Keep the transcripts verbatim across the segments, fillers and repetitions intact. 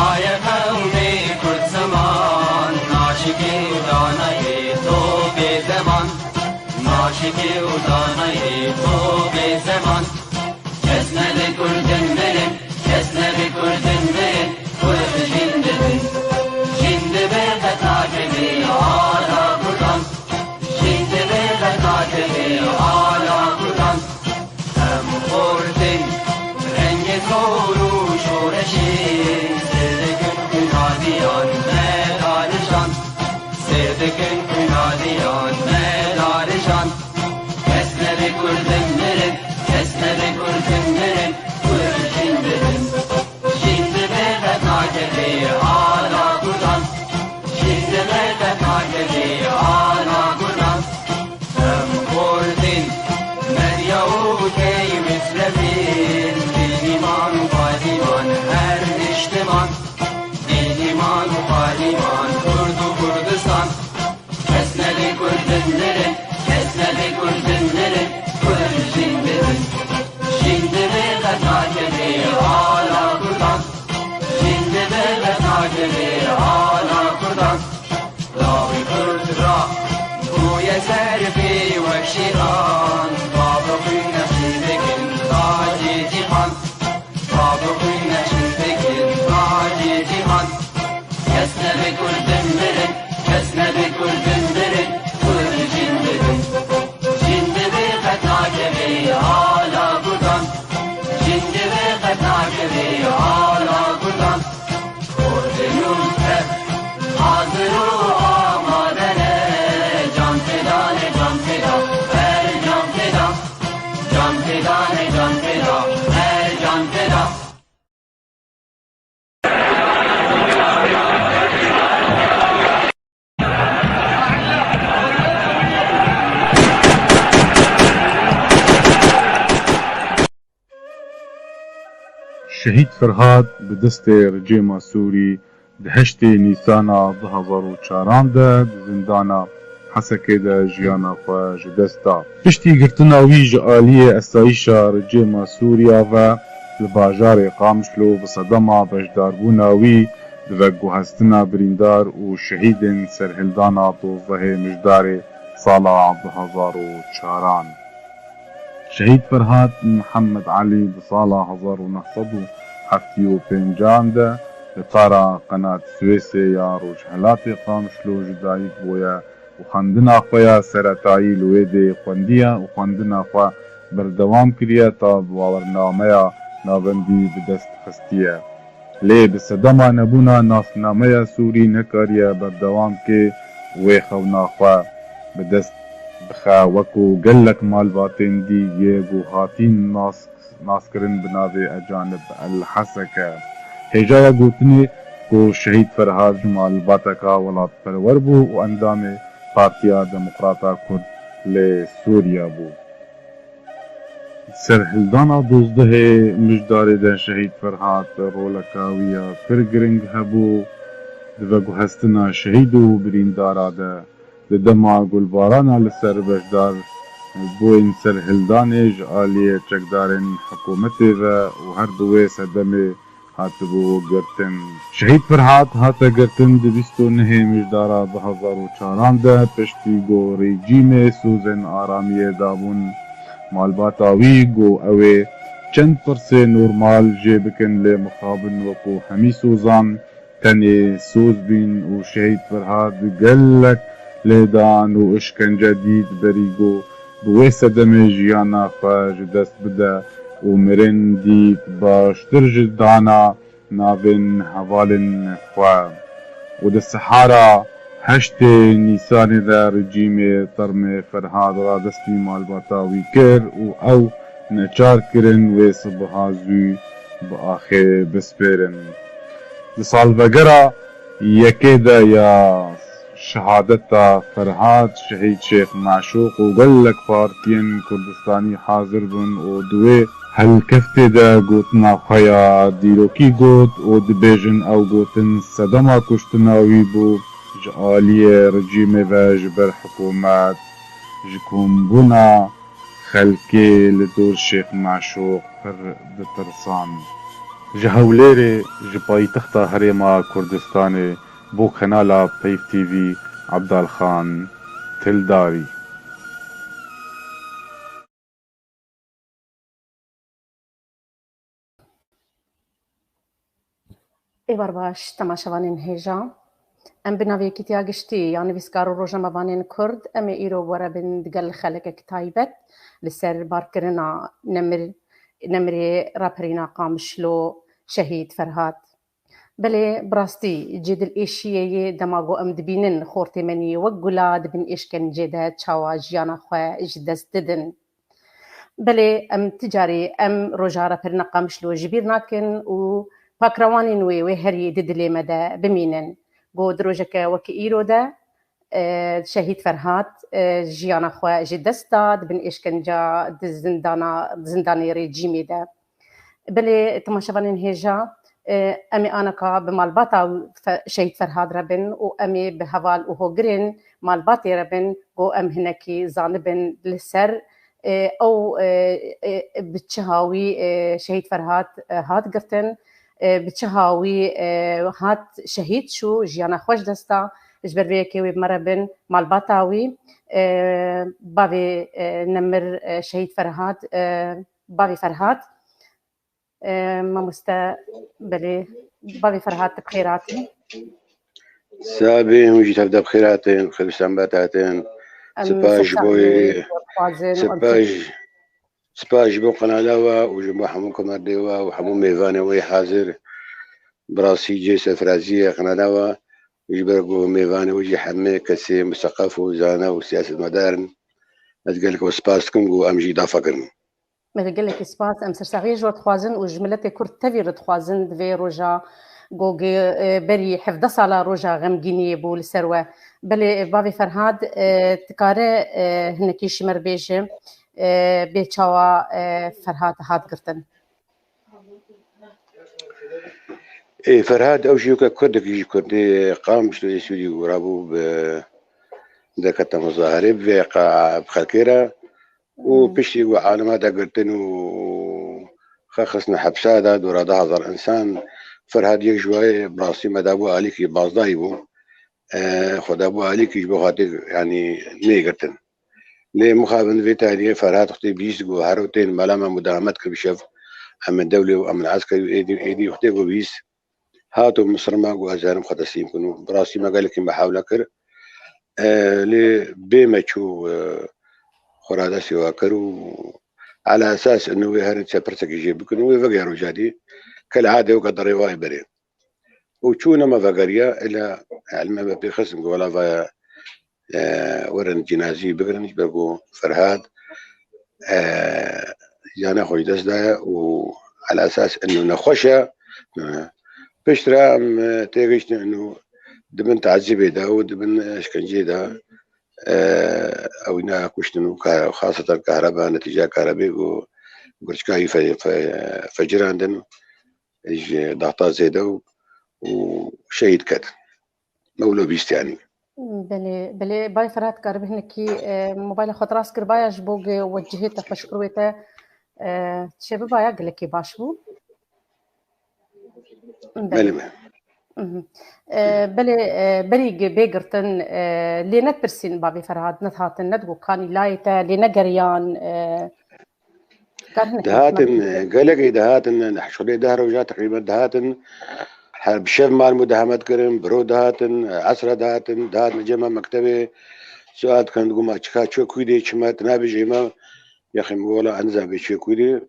Aye qewmê Kurd ziman, naşikê û danayê to bê zeman. Naşikê û danayê to bê zeman. Kes nebe Kurdin mirin, kes nebe Kurdin mirin, Kurd jin dibin. Jin dibe qet nakevê ala Kurdan. Jin dibe qet nakevê ala Kurdan. Em xortin rengê zor û şoreşê, sêr dikin xwînaliyan me darijan. Sêr dikin xwînaliyan me darijan. Kes nebe Kurdin mirin, kes nebe Kurdin mirin, Kurd jin dibin. Jin dibe qet nakevê ala Kurdan. Jin dibe qet nakevê ala Kurdan. Em xortin, Medya û Key Mislevîn, Dîniman û Pazîman her niştiman. Dîniman û Pazîman, Kurd û Kurdistan. Kes nebe Kurdin mirin, kes nebe Kurdin mirin, Kurd jin dibin. Jin dibe qet nakevê ala Kurdan. Jin dibe qet nakevê ala Kurdan. Dawî Kurd ra bûye ser pê wek şêxan. Bavê xwîn neşir dikin tacê cîhan. Bavê xwîn neşir dikin tacê cîhan. Kes nebe Kurdin mirin, kes nebe Kurdin mirin, Kurd jin dibin. Jin dibe qet nakevê ala Kurdan. Jin dibe qet nakevê ala Kurdan. Xortin û tev hazir û amade ne. Can feda ne, can feda, her can feda. Can feda ne, can feda, her can feda. Şehîd Ferhad bi destê rejîma Sûrî di heştê Nîsana du hezar û çaran de di zindana Hesekê de jiyana xwe ji dest da. Piştî girtina wî ji aliyê esayîşa rejîma Sûriya ve li bajarê Qamişlo bi sedema beşdarbûna wî di veguhestina birîndar û şehîdên serhildana dozdehê Mijdarê sala du hezar û çaran. Şehîd Ferhad Mihemed Elî di sala hezar û neh sed û heftê û pêncan de li tara Qenat Swêsê ya rojhilatê Qamişlo ji dayik bûye û xwendina xwe ya seretayî li wê dê xwendiye û xwendina xwe berdewam kiriye ta bawernameya navendî bi dest xistiye. Lê bi sedema nebûna nasnameya Sûrî nekariye berdewam ke wê xewna xwe bi dest bixe, wekû gelek malbatên dî yê ku hatîn nas, naskirin bi navê Ecanib El Heseke. Hêjaya gotinê ku Şehîd Ferhad ji malbateka welatperwer bû û endamê Partiya Demokrata Kurd li Sûriye bû. Serhildana dozdehê Mijdarê de Şehîd Ferhad roleka wî ya pir giring hebû. Di veguhestina şehîd û birîndara de, di dema gulbarana li ser beşdar bûyên serhildanê ji aliyê çekdarên hikûmetê ve û her bi wê sedemê hatibû girtin. Şehîd Ferhad hate girtin di bîst û nehê Mijdara du hezar û çaran de, piştî ku rejîmê sozên aramiyê dabûn malbata wî, ku ew ê çend pirsê normal jê bikin, lê mixabin wekû hemî sozan tenê soz bîn û Şehîd Ferhad gelek lêdan û işkence dît berî ku bi wê sedemê jiyana xwe ji dest bide û mirin dît baştir ji dana navên hevalên xwe û di sihara heştê Nîsanê de rejîmê termê Ferhad radestî malbata wî kir û ew neçar kirin wê sibiha zû bi axê bispêrin. Di salvegera yekê de ya şehadeta Ferhad, Şehîd Şêx Meşûq û gelek partiyên Kurdistanî hazir bûn û di wê helkeftê de gotina xwe ya dîrokî got û dibêjin ew gotin sedema kuştina wî bû ji aliyê rejîmê ve ji ber hikûmet, ji kombûna xelkê li dor Şêx Meşûq pir ditirsan. Ji Hewlêrê, ji paytexta Herêma Kurdistanê, bo kanala Peyv T V, Abdalxan Tildarî. Êvar baş, temaşevanên hêja. Em bi navê Yekîtiya Giştî ya Nivîskar û Rojnamevanên Kurd, em ê îro bi we re bin digel xelekek taybet li ser barkirina nemir, nemirê raperîna Qamişlo Şehîd Ferhat. Belê, bi rastî cê dilêşiyê ye dema ku em dibînin xortê me nî wek gula di bin êşkencê de çawa jiyana xwe ji dest didin. Belê, em ti carî em roja raperîna Qamişlo ji bîr nakin û pakrewanên wê wê herî di dilê me de bimînin. Ku di rojeke wekî îro de, e, Şehîd Ferhat, e, jiyana xwe ji dest da di bin êşkenca di zindana, di zindanê rejîmê de. Belê, temaşevanên hêja, e, em ê anaka bi malbata Fe-, Şehîd Ferhat re bin û em ê bi heval û hogirên malbatê re bin, ku em hinekî zanibin li ser, e, ew, e, e, bi çi hawî, e, Şehîd Ferhat, e, hat girtin, e, bi çi hawî, e, hat şehîd çû, jiyana xwe ji dest da. Ji ber vê yekê wê bi me re bin malbata wî, e, bavê, e, nemir, e, Şehîd Ferhat, e, bavê Ferhat, e, mamoste, belê, bavê Ferhat, tu bi xêr hatî. Sabê, hûn jî tevde bi xêr hatin, xêr û selamet hatin. Em Sipas ji bo sersaxiyê dixwazin û em sipas, sipas ji bo qenala we û ji bo hemû komerdê we û hemû mêvanê we yê hazir. Bi rastî cê serfiraziyê ye qenala we. Ji ber ku mêvanê we jî hemê kesê miseqef û zana û siyasetmedar in. Ez gelek we spas dikim ku em jî dafa kirin. Me gelekî spas, em sersaxiyê ji we dixwazin û ji miletê Kurd tevî re dixwazin di vê roja ku, e, berî hevdeh sala roja xemgîniyê bû li ser we. Belê, e, bavê Ferhat, e, dikare, e, hinekî ji me re bêje, e, bê çawa, e, Ferhat hat girtin? Ê, Ferhat ew jî weke Kurdekî ji Kurdê Qamişlo yê Sûrî û rabû bi, derkete muzaherê bi vê qa-, bi xelkê re û Hmm. piştî ku alema de girtin û xwe xistine hepsa de dûra du hezar insan, Ferhat yek ji wê bi rastî me dabû alîkî bazdayî bû. E, xwe dabû alîkî ji bo xatir, yanî, nêgirtin. Lê mixabin vê tarîxê Ferhat wextê bîst ku hero tên mala me mudahamet kir bi şev, em in dewlê û em in eskerî û êdî, êdî wextê ku bîst, hat û misir ma ku ez herim xwe teslîm kin û bi rastî me gelekî mihawle kir. E, lê bê me çû, e, xwe radestê we kir û ala esas inu wê herin çe pirsekî jê bikin û wê vegere roja dî ke li adê weke derê wayê berê. Û çû nema vegeriya, ila elme me pê xistin ku wela vaya, e, werin cînazî bigirin, ji ber ku Ferhat, e, jiyana xwe ji dest daye û ala esas inu nexweş e. Piştre em, e, têgihiştin inu di bin tazîbê de û di bin, e, şkenceyê de, e, ew îna kuştin û ka-, xaseten kahreba, netîca kahrebê û gurçika wî fe-, fe-, fecirandin. Ji dahta zêde û, û şehîd ket. Me wilo bîst yanî. Belê, belê, Bay Ferhat, karibî hinekî, e, mobayla xwe rast kiribaya ji bo ge we cihê te xweş kir wê te, e, çêbibaya gelekî baş bû. Belê. Belê me. Mhm. E, belê, e, berî ge bê girtin, e, lê nedipirsîn bavê Ferhat, nedihatin, nedigot kanî layê te, lê negeriyan, e, Dihatin, gelekî dihatin, şixulê deh roja teqrîben dihatin. Her bi şev mal mudahamet kirin, bi ro dihatin, esra dihatin, dihatin cema mektebê. Sual dikin, digo, ma çika çi kûdê, çima tu nabêjî me? Yaxê min wela ez nizam bê çi kûdê.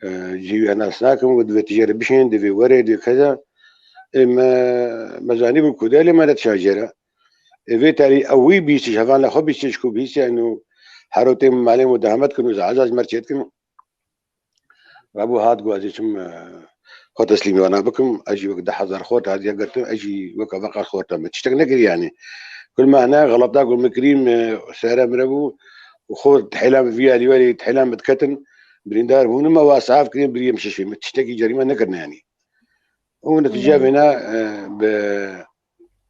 E, cî wî nas nakim, got, divê tu jê re bişên, divê were, divê keza. Ê me, me zanîbû kûde, lê me nedişa jê re. Ê vê tarî ew wî bîst ji hevalna xwe bîst ji ku bîst, yanî hero têm malê mudahamet kin û zaza ji me re çêdikin. Rabû hat got, ez ê çim, e, xwe teslîmî wana bikim. Ez jî wek du hezar xort hatiye girtin, ez jî weke veqa xorta me tiştek nekirî yanî. Kul me hene xelata ku min kirî, me sere min re bû û xort hêla min vî alî werî hêla min diketin, birîndar bûn, me wa saf kirî, birî min şişî, me tiştekî cerîme nekirine yanî. Û netîca vêna, e, bi,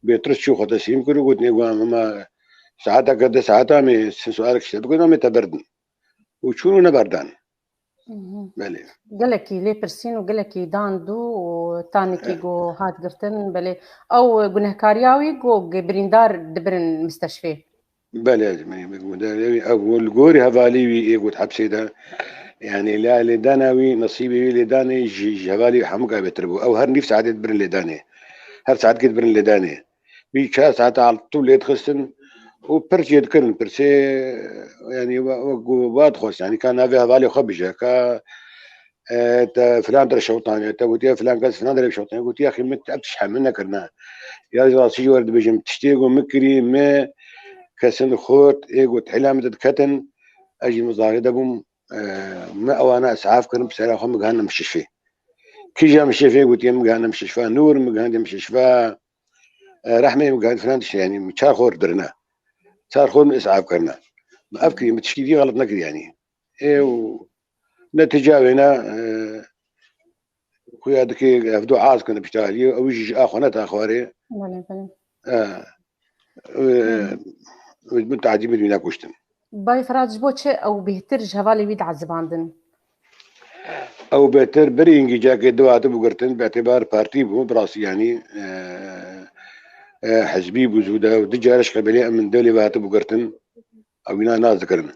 bêtirs çû xwe teslîm kir û gotinê, got, "Hema saeteke, du saeta me, sin sualek ji te bikin, em ê te berdin." Û çûn û neberdan. Belê. Gelekî lê pirsîn û gelekî dan dû û tanekî ku hat girtin, belê. Ew gunehkariya wî ku birîndar dibirin misteşfê. Belê, ew li gorî hevalî wî ê got hepsê de. Yani la lêdana wî, nesîbê wî lêdanê ji, ji hevalî hemûka bêtir bû. Ew her nîv saetê dibirin lêdanê. Her saetkê dibirin lêdanê. Wî çar saet altû lê dixistin û pirs jê dikirin. Pirsê, yani, wek ku va dixwest, yani, ka navê hevalê xwe bije, ka, e, te filan der şewtaniye, te gotiye filan kes filan der şewtaniye, gotiye, "Xî, min ev tişt hemle nekirine." Ya rastî jî were dibêjim, tiştê ku min kirî, min kesin xurt, ê ku hêla min diketin, ez jî mizahê de bûm, e, min ewana isaf kirin, bi sera xwe min gihandin mistişfê. Kîja mistişfê gotiye min gihandin mistişfa, nûr min gihandin mistişfa, e, rehmê min gihandin filan tişt, yani, çar xor dirine. Çar xor min isaf kirine. Min ev kirî, min tiştî dî xelet nekir, yani. Ê û netîca wêne, e, xuya dike hevdu az kine pişta aliyê, ew jî ji a xwe neta xwarê. Belê, belê. E, e, min tacîbê wî nekuştin. Bayê Ferhat, ji bo çi ew bêhtir ji hevalê wî diezibandin? Ew bêhtir berî hingî cakê du hatibû girtin, bi etîbar partî bû, bi rastî, yanî, e, e, hizbî bû zû de, du car ji qebîlê em min dewlê ve hatibû girtin, ew wîna nas dikirin.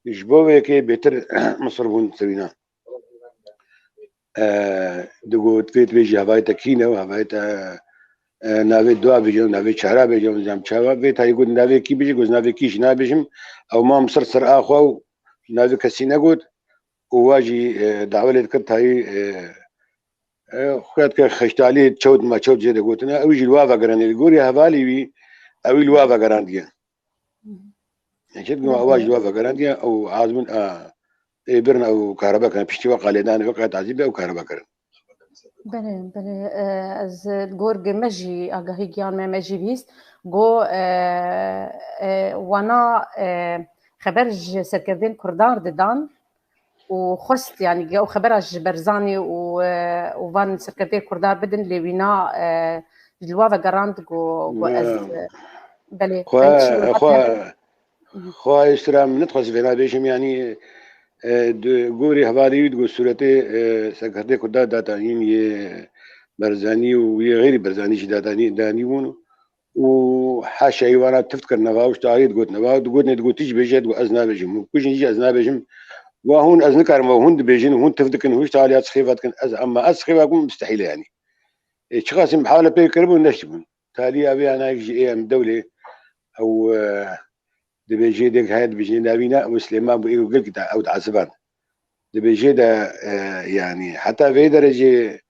Ji bo vê yekê bêhtir misir bûn ser wîna. E, digot, vê dibêjî hevayê te kî ne, hevayê te, e, navê dua bêje, navê çara bêje, nizam çawa, vê tayî got, navê kî bêje, got, navê kî jî nabêjim. Ew mam ser ser a xwe û navê kesî negot û wa jî, e, dawa lê dikir tayî, e, e, xuya dike xeştalî çewt ma çewt jê de gotine, ew jî li wa vegerandî. Li gorî hevalî wî, ew jî li wa vegerandiye. Çi dikim, ewa ji wa vegerandiye û azmin, a, ê birin ew kahreba kirin, piştî weka lêdanê, weka tazîbê ew kahreba kirin. Belê, belê, e, ez gor ge me jî agahî giyan me, me jî bihîst. Go, e, e, wana, e, xeber ji serkerdên Kurdar didan û xwest, yani, ge ew xebera ji Berzanî û, e, û van serkerdên Kurdar bidin, lê wîna, e, ji li wa vegerand ku, ku ez, Ya. e, belê, Xwe, em çi xwe, hate- xwe ez sira min nedixwest vêna bêjim, yanî, e, di gorî hevalê wî digot sûretê, e, serkerdê Kurda datanîn yê Berzanî û yê xêrî Berzanî jî datanî, danî bûn û haşa wî wana tift kirine, va wişta ayê digotin, va digotin, digot, tî jî bêje, digot, ez nabêjim. Hûn kujin jî ez nabêjim. Wa hûn ez nikarim, wa hûn dibêjin, hûn tift dikin, hûn ji alî ya sixêfa dikin, ez, ama ez sixêfa bikim, mustehîl e, yanî. Ê, çiqasî mihawele pê kiribûn, neştibûn. Taliya vê anayek jî ê em dewlê ew, e, dibêjê dêk heye, dibêjê navî ne, ew Silêman bû, ê gelkî da, ew dieziband. Dibêjê de, e, yanî, heta vê derecê,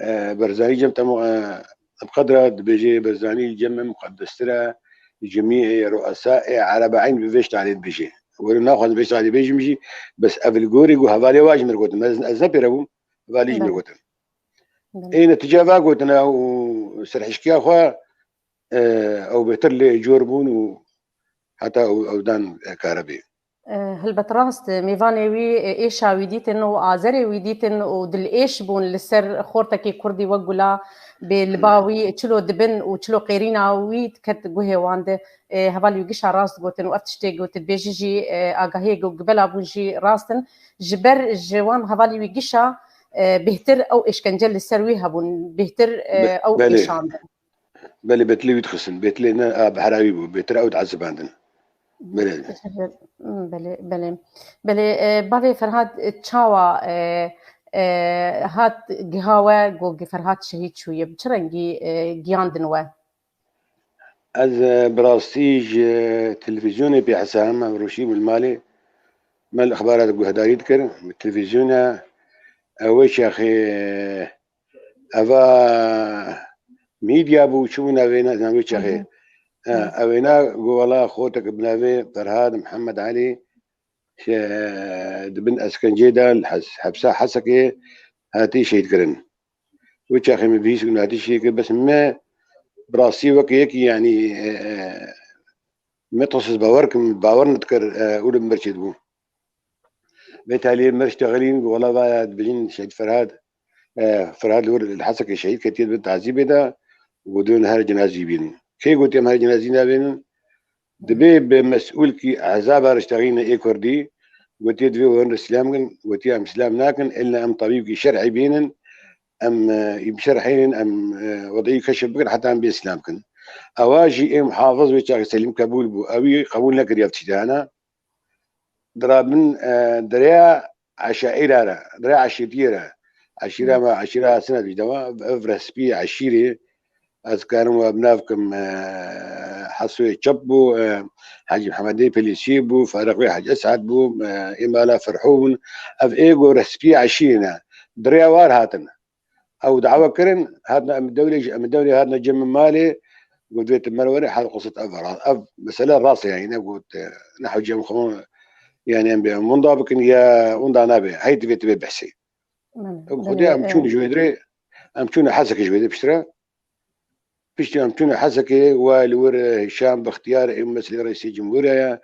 e, Berzanî cem te mu-, e, bi qedra dibêjê Berzanî cem me muqeddestir e, cemî ê ruesa ê erebe eyn bi vê ştalê dibêjê. Were naxwazim vê ştalê bêjim jî, bes ev li gorî ku hevalê wa ji min gotin. Ez, ez ne pêre bûm, hevalî ji min Belê. gotin. Belê. Ê netîca va gotina û serhişkiya xwe, e, ew bêtir lê cor bûn û heta ew, ew dan, e, karebê. E, helbet rast, e, mêvanê wî, e, êşa wî dîtin û azerê wî dîtin û dilêş bûn li ser xortekî kurdî wek gula bê li ba wî çilo dibin û çilo qêrîna wî diket guhê wan de. E, hevalî wî gişa rast gotin û ev tiştê ku tu dibêjî jî, e, agahiyê ku gibela bûn jî rast in. Ji ber ji wan hevalî wî gişa, e, bêhtir ew êşkence li ser wî hebûn, bêhtir, e, Be-, ew belê. êşandin. Belê, betilê wî dixistin. Betilê ne, a, behra wî bû. Bêhtir ew diezibandin. Belê. Teşekkür. Hmm, belê, belê. Belê, e, bavê Ferhat, e, çawa, e, e, hat giha we, got, Ferhat şehîd çûye? Bi çi rengî, e, giyandin we? Ez, e, bi rastî ji televîzyonê pê hesabim, em rûşî bû li malê. Me li exbarat guhdarî dikir. Bi televîzyona, e, wê çaxê, e, eva medya bû, çi bû navê ne, navê çaxê. Hı hı. E, Hı. Evêna got, wela xotek bi navê Ferhad Mihemed Elî, e, di bin eskencê de li hes-, hepsa Hesekê hatî şehîd kirin. Wê çaxê min bihîst ku hatî şehîd kirin, bes me bi rastî weke yekî, yanî, e, e, me dixwest ez bawer kim, bawer nedikir, e, û li min ber çêdibû. Vê taliyê me ştexilîn, wela vaya dibêjin Şehîd Ferhad, e, Ferhad li wir li Hesekê şehîd ketiye, di bin tazîbê de, û dibin her cenazî bînin. Kê gotiye em her cenazî nabînin? Dibê bi mesûlkî ehzaba riştexîne ê kurdî, Gotiye divê wan re silam kin, gotiye em silam nakin, illa em tabîbkî şer'î bînin, em, e, bi şer'înin, em, e, wedî keşf bikin, heta em bê silam kin. Ewa jî ê muhafiz wê çaxê Selîm Kebûl bû, ewî qebûl nekiriye ev tiştana. Dirabin, e, direya eşaîra re, direya eşîrtiyê re. Eşîra me, eşîra Hasan Dîclewa, ev rehspî eşîrê. Ez karim we bi nav kim, e, Hesoyê Çep bû, e, Hecî Mihemedê Pelîsiyê bû, Faraqê Hecî Esad bû, e, Îmala Ferhû bûn. Ev ê go rehspî eşîrê ne. Direya war hatin. Ew dawa kirin, hatina em dewlê, em dewlê hatina cem malê, got vê ti mer were, hal qismet ev ra-, ev mesele rast e, yani, ne got, e, ne hewce em xwe, yani, em bê, em wenda bikin ya wenda nabe, hey divê, divê behsê. Belê, Ew belê, xwedê em e, çûn ji wê dirê, em çûne Hesekê ji wê de piştre. Piştî em çûne Hesekê, wa li wir, e, Hişam Bextiyar, ê meselê reîsê cumhûra ye,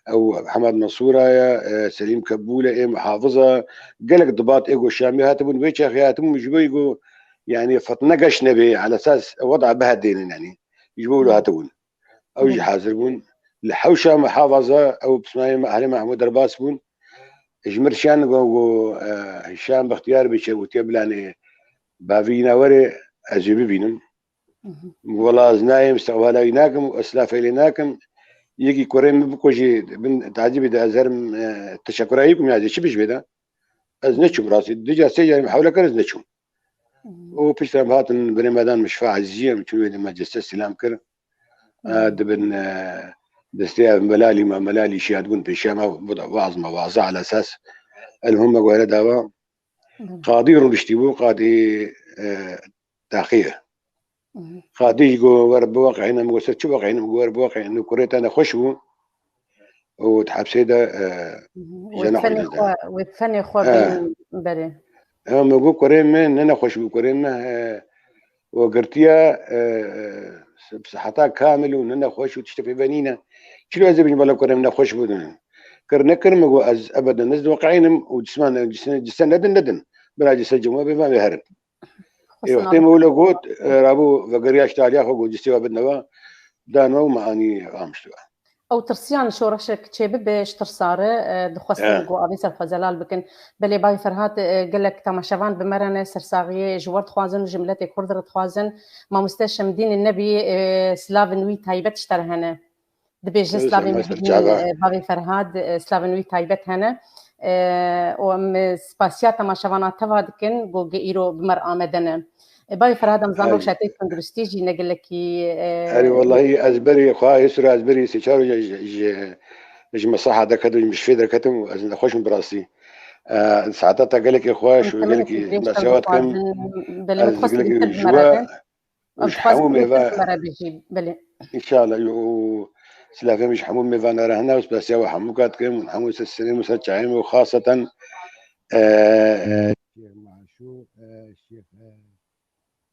ew Hemed Mesûra ye, e, Selîm Kebûl e, ê muhafiza, gelek dibat ê go Şamê hatibûn, wê çaxê hatibûn, ji bo go, yani, fitne geş nebê, ala esas weda bihedênin, yani, ji bo wilo hatibûn. Ew jî hazir bûn. Li hewşa muhafaza, ew pismayê me, ehlê Mehmûd derbas bûn. Ji mir şiyan go, go, e, Hişam Bextiyar bê çêgotiye bilanê bavî yîna were ez ê bibînim. Wela ez nayêm, istiqbala wî nakim, ez silafê lê nakim. Yekî kurê min bikujî bin tacîbê de ez herim, e, teşekura wî bikim ya ez ê çi bijî vê de. Ez neçûm rastî. Du car sê carî min hewle kir ez neçûm. Û piştre em hatin birê me dan min Şifa Ezîzî, em çûn wê de me ceste silam kir. E, dibin, e, destê ev melalî me, melalî şiya dibûn pêşiya me, bu da vaz me vaza ala esas. El hûn me guhere dawa. Qadî rûniştî bû, qadî, e, taxî ye. Qadî jî got, wer biweqîne, min got, ser çi weqînim, got, wer biweqîne, kurê te nexweş bû. Û di hepsê de, e, Wê jena xwe fenê dizde. Xwe, wê fenê xwe E. Bînin berê. Ha, min got, kurê me ne nexweş bû, kurê me, e, we girtiye, e, e, siheta kamil û ne nexweş û tiştê pê ve nîne. Çilo ez ê bijim bela kurê min nexweş bû din. Kir nekir min got, ez ebeden ez diweqînim û cisman, cise, cise nedin, nedin. Bira cise cuma bê, van wê herin. Ê, wextê me wilo got, e, rabû vegeriya ji taliya xwe got, cistê we bidine we, dan we û me anî amişt we. Ew tirsiyan şoreşek çêbibe ji tirsa re, e, dixwestin ku avê ser xwe zelal bikin. Belê Bavê Ferhat, e, gelek temaşevan bi me re ne, sersaxiyê ji we dixwazin û ji miletê Kurd re dixwazin. Mamoste Şemdînê Nebî, e, silavên wî taybet ji te re hene. Dibêjin slavên wî hemî, e, Bavê Ferhad, e, slavên wî taybet hene. E, û em, e, spasiya temaşevana teva dikin, ku ge îro bi me re amade ne. E, Bavê Ferhad, em zan rewşa te tunduristî jî ne gelekî, e, Erê, wellahî, ez berî xwe, hê sura ez berî sê çar roja ji, ji, ji mesaha derketim, ji mistişfê derketim û ez nexweş im bi rastî. E, saeta te gelekî xweş û gelekî mesiya we dikim. Belê, min dixwest gelekî ji we. Û ji hemû mêvan, înşallah, û silavê min ji hemû mêvana re hene û spasiya we hemû kat dikim, hemû ser serê min, ser çayê min û xaseten, e, e, Şêx Maşûq, e, Şêx,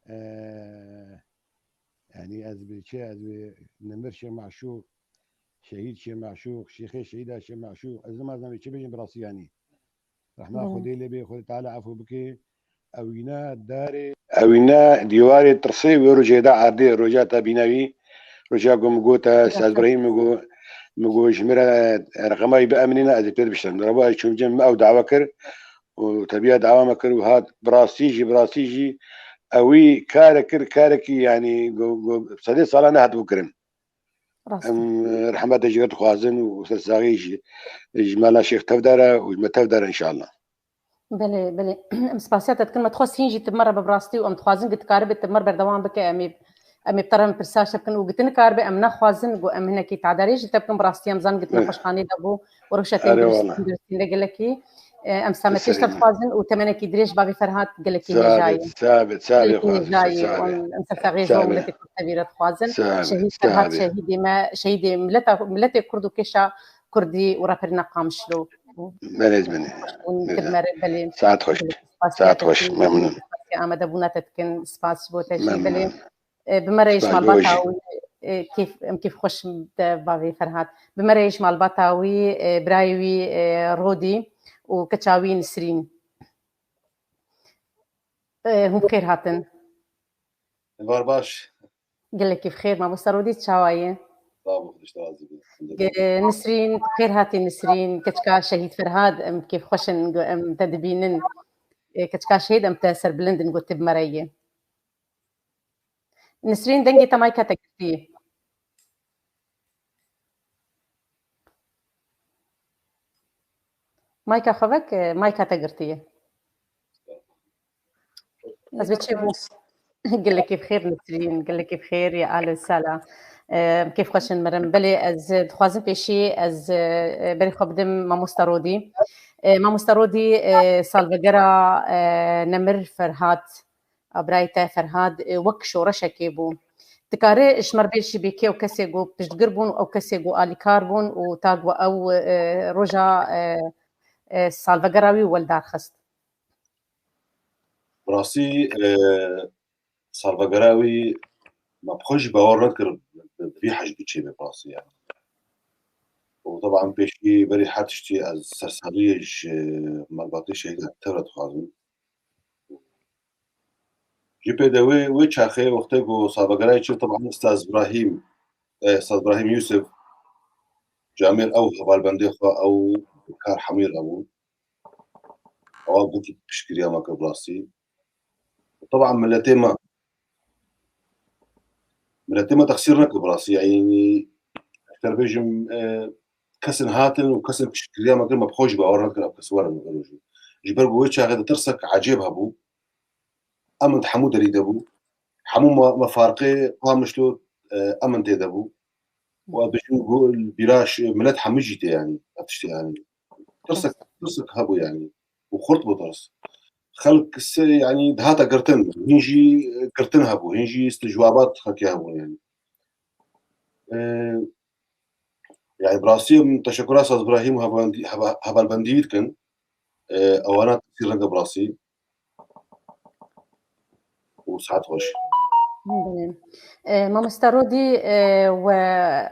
e, e, yanî ez bi çi, ez bi nemir Şêx Maşûq, şehîd Şêx Maşûq, şêxê şehîda Şêx Maşûq, ez nizanim çi bêjim bi rastî yanî. Rehma Xwedê lê bê, Xwedê Teala efû bike. Ewîna darê, ewîna dîwarê tirsê wê rojê de erdê, roja te bîna wî, roja ku min got, Saz Birahîm min got, min got, ji min re reqema wî biemînîne, ez ê pê biştim. Reba ez çûm cem min ew dawa kir û tebiya dawa me kir û hat, bi rastî jî, bi rastî jî ewî kare kir, karekî, yanî, go, go, sedê sala nehatibû kirin. Em, e, rehmeta ji we dixwazin û sersaxî ji, ji mala Şêx tevdar e û ji me tevdar e înşallah. Belê, belê. Em spasiya te dikin. Me dixwest hîn jî tu bi me re be bi rastî û em dixwazin ku tu karibe tu bi me re berdewam bike. Em ê, em ê bi te re em pirsa şe bikin û ku tu nikaribe em nexwazin ku em hinekî tadarê ji te bikin. Bi rastî em zanin ku tu nexweşxanê de bû û rewşa te tunduristî ne gelekî. E, em selametiyê ji te dixwazin û temenekî dirêj Bavê Ferhat gelekî hêja ye. Sabit, sabit, sabit. Gelekî hêja ye. Em, em sersaxiyê ji bo miletê Kurd tevî re dixwazin. Şehîd Ferhat, şehîdê me, şehîdê mileta, miletê Kurd û kêşa Kurdî û raperîna Qamişlo. Belê, belê. Hûn kir me re, belê. Saet xweş. Saet xweş, memnun. Spasiya amadebûna te dikin, spas ji bo te jî, belê. E, bi me re ji malbata wî, e, kêf, em kêfxweş te Bavê Ferhat. Bi me re ji malbata wî, e, birayê wî, e, Rodî û keça wî Nisrîn. E, hûn bi xêr hatin. Êvar baş. Gelekî bi xêr, mamoste Rodî, çawa ye? Sağ ol, Xwedê ji te razî be. Ge-, Nisrîn, xêr hatî Nisrîn, keçika Şehîd Ferhad, em kêfxweş in, em te dibînin. E, keçika Şehîd em te serbilind in, got te bi me re yê. Nisrîn, dengê te mayka te girtî. Mayka xwe vek, e, mayka te girtiye. Ez bi çi bû? Gelekî bi xêr Nesrîn, gelekî bi xêr ya Alo Sala. E, kêfxweş in mirim. Belê ez dixwazim pêşî ez, e, berî xwe bidim Mamosta Rodî. E, Mamosta Rodî, e, salvegera, e, nemir Ferhat, a birayê te Ferhad, e, wek şoreşekê bû. Dikare ji me re bêjî bê kê ew kesê ku piştgir bûn, ew kesê ku alîkar bûn û ta ku ew, e, roja, e, e, salvegera wî weldarxist? Bi rastî, e, salvegera wî me bi xwe jî bawer nekir bi vî hej biçê be bi rastî yani. Û teban pêşî berî her tiştî ez serseriyê ji malbatê şehîdan tev re dixwazim. Ji pê de wê, wê çaxê wextê ku salvegerayê çû, teban Ustaz Ibrahîm, e, Ustaz Ibrahîm Yûsif, camêr ew hevalbendê xwe, ew kar hemî re bû. Ewa gotî piştgiriya me kir bi rastî. Teban miletê me, miletê me texsîr nekir bi rastî. Yanî, ez te bêjim, e, kesin hatin û kesin piştgiriya me kir, me bi xwe jî bawer nekir ev kes werin vê rojê. Ji ber ku wê çaxê de tirsek ecêb hebû. Em in hemû derî de bû. Hemû me, me farqê Qamişlo, e, em in tê de bû. Û ez bêjim ku bîra ş-, milet hemû jî tê yanî, ev tiştê yanî. Tirsek, tirsek hebû yanî. Û xurt bû tirs. Xelk se, yanî dihate girtin. Hîn jî girtin hebû. Hîn jî istijwabat xelkê hebûn yanî. E, yanî bi rastî em teşekura Saz Ibrahîm û hevalbendî-, heva-, hevalbendî wî dikin. E, ewana tesîr neke bi rastî. Û saet xweş. Belê. E, Mamoste Rodî, e, we,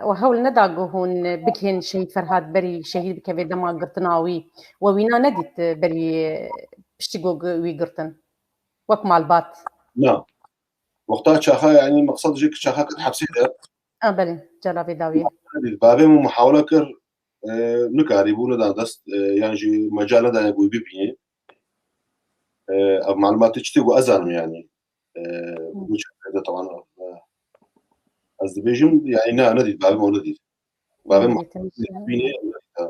we hewl neda ku hûn bigihên Şehîd Ferhad berî şehîd bikeve dema girtina wî. We wîna nedît, e, berî, e, piştî ku wî girtin? Wek malbat. Na. Wexta çaxa, yanî, meqsed ji çaxa kir hepsê de. A, belê, celavê dawî. Bavê min muhawele kir, e, nikarîbû, nedan dest, e, yan jî mecal nedaye ku wî bibînê. E, ev malumatê çi tê ku ez zanim, yanî. E, Hmm. Bu çaxê de, teban, e, ez dibêjim, yanî, ne, nedît, bavê min nedît. Bavê min Nedît, temiz. Bînê, e,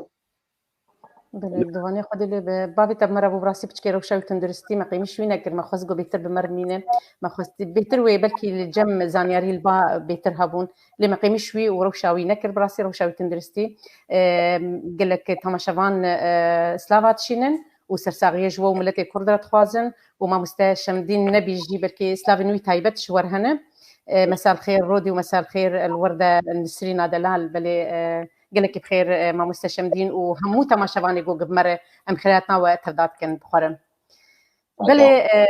Belê, diwanê Xwedê lê be. Bavê te bi me re bû, bi rastî piçkê rewşa wî tunduristî, me qîmiş wî nekir, me xwest ku bêtir bi me re bîne. Me xwest bêtir wê, belkî li cem zanyarî li ba bêtir hebûn. Lê me qîmiş wî û rewşa wî nekir, bi rastî rewşa wî tunduristî. E, gelek temaşevan, e, slava dişînin û sersaxiyê ji we û miletê Kurd re dixwazin û mamoste Şemdîn nebî jî belkî slavên wî taybet ji we re hene. E, mesel xêr Rodî û mesel xêr li wir de Nisrîna delal, belê, e, Gelekî bi xêr, e, mamoste Şemdîn û hemû temaşevanê ku bi me re em xêrhatina we tevda dikin, bi xwe re. Belê, e,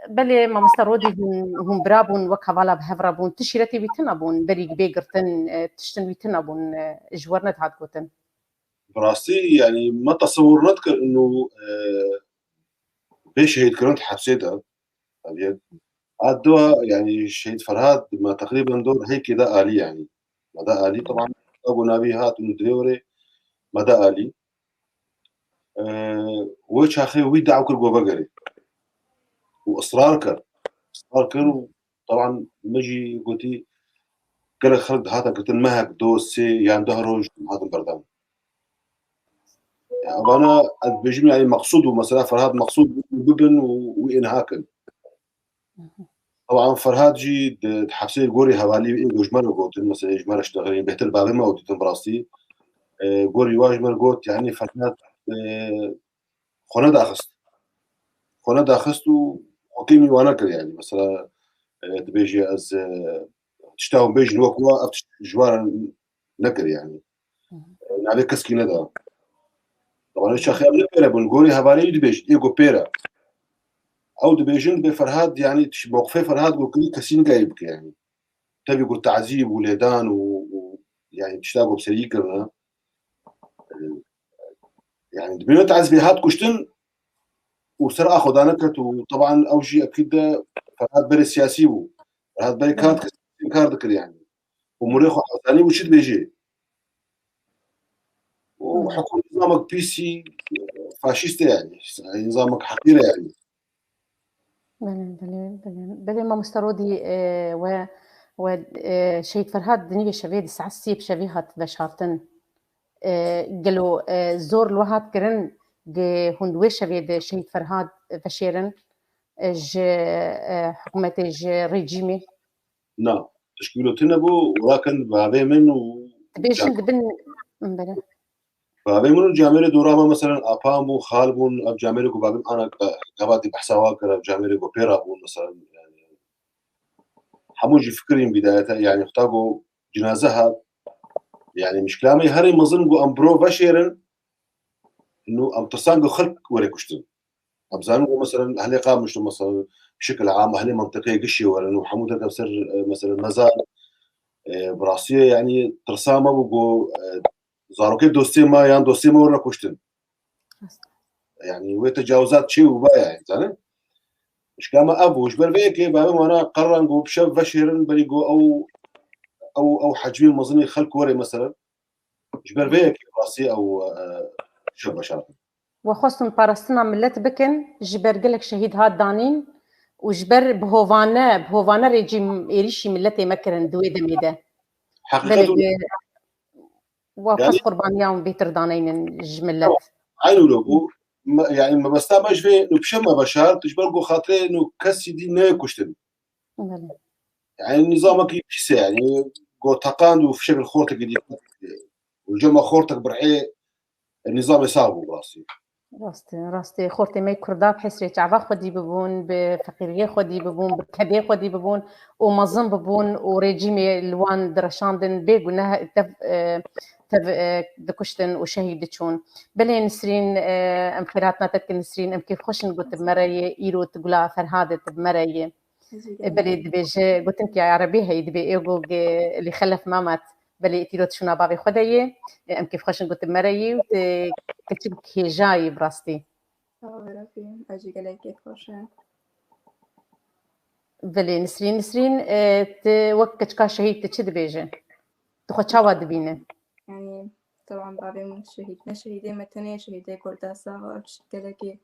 belê mamoste Rodî hûn, hûn bira bûn, wek hevala bi hev re bûn. Tu şîretê wî tune bûn, berî bê girtin, e, tiştin wî tune bûn, e, ji we re nedihat gotin. Bi rastî, yanî me tesewur nedikir inu, e, bê şehîdkirin di hepsê de. Tabii. Hat dua, yanî Şehîd Ferhad me teqrîben dor heyekê de alî yanî. Me de alî, teban, ew navî hat û dirê were me de alî. Ee, wê çaxê wî daw kir ku vegerê. Û israr kir. Israr kir û teban me jî gotî gelek xelk dihate girtin, mehek, do, sê yan deh roj hatin berdam. Ya, evana ez dibêjim, yanî meqsûd bû, mesela Ferhad meqsûd bû bibin û, û êniha kin. Teban Ferhad jî di, di hepsê gorî hevalî ê ku ji me re gotin, mesela ji me re ştexilîn, bêhtir bavê me ew dîtin bi rastî. E, gorî wa ji me re got, yanî Ferhad, e, xwe nedaxist. Xwe nedaxist û xwe kêmî wana kir, yanî mesela, e, dibêje ez, e, tişta hûn bêjin wek wa, ev tişt ji wan re nekir, yanî. Hı hı. E, navê keskî neda. Teban çaxê em ne pêre bûn, gorî hevalê wî dibêjin, ê ku pêre. Ew dibêjin bê Ferhad, yanî tiş-, mewqifê Ferhad ku kirî kesî nigayî bike, yanî. Tevî ku tazîb û lêdan û, û, yanî tişta ku bi serî kirine. E, yanî dibêne tazîbê hat kuştin û ser a xwe dane ket û teban ew jî ekîd de Ferhad berê siyasî bû. Ferhad berê kar dikir, kar dikir yanî. Û mûrê xwe azanî û çi dibêjê? O hukûm nizamek pîsî, faşîst e yani. Nizamek heqîr e yani. Belê, belê, belê. Belê mamoste Rodî, e, we, we, e, Şehîd Ferhad di nîvê şevê di saet sî bi şevî hat veşartin. E, gelo, e, zor li we hat kirin, ge hûn di wê şevê de Şehîd Ferhad veşêrin, e, ji, e, hikûmetê, ji rejîmê? Na, tişkî wilo tune bû, welakin bavê min û Dibêjin dibin, bere. Bavê min û camêrê dora me, meselen, apan bûn, xal bûn, ev camêrê ku bavê min ana gavatê behsa wan kir, ev camêrê ku pê re bûn, meselen, yani, hemû jî fikirîn bidayete, yani, xta ku cinaze hat, yani, mişkila me herî mezin ku em biro veşêrin, nû em tirsan ku xelk were kuştin. Em zanin ku, meselen, ehlê Qamişlo, meselen, bi şekil am, ehlê mentiqê gişê werin û hemû derkev ser, e, meselen, mezar, e, bi rastî, yani, tirsa me bû ku, e, zarokê dostê me yan dostê me were kuştin. Yani, wê tecawizat çê û va, yani, zanin. Mişkila me ev bû. Ji ber vê yekê bavê wana qeran ku bi şev veşêrin, berî ku ew, ew, ew hecmê mezinê xelk were, meselen. Ji ber vê yekê rastî ew, e, şev veşartin. We xwestin parastina millet bikin, ji ber gelek şehîd hat danîn û ji ber bi hovane, bi hovane rejîm êrîşî milletê me kirin di wê demê de. Heqîqet Belê, û e, we xwest qurbaniya wan bêtir daneynin ji millet. Eyn wilo bû. Me, yani mebesta me ji vê nû bi şev me veşart, ji ber ku xatirê nû kesî dî neyê kuştin. Belê. Yani nizamekî pîs e, yani ku teqand û fişek li xortekî dî û cema xortek birhê nizamê sax bû rastî. Rast e, rast e. Xortê me Kurda bi hesrê çava xwedî bibûn, bi feqîriyê xwedî bibûn, bi kedê xwedî bibûn û mezin bibûn û rejîmê li wan direşandin, bê guneh tev, e, tev, e, dikuştin û şehîd diçûn. Belê Nisrîn, e, em xêrhatina te dikin Nisrîn, em kêfxweş in ku tu bi me re yê, îro tu gula Ferhad e, tu bi me re yê. E, belê dibêje, gotin ki erebî heyî dibê êgo ge li xelef mamat. Belê îtî ro tu şûna bavê xwe de yê. E, em kêfxweş in ku tu bi me re yî û tu keçik hêja yî bi rastî. Sağ ol Rabî, ez jî gelek kêfxweş im. Belê Nisrîn, Nisrîn, e, tu wek keçika şehîd tu çi dibêje? Tu xwe çawa dibîne? Yani, teban bavê min şehîd ne, şehîdê me tenê şehîdê Kurda sax, ev tişt gelekî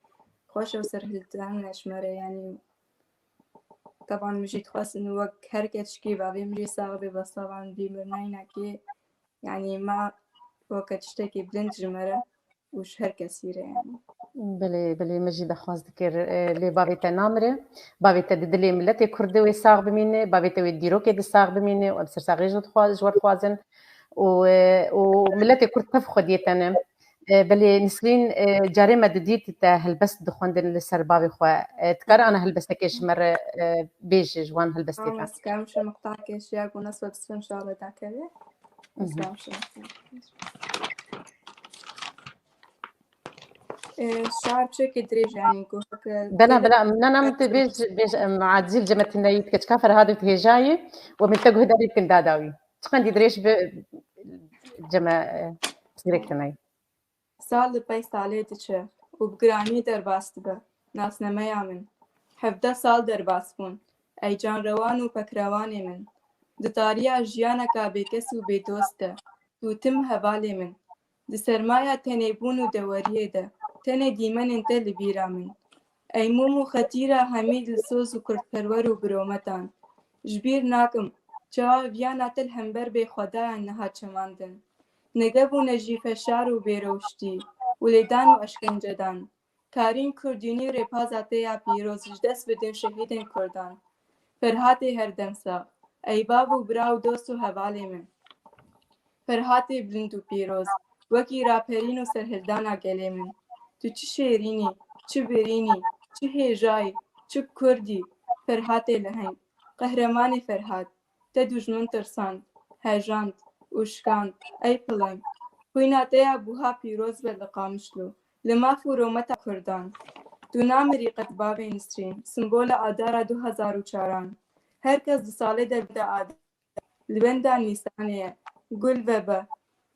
xweş û serhildan e ji me re, yani, teban min jî dixwestin wek her keçikî bavê min jî sax bê, bes teban vî mirnayîna kê, yani, ma weke tiştekî bilind ji me re û ji her kesî re, yani. Belê, belê, me jî daxwaz dikir, e, lê bavê te namire. Bavê te di dilê miletê Kurd de wê sax bimîne, bavê te wê dîrokê de sax bimîne û em sersaxiyê ji dixwa-, ji we dixwazin. Û, e, û miletê Kurd tev xwediyê te ne. E, belê Nisrîn, e, carê me didît te helbest dixwendin li ser bavê xwe. E, dikare ana helbestekê ji me re, e, bêje ji wan helbestê Tamam, te. Ez karim şemeqtakê şiya ku nas we bisfin şale dakeve. Ez Mhm. karim şemeqtakê. E, şar çekê dirêj yani ku heke Bela, bela, na, na, min tu bêj, bêj, em, acil cem me tinayî, keçika Ferhad û tu hêjayî û min te guhdarî bikin dadawî. Çiqendî dirêj bi cem me, e, sîrek tinayî. Sal li pey salê diçe û bi giranî derbas dibe. Nasnameya min. Hevdeh sal derbas bûn. Ey canrewan û pekrewanê min. Di tariya jiyaneka bêkes û bêdost de. Tu tim hevalê min. Di sermaya tenêbûn û deweriyê de. Tenê dîmenên te li bîra min. Ey mûm û xetîra hemî dilsoz û kurdperwer û birometan. Ji bîr nakim, çawa viyana te li hember bê Xwedayan niha çemandin. Negev û nejîfe şar û bêrewştî û lêdan û eşkencedan. Karîn Kurdînî rêpaza te ya pîroz ji dest bidin şehîdên Kurdan. Ferhatê herdem sax, ey bav û bira û dost û hevalê min. Ferhatê bilind û pîroz, wekî raperîn û serhildana gelê min. Tu çi şêrîn î, çi birîn î, çi hêja yî, çi kurd î, Ferhatê leheng, qehremanê Ferhat, te dujmin tirsand, hejand û şikand, ey piling. Xwîna te ya buha pîroz be li Qamişlo, li maf û rometa kurdan. Tu namirî qet bavê Nisrîn, simbola Adara du hezar û çaran. Her kes di salê de bide Adar. Li wenda Nîsanê ye. Gul vebe.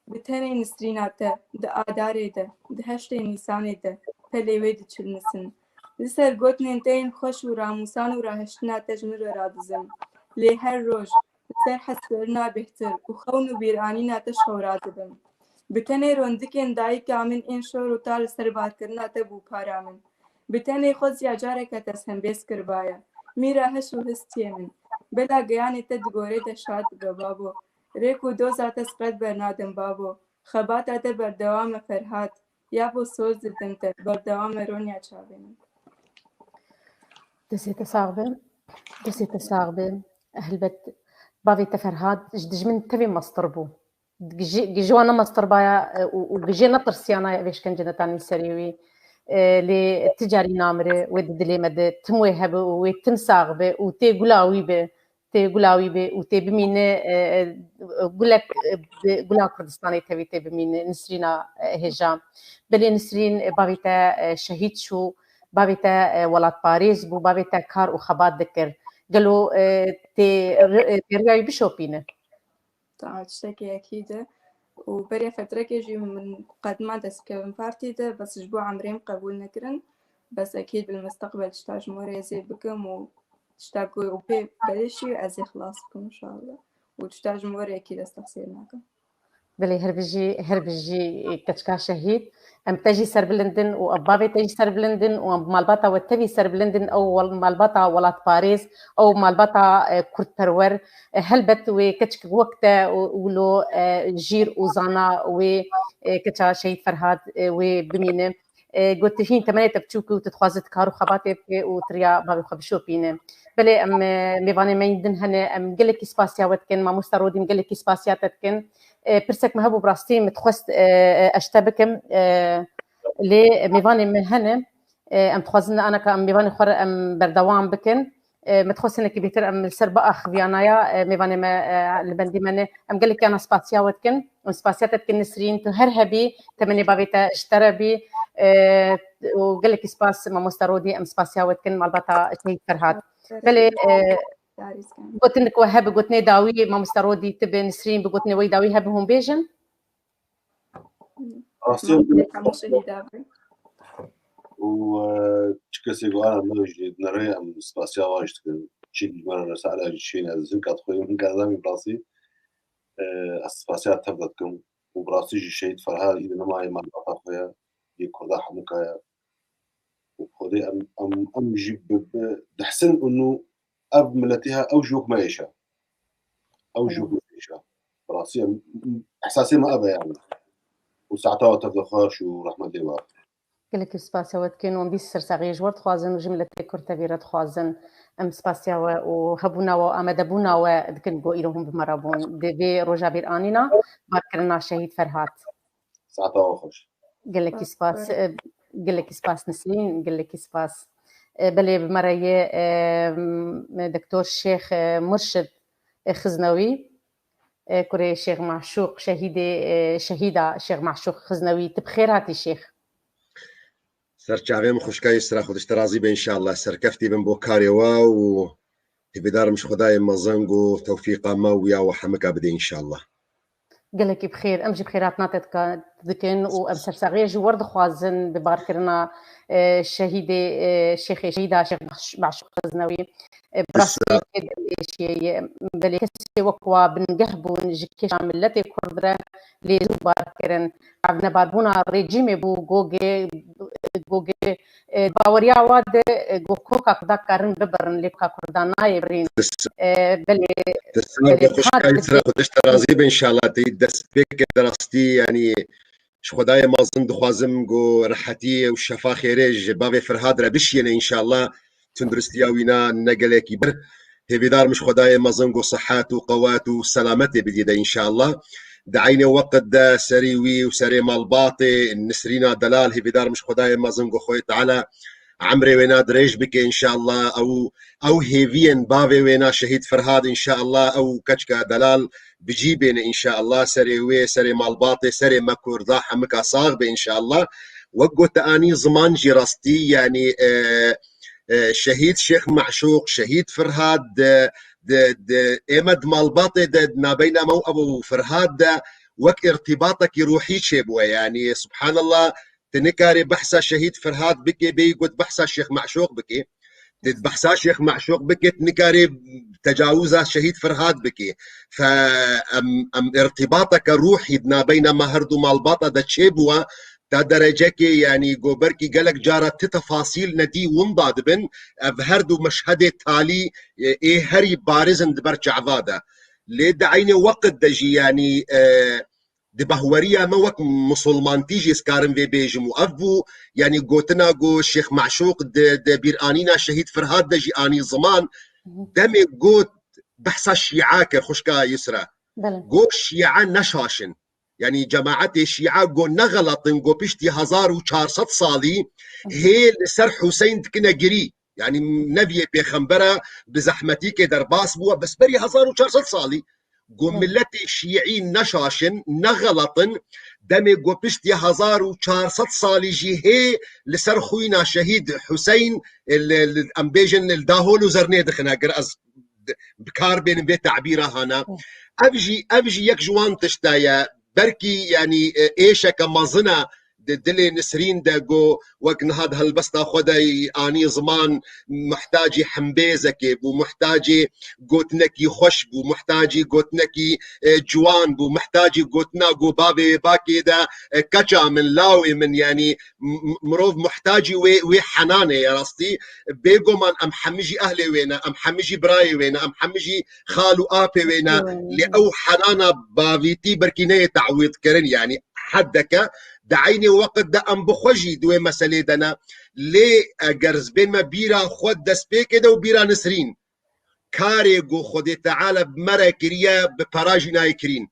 Bi tenê Nisrîna te di Adarê de, di heştê Nîsanê de pelê wê diçilmisin. Li ser gotinên te yên xweş û ramûsan û rahiştina te ji min re radizim. Lê her roj, li ser hezkirina bêhtir û xewn û bîranîna te şewra dibim. Bi tenê rondikên dayika min ên şor û ta li ser barkirina te bû para min. Bi tenê xweziya careke te sembêz kiribaya. Mîra heş û histiyê min. Bila giyanê te di gorê de şad bibe, babo. Rêk û doza te siqet bernadim, babo. Xebata te berdewam e, Ferhat. Ya bo soz didim te, berdewam e, Ronya çavê min. Destê te sax be. Destê te sax be. Helbet bavê te Ferhat ji dijmin tevî mestir bû. Gijê, gijê wan ne mestir baya, e, û, û gijê netirsiyanaya vê şkencenetanî serê wî. E, lê ti carî namire wê di dilê me de tim wê hebe û wê tim sax be û tê gula wî be. Tê gula wî be û tê bimîne, e, e, gulek, e, bi gula Kurdistanê tevî tê bimîne, Nisrîna, e, hêja. Belê Nisrîn, e, bavê te, e, şehîd çû, bavê te, e, welatparêz bû, bavê te kar û xebat dikir. Gelo, e, tê ri-, e, tê riya wî bişopîne? Taha tiştekî ekîd e. Û berê fetrekê jî min qedima dest bikevim partî de, bes ji bo emrê min qebûl nekirin. Bes ekîd bil misteqbel tişta ji morê ez ê bikim û tişta ku û pê belê şî ez ê xilas bikim inşallah. Û tişta ji morê ekîd ez texsîr nakim. Belê, her bijî, her bijî keçika şehîd. Em te jî serbilindin û em bavê te jî serbilindin û em malbata we tevî serbilindin. Ew wel-, malbata welatparêz, ew malbata, e, kurdperwer. E, helbet wê keçik wek te û wilo, e, jîr û zana wê, e, keça Şehîd Ferhad, e, wê bimîne. E, got hîn temenê te biçûk û tu dixwazî tu kar û xebatê bike û tu riya bavê xwe bişopîne. Belê em, e, mêvanê me yên din hene, em gelekî spasiya we dikin, mamosta Rodî, em gelekî spasiya te dikin. E, pirsek me hebû bi rastî min dixwest, e, e, ez te bikim, e, lê mêvanê me hene, e, em dixwazin anaka em mêvanê xwe re em berdewam bikin. E, min dixwest hinekî bêhtir em li ser biaxiviyanaya, e, mêvanê me, e, li bendî me ne. Em gelekî ana spasiya we dikin. Em spasiya te dikin Nisrîn, tu her hebî, temenê bavê te ji te re bî. E, û gelekî spas mamosta Rodî, em spasiya we dikin malbata Şehîd Ferhat. Belê, e, gotinek we hebe, gotinê dawî mamosta Rodî, tu bi Nisrîn bi gotinê we yî dawî hebe hûn bêjin? Rastî û, e, çi kesê ku ana me jî dinere em spasiya wan jî dikin. Çi ji me re resa, ela jî çêne, ez hinka dixwînim, hinka ez namî bi rastî. E, ez spasiya tev de dikim. Û bi rastî jî Şehîd Ferhad îdî nemayê malbata xwe ye, yê Kurda hemûka ye. Û bi Xwedê em, em, em jî bi, bi dihsin û nû ev miletê ha, ew jî wek me êşa. Ew jî wek me êşa. Bi rastî em, ehsasê me ev e yani. Û saeta we tev de xweş û rehmetê we. Gelekî spasiya we dikin û em bîst sersaxiyê ji we dixwazin û ji miletê Kurd tevî re dixwazin. Em spasiya we û hebûna we û amadebûna we dikin ku îro hûn bi me re bûn. Di vê roja bîranîna barkirina Şehîd Ferhat. Saeta we xweş. Gelekî spas, e, gelekî spas Nisrîn, gelekî spas. E, belê bi me re yê, e, m-, Doktor Şêx, e, Murşid, e, Xiznewî, e, kurê Şêx Maşûq, şehîdê, e, şehîda Şêx Maşûq Xiznewî. Tu bi xêr hatî Şêx. Ser çavê min xwişkayê sira xwe dişte razî be înşallah. Serkeftî bin bo karê we û hêvîdar im ji Xwedayê mezin ku tewfîqa me û ya we hemika bide înşallah. Gelekî bi xêr, em jî bi xêr hatina te dika-, dikin û em sersaxiyê ji we re dixwazin bi barkirina, e, şehîdê, e, Şêxê Şehîda Şêx Maş-, Maşûq Xiznewî. E, bi rastî kê dilêşiyê ye. Belê kesê wek wa bingeh bûn ji kêşa miletê Kurd re, lê zû bar kirin. Evnebarbûna rejîmê bû, gogê, gogê, e, baweriya wa de, e, go koka Kurda karin bibirin, lê koka Kurda nayê birîn. E, belê, belê, xweşkayê sira xwe dişte razî be înşallah. Te destpêkê de rastî, yanî, ji Xwedayê mezin dixwazim ku rehetiyê û şefa xêrê ji bavê Ferhad re bişiyêne înşallah. Tunduristiya wî na ne gelekî bir. Hêvîdar im ji Xwedayê mezin ku sihet û qewet û selametê bidî de înşallah. Di eynê weqt de serî wî û serê malbatê Nisrîna delal, hêvîdar im ji Xwedayê mezin ku Xwedê Teala emrê wêna dirêj bike înşallah. Ew, ew hêviyên bavê wêna şehîd Ferhad înşallah, ew keçika delal bi cî bêne înşallah. Serê wê, serê malbatê, serê me Kurda hemika sax be înşallah. Wek ku te anî ziman jî rastî, yanî, e, e, şehîd Şêx Meşûq, şehîd Ferhad, di, di, di, ê me di malbatê de, di nabeyna me û ev û Ferhad de wek îrtîbatekî ruhî çêbûye. Yanî, subhanallah, tu nikarî behsa şehîd Ferhad bikê, bêyî got behsa Şêx Meşûq bikê. Dê behsa Şêx Meşûq bike, tu nikarê tecawuza Şehîd Ferhad bike. Fe em, em irtibateke ruhî di navbeyna me her du malbata de çêbûwa, ta derecekê, yanî, go belkî gelek cara ti tefasîl nedî winda dibin, ev her du meşhedê talî, e, ê herî bariz in di ber çava de. Lê di eynê weqt de jî, yanî, e, di bahweriya me wek misilmantî jî ez karim vê bêjim û ev bû, yanî, gotina ku Şêx Meşûq di, di bîranîna Şehîd Ferhad de jî anî ziman, demê got behsa Şîa kir, xwişka Yusra. Belê. Got Şîa neşaş in. Yanî cemaetê Şîa got ne xelet in, got piştî hezar û çar sed salî hê li ser Hûseyn dikine girî. Yanî neviyê pêxembera bi zehmetîkê derbas bû, bes berî hezar û çar sed salî got miletê Şîî neşaş in, ne xelet in, demê got piştî hezar û çar sed salî jî hê li ser xwîna Şehîd Hûseyn, e, li, li, em bêjin li dahol û zernê dixine, ger ez d-, bi kar bênim vê tabîra hana. Ev jî, ev jî yek ji wan tişta ye. Belkî, yanî, e, êşeke mezin e di dilê Nisrîn de, got, wek niha di helbesta xwe de anî ziman, muhtacî hembêzekê bû, muhtacî gotinekî xweş bû, muhtacî gotinekî, e, ciwan bû, muhtacî gotina, got, bavê wê bakê de, e, keça min, lawê min, yanî m-, m-, mirov muhtacî wê, wê henanê ye rastî. Bêguman em hemî jî ehlê wê ne, em hemî jî birayê wê ne, em hemî jî xal û apê wê ne. Lê ew henana bavîtî belkî neyê te'wîdkirin, yanî heddeke. Di eynê weqt de em bi xwe jî di wê meselê de ne. Lê eger zibên me bîra xwe destpêkê de û bîra Nisrîn, karê ku Xwedê Teala bi me re kiriye, bi para jî nayê kirîn.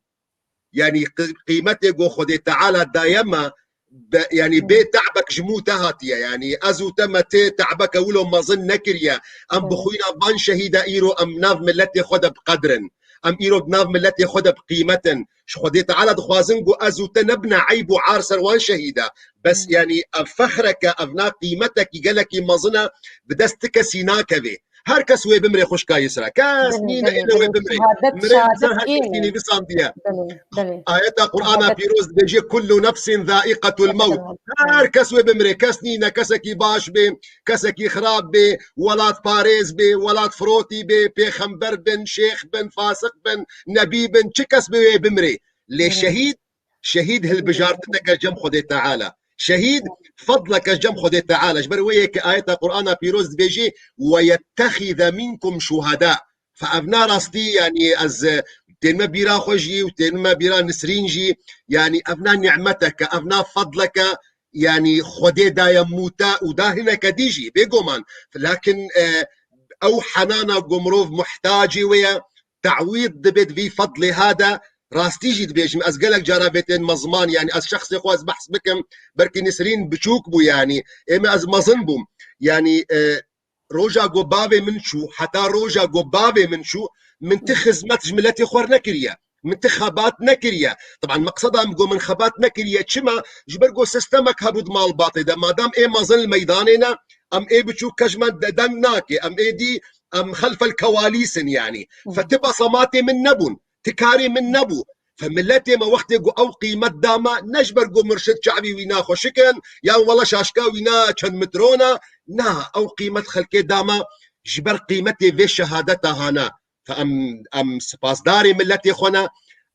Yanî qi-, qîmetê ku Xwedê Teala daye me, be-, yanî bê te'bek ji mû te hatiye. Yanî ez û te me tê te'beke wilo mezin nekiriye. Em bi xwîna van şehîda îro em nav miletê xwe de bi qedr in. Em îro bi nav miletê xwe de bi qîmet in. Ji Xwedê Teala dixwazin ku ez û te nebine eyb û ar ser wan şehîda. Bes, yanî, ev fexreke, ev na qîmetekî gelekî mezin e, bi dest ti kesî nakevê. Her kes wê bimrê, xwişka Yusra. Kes nîne êne wê bimrê. Mirê ser her tiştî nivîsandiye. Ayeta Qur'ana pîroz dibêje, "Kullu nefsin zaiqetul mewt." Her kes wê bimrê. Kes nîne, kesekî baş bê, kesekî xirab bê, welatparêz bê, welatfirotî bê, pêxember bin, şêx bin, fasiq bin, nebî bin, çi kes bê wê bimrê. Lê şehîd, şehîd hilbijartineke cem Xwedê Teala. Şehîd fedleke cem Xwedê Teala. Ji ber wê yekê ayeta Qur'ana pîroz dibêjî, "Ve yettexize minkum şuhada." Fe ev na rastî, yanî ez, e, tên me bîra xwe jî û tên me bîra Nisrîn jî, yanî ev na nîmeteke, ev na fedleke, yanî Xwedê daye mûte û da hineke dî jî, bêguman. Lakin, e, ew henana ku mirov muhtacê wê ye, te'wîd dibêt vî fedlê ha de, rastî jî dibêjim, ez gelek cara vê tên me ziman, yanî ez şexsê xwe ez behs bikim, belkî Nisrîn biçûk bû, yanî ê me ez mezin bûm. Yanî, e, roja ku bavê min çû, heta roja ku bavê min çû, min ti xizmet ji miletê xwe nekiriye. Min ti xebat nekiriye. Teban meqseda min ku min xebat nekiriye çima? Ji ber ku sistemek hebû di malbatê de. Madam ê mezin li meydanê ne, em ê biçûk ke ji me de-, deng nake. Em ê dî, em xelfel kewalîs in yanî. Fe ti besematê min nebûn. Ti karê min nebû. Fe miletê me wextê ku ew qîmet da me, ne ji ber ku mirşid çavî wî na xweşik in, yan wela şaşka wî na çend mitron e. Na, ew qîmet xelkê da me ji ber qîmetê vê şehadeta hana. Fe em, em sipasdarê miletê xwe ne,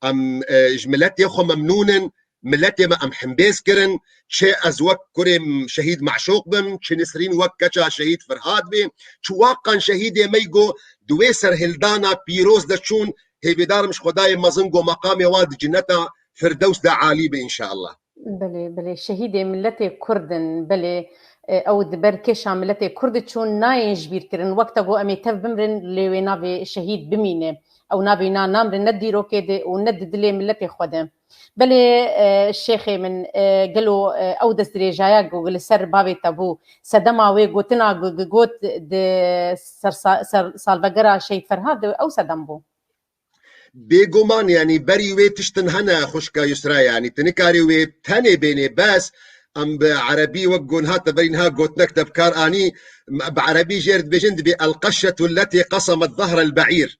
em, e, ji miletê xwe memnûn in, miletê me em hembêz kirin, çi ez wek kurê şehîd Meşûq bim, çi Nisrîn wek keça şehîd Ferhad bê, çi waqan şehîdê me go di wê serhildana pîroz de çûn, hêvîdar im ji Xwedayê mezin go meqamê wan di cineta Firdews de alî be înşallah. Belê, belê, şehîdê miletê Kurd in, belê, e, ew di ber kêşa miletê Kurd çûn, nayên ji bîr kirin. Wek te got, em ê tev bimrin, lê wê navê şehîd bimîne. Ew navê wîna namrin ne di dîrokê de û ne di dilê miletê xwe de. Belê, e, şêxê min, e, gelo, e, ew destdirêjaya ku li ser bavê te bû, sedema wê gotina ku, ku got di ser sa-, ser salvegera Şehîd Ferhad de ew sedem bû? Bêguman, yanî berî wê tiştin hene, xwişka Yusra, yanî tu nikarî wê tenê bênê, bes em bi erebî wek gon hate berî niha gotinek te bi kar anî, bi erebî jêr dibêjin, dibê el qeşetu letê qesemet zehrel be'îr.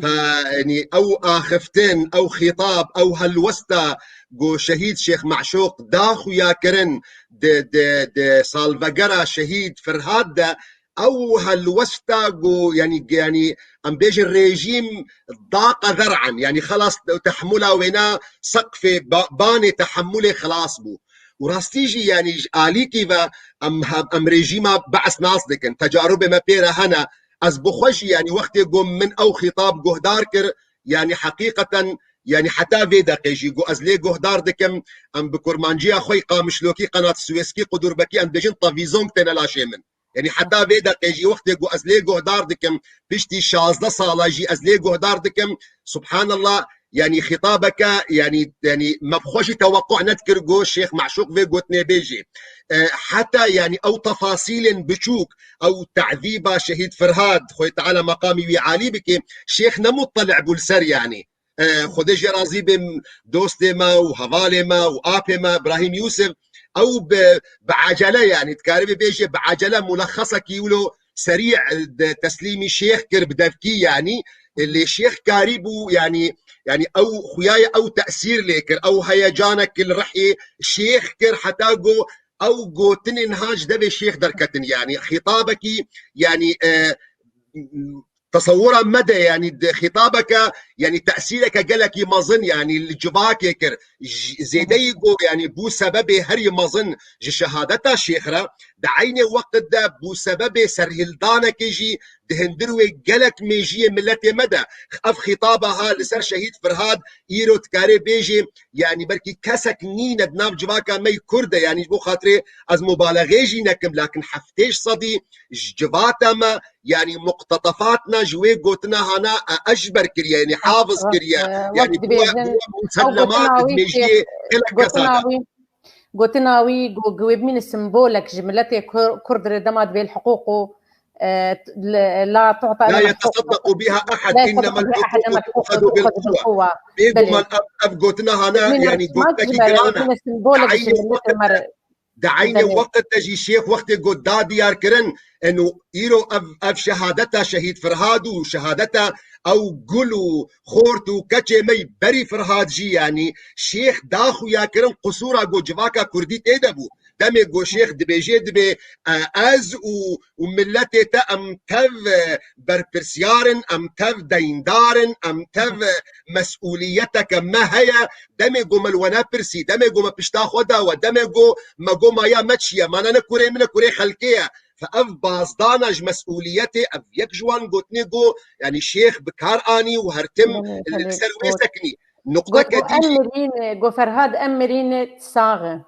Fe, yanî ew axiftin, ew xîtab, ew helwesta ku şehîd Şêx Meşûq da xuya kirin di, di, di salvegera şehîd Firhat de, ew helwesta ku, yanî, yanî, em bêjin rejîm daqa zer'an, yanî xelas tehemula wêna seqfê ba-, banê tehemulê xelas bû. Û rastî jî, yanî, ji alîkî ve em, em rejîma Be's nas dikin. Tecarubê me pê re hene. Ez bi xwe jî, yanî, wextê ku min ew xîtab guhdar kir, yanî, heqîqeten, yanî, heta vê deqê jî ku ez lê guhdar dikim, em bi kurmanciya xwe yî qamişlokî, qenat swêskî, qudurbekî, em dibêjin tavîzong têne laşê min. Yanî, heta vê deqê jî wextê ku ez lê guhdar dikim, piştî şazdeh sala jî ez lê guhdar dikim, subhanallah, yanî, xîtabeke, yanî, yanî, me bi xwe jî tewequ nedikir ku Şêx Meşûq vê gotinê bêjê. E, heta, yanî, ew tefasîlên biçûk, ew te'zîba Şehîd Firhad, Xwedê Teala meqamî wî alî bike, Şêx ne muttali bû li ser, yanî. E, Xwedê jê razî be, dostê me û hevalê me û apê me Ibrahîm Yûsif, ew bi, bi ecele, yanî, dikaribê bêjê bi ecele mulexesekî wilo serî, e, de teslîmî Şêx kir bi devkî, yanî, e, lê Şêx karî bû, yanî, yanî, ew xuyaye ew tesîr lê kir, ew heyecanek li rihê Şêx kir, heta ku ew gotinên ha ji devê Şêx derketin, yanî, xîtabekî, yanî, e, tesewura me de, yanî, di xîtabeke, yanî, tesîreke gelekî mezin, yanî, li civakê kir. J-, zêdeyî ku, yanî, bû sebebê herî mezin ji şehadeta Şêx re, di eynê weqt de bû sebebê serhildanekê jî di hundir wê gelek mêjiyê miletê me de. Ev xîtaba ha li ser Şehîd Firhad îro dikarê bêjê, yanî, belkî kesek nîne di nav civaka me yî Kurd de, yanî, ji bo xatirê ez mubalexê jî nekim, lakin heftê sedî ji civata me, yanî, muqtetefatna ji wê gotina hana, e, eşber kiriye, yanî, hafiz kiriye. E, wek Yanî, dibêjin, bû, bû ew musellemat gotina wî mêjiyê gelek gotina kesan e. Wî, gotina wî got, got wê bimîne simbolek ji miletê Kur-, Kurd re dema dibê li hiqûq û, e, la, la tu'ta لا يتصدق بها أحد، إنما الحقوق تؤخذ بالقوة. Bêguman ev, ev gotina hane, yanî, gotinekî giran e. Simbolek ji miletê me re. Di eynê weqt de jî Şêx wextê got da diyar kirin, eno îro ev, ev şehadeta Şehîd Firhad û şehadeta ew gul û xort û keçê me yî berî Firhad jî, yanî Şêx da xuya kirin qisûra ku civaka Kurdî tê de bû. Demê ku Şêx dibêjê dibê, e, ez û, û miletê te em tev, e, berpirsiyar in, em tev deyndar in, em tev, e, mesûliyeteke me heye. Demê ku me li we nepirsî, demê ku me pişta xwe dawe, demê ku me got maya me çi ye, mana ne kurê min e, kurê xelkê ye. Fe ev bazdana ji mesûliyetê, ev yek ji wan gotinê ku, yanî, Şêx bi kar anî û her tim li ser wê sekinî. Nuqteke dî jî. Got, em mirîne, got Ferhad, em mirîne, sax e.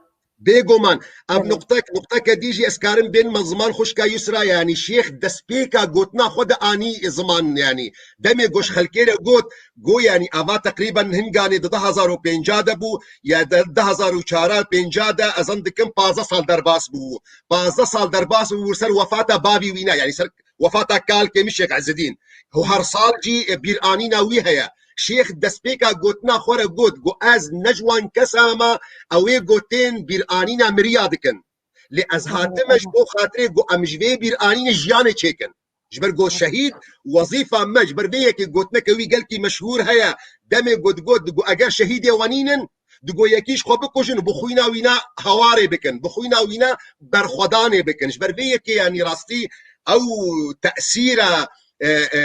Bêguman, ev nuqtek, nuqteke dî jî ez karim bên me ziman xwişka Yusra, yanî Şêx destpêka gotina xwe de anî ziman, yanî demê ku ji xelkê re got, got, yanî ava teqrîben hinganê di du hezar û pênca de bû, ya di du hezar û çar pênca de, ez zan dikim pazdeh sal derbas bû. Pazdeh sal derbas bû, ser wefata bavî wî ne, yanî ser wefata kalkê min Şêx Ezzedîn. Û her sal jî, e, bîranîna wî heye. Şêx destpêka gotina xwe re got, got, ez ne ji wan kesa me, ew ê gotên bîranîna miriya dikin. Lê ez hatime ji bo xatirê, got, em ji vê bîranînê jiyanê çêkin. Ji ber got şehîd, wezîfa me, ji ber vê yekê gotineke wî gelkî meşhûr heye. Demê got, got, got, eger şehîdê we nînin, digo yekî ji xwe bikujin û bi xwîna wîna hewarê bikin, bi xwîna wîna berxwedanê bikin. Ji ber vê yekê, yanî rastî ew tesîra, e, e,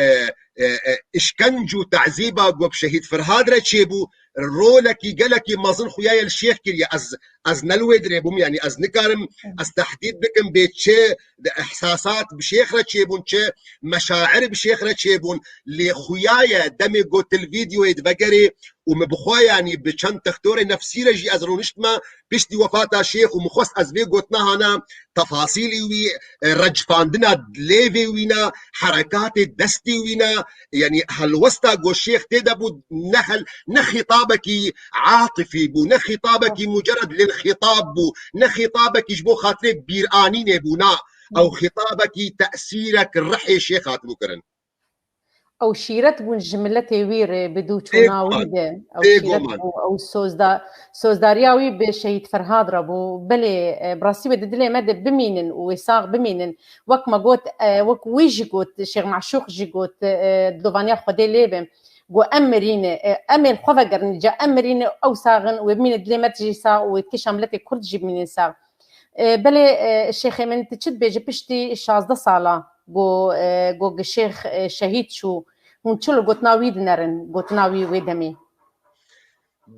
e, e, işkenc û tezîba ku bi Şehîd Firhad re çêbû, rolekî gelekî mezin xuyaye li Şêx kiriye. Ez, ez ne li wê dirê bûm, yanî ez nikarim, ez tehdîd bikim bê çi di ihsasat bi Şêx re çêbûn, çi meşair bi Şêx re çêbûn. Lê xuyaye demê ku tu li vîdeoyê divegerê, û min bi xwe, yanî bi çend textorê nefsî re jî ez rûniştime, piştî wefata Şêx û min xwest ez vê gotina hana tefasîlî wî, e, recfandina lêvê wî ne, herekatê destê wî ne, yanî helwesta ku Şêx tê de bû, ne hel-, ne xîtabekî atifî bû, ne xîtabekî mucerred lil xîtab bû, ne xîtabekî ji bo xatirê bîranînê bû, na, ew xîtabekî tesîrek rihê Şêx hatibû kirin. Ew şîret bûn ji miletê wî re bi dû çûna wî de. Ew şîret bû, ew sozda-, sozdariya wî bi Şehîd Ferhad re bû. Belê, e, bi rastî wê di dilê me de bimînin û wê sax bimînin. Wek me got, e, wek wî jî got, Şêx Meşûq jî got, e, dilovaniya Xwedê lê be. Got, em mirîne, e, em ê li xwe vegerin, ca em mirîne, ew sax in, wê bimîne dilê me jî sax û wê kêşa miletê Kurd jî bimînin sax. E, belê, e, Şêxê min, tu çi dibêjî piştî şazdeh sala? Go, e, go gi şêx, e, şehîd çû. Hûn çilo gotina wî dinerin, gotina wî wê demê?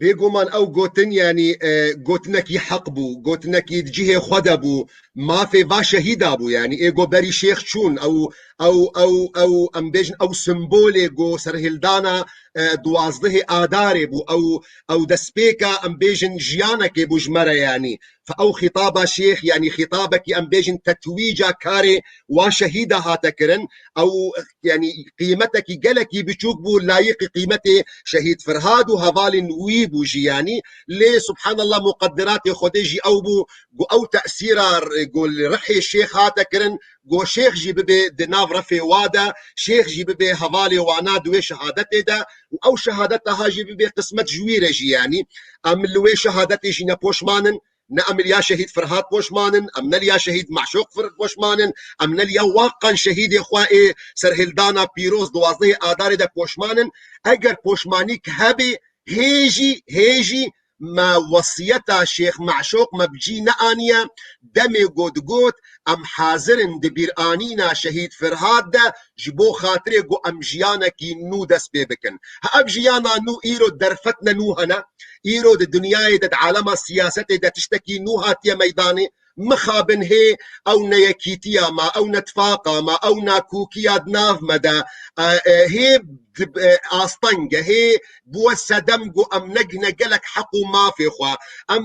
Bêguman ew gotin, yanî, e, gotinekî heq bû, gotinekî di cihê xwe de bû, mafê va şehîda bû, yanî ê go berî şêx çûn, ew, ew, ew, ew, em bêjin ew simbolê go serhildana, e, duwazdehê Adarê bû, ew, ew destpêka, em bêjin, jiyanekê bû ji me re, yanî. Fe ew xîtaba şêx, yanî xîtabekî, em bêjin, tetwîca karê wa şehîda hate kirin, ew, yanî, qîmetekî gelekî biçûk bû, layîqî qîmetê şehîd Firhad û hevalên wî bû jî, yanî. Lê subhanallah, muqedderatê Xwedê jî ew bû, ku ew tesîra, ku li rihê şêx hate kirin, ku şêx jî bibe di nav refê wa de, şêx jî bibe hevalê wana di wê şehadetê de, û ew şehadeta ha jî bibe qismet ji wî re jî, yanî. Em li wê şehadetê jî ne poşman in, ne em li ya şehîd Firhat poşman in, em ne li ya şehîd Maşûq Fir-, poşman in, em ne li ya waqan şehîdê xwe ê serhildana pîroz duwazdehê Adarê de poşman in. Eger poşmanîk hebe, hê jî, hê jî me wesiyeta Şêx Maşûq me bi cî neaniye, demê got, got, em hazir in di bîranîna şehîd Firhat de ji bo xatirê ku em jiyanekî nû dest pê bikin. Ha, ev jiyana nû îro derfetne nû hene, îro di dinyayê de, di alema siyasetê de tiştekî nû hatiye meydanê. Mixabin hê ew ne yekîtiya me, ew ne tifaqa me, ew nakûkiya di nav me de, e, e, hê di, e, asteng e, hê bûwe sedem ku em negihne gelek heq û mafê xwe. Em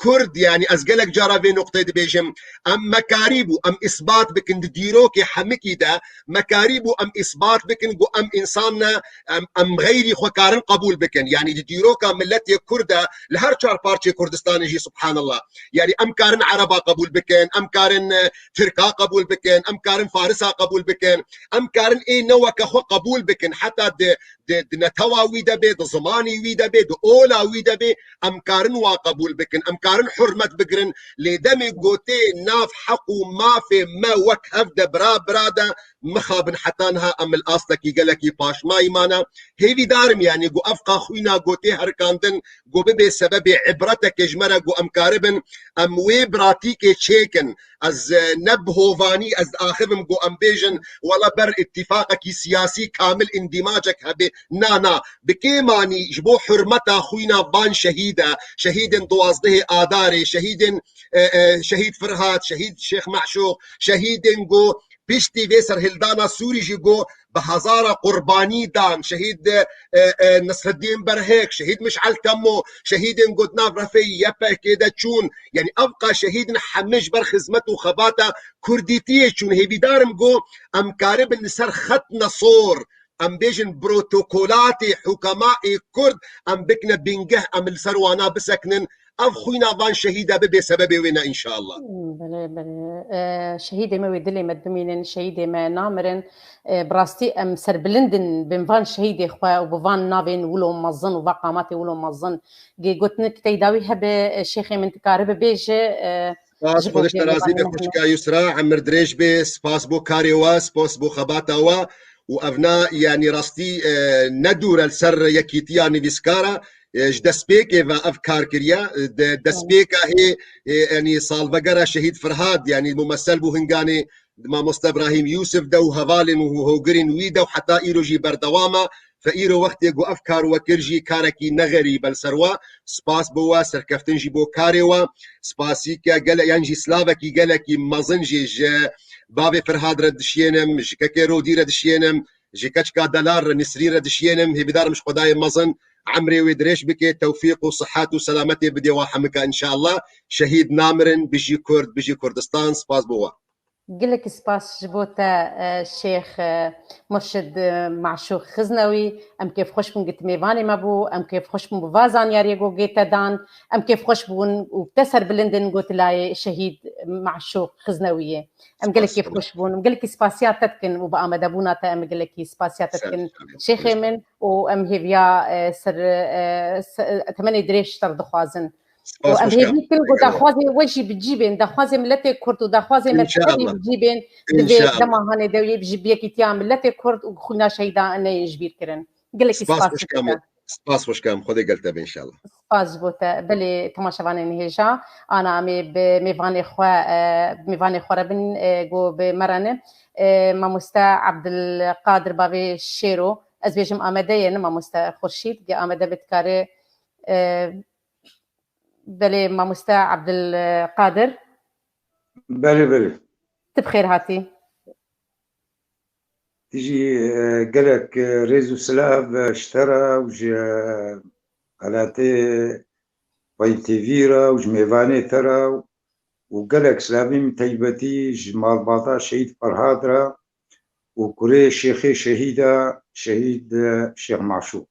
Kurd, yanî ez gelek cara vê nuqteyê dibêjim, em mekarî bû, em îsbat bikin di dîrokê hemikî de, mekarî bû em îsbat bikin ku em însan ne, em, em xeyrî xwe karin qebûl bikin. Yanî di dîroka miletê Kurd de li her çar parçeyê Kurdistanê jî, subhanallah. Yanî em karin Ereba qebûl bikin, em karin, e, Tirka qebûl bikin, em karin Farisa qebûl bikin, em karin ê ne weke xwe qebûl bikin. Heta di, di, di netewa wî de bê, di zimanî wî de bê, di ola wî de bê, em karin wa qebûl bikin, em karin hurmet bigirin. Lê demê gotê nav heq û mafê me wek hev de bira bira de, mixabin heta niha em li astekî gelekî paşmayî mane. Hêvîdar im, yanî ku ev qaxwîna gotê herikandin, ku bibe sebebê îbretekê ji me re, ku em karibin, em wê biratîkê çêkin. Ez, e, ne bi hovanî ez diaxivim ku em bêjin, wela ber îtîfaqekî siyasî kamil îndîmacek hebe. Na, na. Bi kêmanî ji bo hurmeta xwîna van şehîda, şehîdên duwazdehê Adarê, şehîdên, e, e, şehîd Firhat, şehîd Şêx Meşûq, şehîdên ku piştî vê serhildana Sûrî jî ku bi hezara qurbanî dan, şehîd, e, e, Nesreddîn Berhek, şehîd Miş'el Kemo, şehîdên ku di nav refê Y P G de çûn. Yanî ev qa şehîdin hemî ji ber xizmet û xebata kurdîtiyê çûn. Hêvîdar im ku em karibin li ser xetne sor, em bêjin protokolatê hukemaê kurd, em bikine bingeh, em li ser wana bisekinin. Ev xwîna van şehîda bibe sebebê wê ne, înşallah. Belê, belê. E, şehîdê me wê dilê me dimînin, şehîdê me namirin. E, bi rastî em serbilind in bin van şehîdê xwe û bi van navên wilo mezin û va qamatê wilo mezin. Gê gotinik teyda wî hebe, e, şêxê min dikare bibêje, e, Spas, ji bo Xwedê ji te razî be, xwişka Yusra, emir dirêj be, spas bo karê we, spas bo xebata we. Û ev na, yanî rastî, e, ne dûr e li ser yekîtiya nivîskara, e, ji destpêkê ve ev kar kiriye, e, de, destpêka hê, e, yanî salvegera şehîd Firhad, yanî mumesel bû hinganê di mamoste Ibrahîm Yûsif de û hevalên û hogirên wî de û heta îro jî berdewam e. Fe îro wextê ku ev kar we kir jî karekî ne xerîb e li ser we. Spas bo we, serkeftin jî bo karê we. Spasîke gele-, yan jî slavekî gelekî mezin jî ji bavê Firhad re dişiyênim, ji kekê Rodî re dişiyênim, ji keçika Delal re, Nisrî re dişiyênim. Hêvîdar im ji Xwedayê mezin emrê wê dirêj bike, tewfîq û sihet û selametê bidê wa hemika înşallah. Şehîd namirin, bijî Kurd, bijî Kurdistan. Spas bo we. Gelekî spas ji bo te, e, Şêx, e, Murşid, e, Maşûq Xiznewî. Em kêfxweş bûn ku tu mêvanê me bû. Em kêfxweş bûn bi va zanyariyê ku gê te dan. Em kêfxweş bûn û te serbilind in ku tu layê şehîd Maşûq Xiznewî yê. Em gelek Spas, kêfxweş bûn. Em gelekî spasiya te dikin û bi amadebûna te em gelekî spasiya te dikin. Şêxê min û em hêviya, e, ser, e, se-, temenê dirêj ji te re dixwazin. Û em hêvî dikin ku daxwazê we jî bi cî bên, daxwazê miletê Kurd û daxwazê me te jî bi cî bên, di vê dema hanê de wê ji bi yekîtiya miletê Kurd û xwîna şehîda neyên ji bîr kirin. Gelekî spas xwişka min. Spas xwişka min. Xwedê gel te be înşallah. Spas ji bo te. Belê, temaşevanên hêja, ana em ê bi mêvanê xwe, e, bi mêvanê xwe re bin, e, ku bi me re ne. E, mamoste Abdilqadir Bavê Şêro, ez bêjim Amede ye, ne mamoste Xurşîd, ge Amede be dikare, e, belê, mamoste Abdilqadir. Belê, belê. Tu bi xêr hatî. Tijî, e, gelek, e, rêz û silav, e, ji te re û ji, e, qenatê Payîn T V re û ji mêvanê te re û gelek silavî min teybetî ji malbata Şehîd Ferhad re û kurê Şêxê Şehîda Şehîd, e, Şêx Maşûq.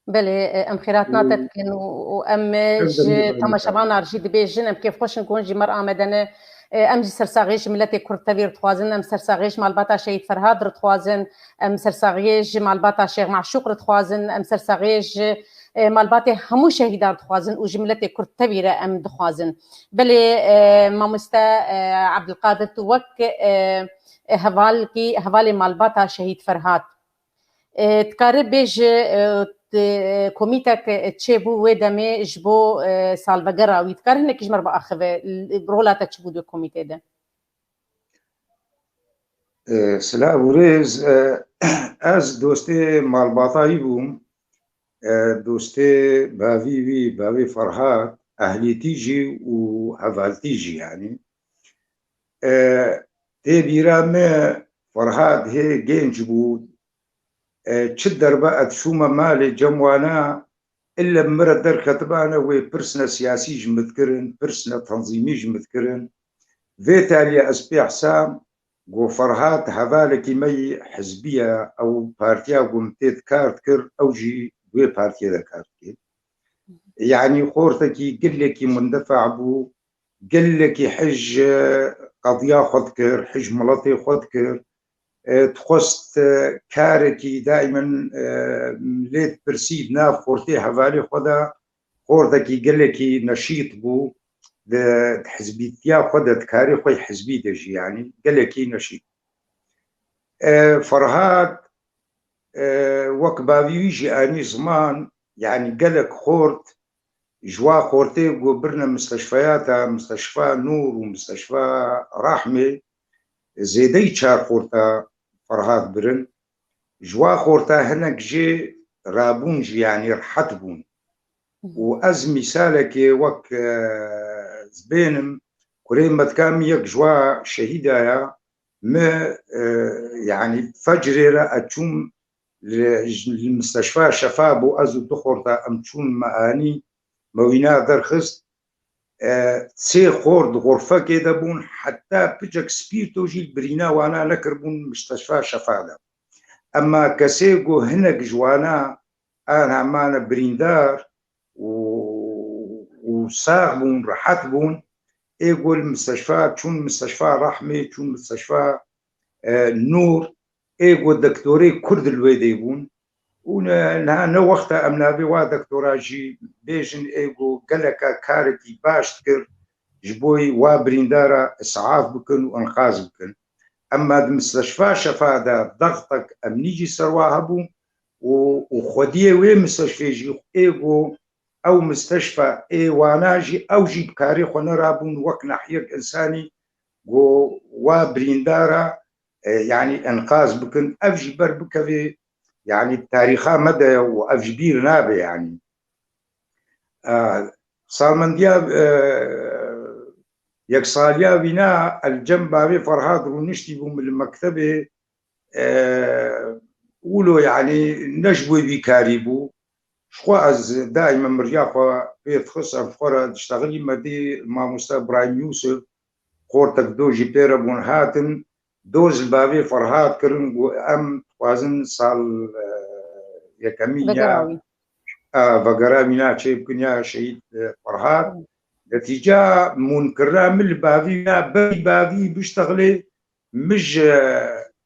Belê, e, em xêratina te dikin û, û em, e, ji temaşevanan jî dibêjin, em kêfxweş in ku hûn jî me re amade ne. E, em jî sersaxiyê ji miletê Kurd tevî re dixwazin, em sersaxiyê ji malbata Şehîd Ferhad re dixwazin, em sersaxiyê ji malbata Şêx Maşûq re dixwazin, em sersaxiyê ji, e, malbatê hemû şehîdan re dixwazin û ji miletê Kurd tevî re em dixwazin. Belê, e, mamoste, e, Abdilqadir, tu wek, e, e, hevalkî, hevalê malbata Şehîd Ferhad, e, dikare bêje, e, t-, e, komîtek, e, çêbû wê demê ji bo, e, salvegera wî. Dikare hinekî ji me re biaxive, l-, rola te çi bû di komîtê de? E, silav û rêz, e, ez dostê malbata wî bûm. E, dostê bavî wî, bavê Ferhad, ehlîtî jî û hevaltî jî, yanî. E, tê bîra me Ferhad hê genc bû. E, çi derbe ez çûme malê cem wana, ille min re derketibane wê pirsne siyasî ji min dikirin, pirsne tenzîmî ji min dikirin. Vê taliyê ez pê hesam, ku Ferhad hevalekî me yî hizbî ye, ew partiya ku min tê de kar dikir, ew jî wê partiyê de kar dike. Yanî xortekî gelekî mindefa bû, gelekî hij, e, qediya xwe dikir, hij miletê xwe dikir. E, dixwest, e, karekî daîmen, e, lê dipirsî di nav xortê hevalê xwe de, xortekî gelekî neşît bû, di, di hizbîtiya xwe de, di karê xwe yê hizbî de jî, yanî gelekî neşît. E, Ferhad, e, wek bavî wî jî anî ziman, yanî gelek xort, ji wa xortê ku birine misteşfeyata, misteşfa Nûr û misteşfa Rahmê, zêdeyî çar xorta Ferhad birin. Ji wa xorta hinek jê rabûn jî, yanî rehet bûn. Û ez mîsalekê wek, e, ez bênim, kurê me dika min yek ji wa şehîda ya, me, e, yanî fecrê re ez çûm li, li misteşfa Şefa bû, ez û du xorta em çûn me anî, me wîna derxist. E, sê xort di xurfekê de bûn, heta piçek spîrto jî li birîna wana nekiribûn misteşfa Şefa de. Ema kesê ku hinek ji wana an hemane birîndar û, û sax bûn, rehet bûn, ê ku li misteşfa, çûn misteşfa Rehmê, çûn misteşfa, e, Nûr, ê ku doktorê Kurd li wê dê bûn. Û ne, niha ne wexta em navê wa doktora jî bêjin, ê ku geleka karekî baş dikir, ji bo wa birîndara isaf bikin û inqaz bikin. Ema di misteşfa Şefa de dextek emnî jî ser wa hebû û, û xwediyê wê misteşfê jî ê ku ew misteşfa ê wana jî ew jî bi karê xwe nerabûn wek nahiyek însanî ku wa birîndara, e, yanî enqaz bikin, ev jî ber bikevê, yanî tarîxa me de ye û ev ji bîr nabe, yanî. E, salmendiya, e, yeksaliya wîna el cem bavê Ferhad rûniştî bûm li mektebê, e, wilo, yanî ne ji bo vî karî bû. Ji xwe ez daîme miriya xwe pê dixist, em xwe re diştexilî me dî mamoste Îbrahîm Yûsif, xortek do jî pê re bûn hatin, doz li bavê Ferhad kirin, got, em dixwazin sal, e, yekemîn ya, Vegera wî. E, vegera wîna çê bikin ya şehîd, e, Ferhad. Netîca mûnkirina min li bavî wîna berî bavî biştexilê, min ji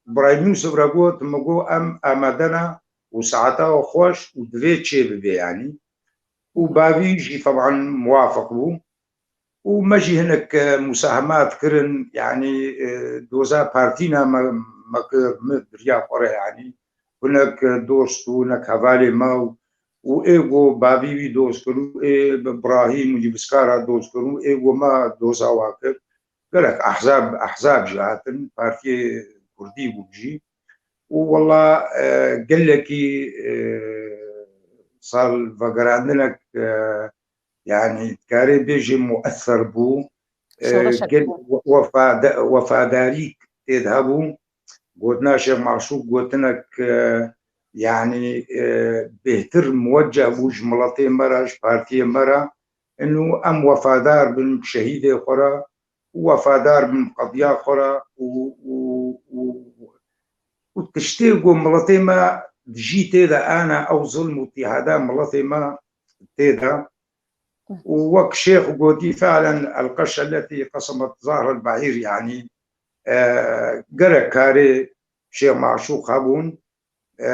Îbrahîm Yûsif re got, min got, em amade ne û saeta we xweş û divê çê bibe, yanî. Û bavî jî teban muwafiq bû. Û me jî hinek, e, musahemat kirin, yanî, e, doza partîna me, me kir, me biriya xwe re, yanî. Hinek, e, dost û hinek hevalê me û, û ê ku bavî wî doz kir û ê bi Brahîm û nivîskara doz kir û ê ku me doza wa kir. Gelek ehzab, ehzab jî hatin, partiyê kurdî bû jî. Û wela, e, gelekî, e, sal vegerandinek, e, yanî dikarê bêjê mueser bû. E, Şoreşek gel-, bû. we-, wefada-, wefadarîk tê de hebû. Gotina Şêx Maşûk gotinek, e, yanî, e, bêhtir muwecceh bû ji miletê me re, ji partiyê me re. Inu em wefadar bin şehîdê xwe re, û wefadar bin qediya xwe re û, û, û, û tiştê ku miletê me dijî tê de ane ew zilm û tîhada miletê me tê de. Û wek Şêx gotî, fe'len el-qeş elletî qesemet zahr el-ba'îr, yanî, e, gerek karê Şêx Maşûq hebûn, e,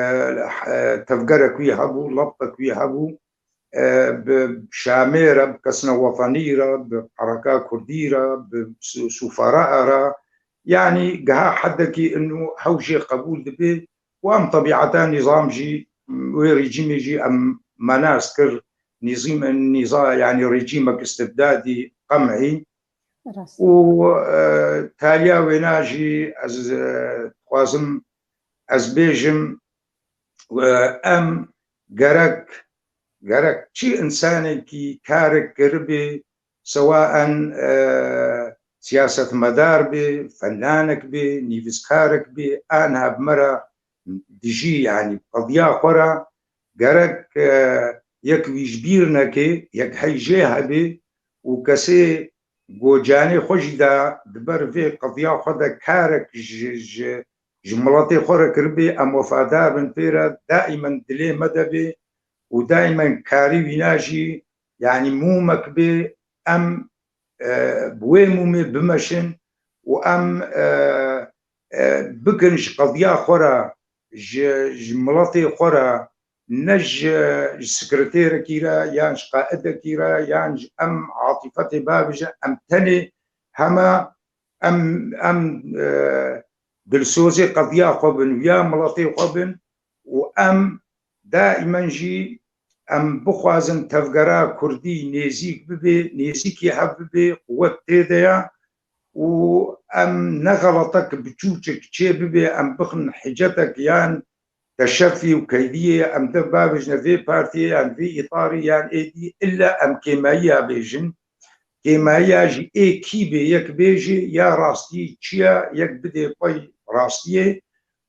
e, tevgerek wî hebû, lapek wî hebû, e, bi Şamê re, bi kesna wetanî re, bi hereka kurdî re, bi su-, sufara re, yanî geha hedekî inu hew jê qebûl dibe û em tebîeta nîzam jî, wê rejîmê jî em me nas kir, nîzîm-, nîza-, yanî rejîmek istibdadî, qem'î. Rast. Û, e, taliya wêna jî ez, e, dixwazim ez bêjim, e, em gerek, gerek çi insanekî karek kiribê, sewaen, e, siyasetmedar bê, fenanek bê, nivîskarek bê, an hebmera dijî, yanî qediya xwe re gerek, e, yek wî ji bîr neke, yek hey jê hebê û kesê gocanê xwe jî da di ber vê qediya xwe de karek ji, ji, ji miletê xwe re kiribê, em wefadar bin pê re, daîmen dilê me de bê û daîmen karî wîna jî, yanî mûmek bê, em, e, bi wê mûmê bimeşin û em, e, e, bikin ji qediya xwe re, ji, ji miletê xwe re, ne ji, ji sekreterekî re, yan ji qaidekî re, yan ji em atîfetê bavêje, em tenê hema em, em, e, dilsozê qediya xwe bin, ya miletê xwe bin û em daîmen jî em bixwazin tevgera kurdî nêzîk bibe, nêzîkî hev bibe, quwet tê de ye û em ne xeletek biçûçik çê bibe, em bixin hicetek yan teşefî û keydiyê, em de bavêjine vê partiyê yan vê îtarî yan êdî, illa em kêmayiya bêjin. Kêmayiya jî ê kî bê, yek bêjê ya rastiyê çi ye, yek bidê pey rastiyê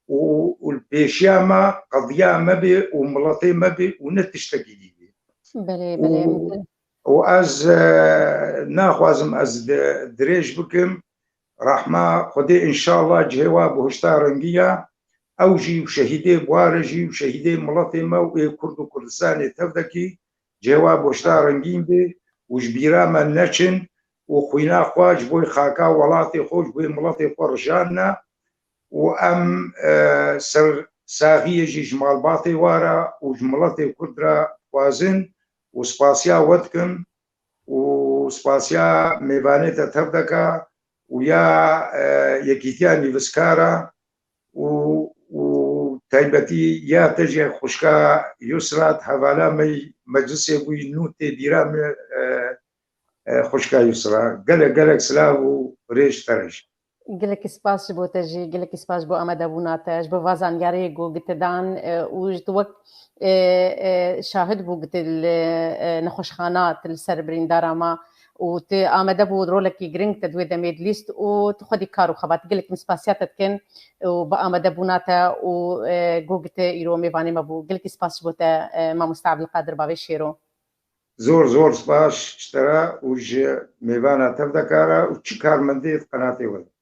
û, û li pêşiya me qediya me bê û miletê me bê û ne tiştekî dî bê. Belê, Û, belê. û ez, e, naxwazim ez di-, dirêj bikim. Rehma Xwedê înşallah cihê wa bihişta rengî ya. Ew jî û şehîdê Buare jî û şehîdê miletê me û ê Kurd û Kurdistanê tevdekî cihê wa bihişta rengîn bê û ji bîra me neçin û xwîna xwe ji bo xaka welatê xwe, ji bo miletê xwe rijandine û em, e, ser saxiyê jî ji malbatê wa re û ji miletê Kurd re dixwazin û spasiya we dikim û spasiya mêvanê te tev deke û ya, e, Yekîtiya Nivîskara û, û taybetî ya te jî xwişka Yusra, hevala me yî meclisê bûyî nû tê bîra me, e, e, xwişka Yusra. Gelek, gelek silav û rêj te re jî. Gelekî spas ji bo te jî, gelekî spas ji bo amadebûna te, ji bo va zanyariyê ku gitidan, e, û ji tu wek, e, e, şahid bû giti li, e, nexweşxana tu li ser birîndara ma û tu amade bû rolekî giring te di wê demê dilîst û tu xwedî kar û xebat. Gelekî spasiya te dikin û bi amadebûna te û, e, ku giti îro mêvanê me bû. Gelekî spas ji bo te, e, mamoste Abdulkadir Bavê Şêro. Zor, zor spas ji te re û ji mêvana tevdeka re û çi karmendê di qenatê we de.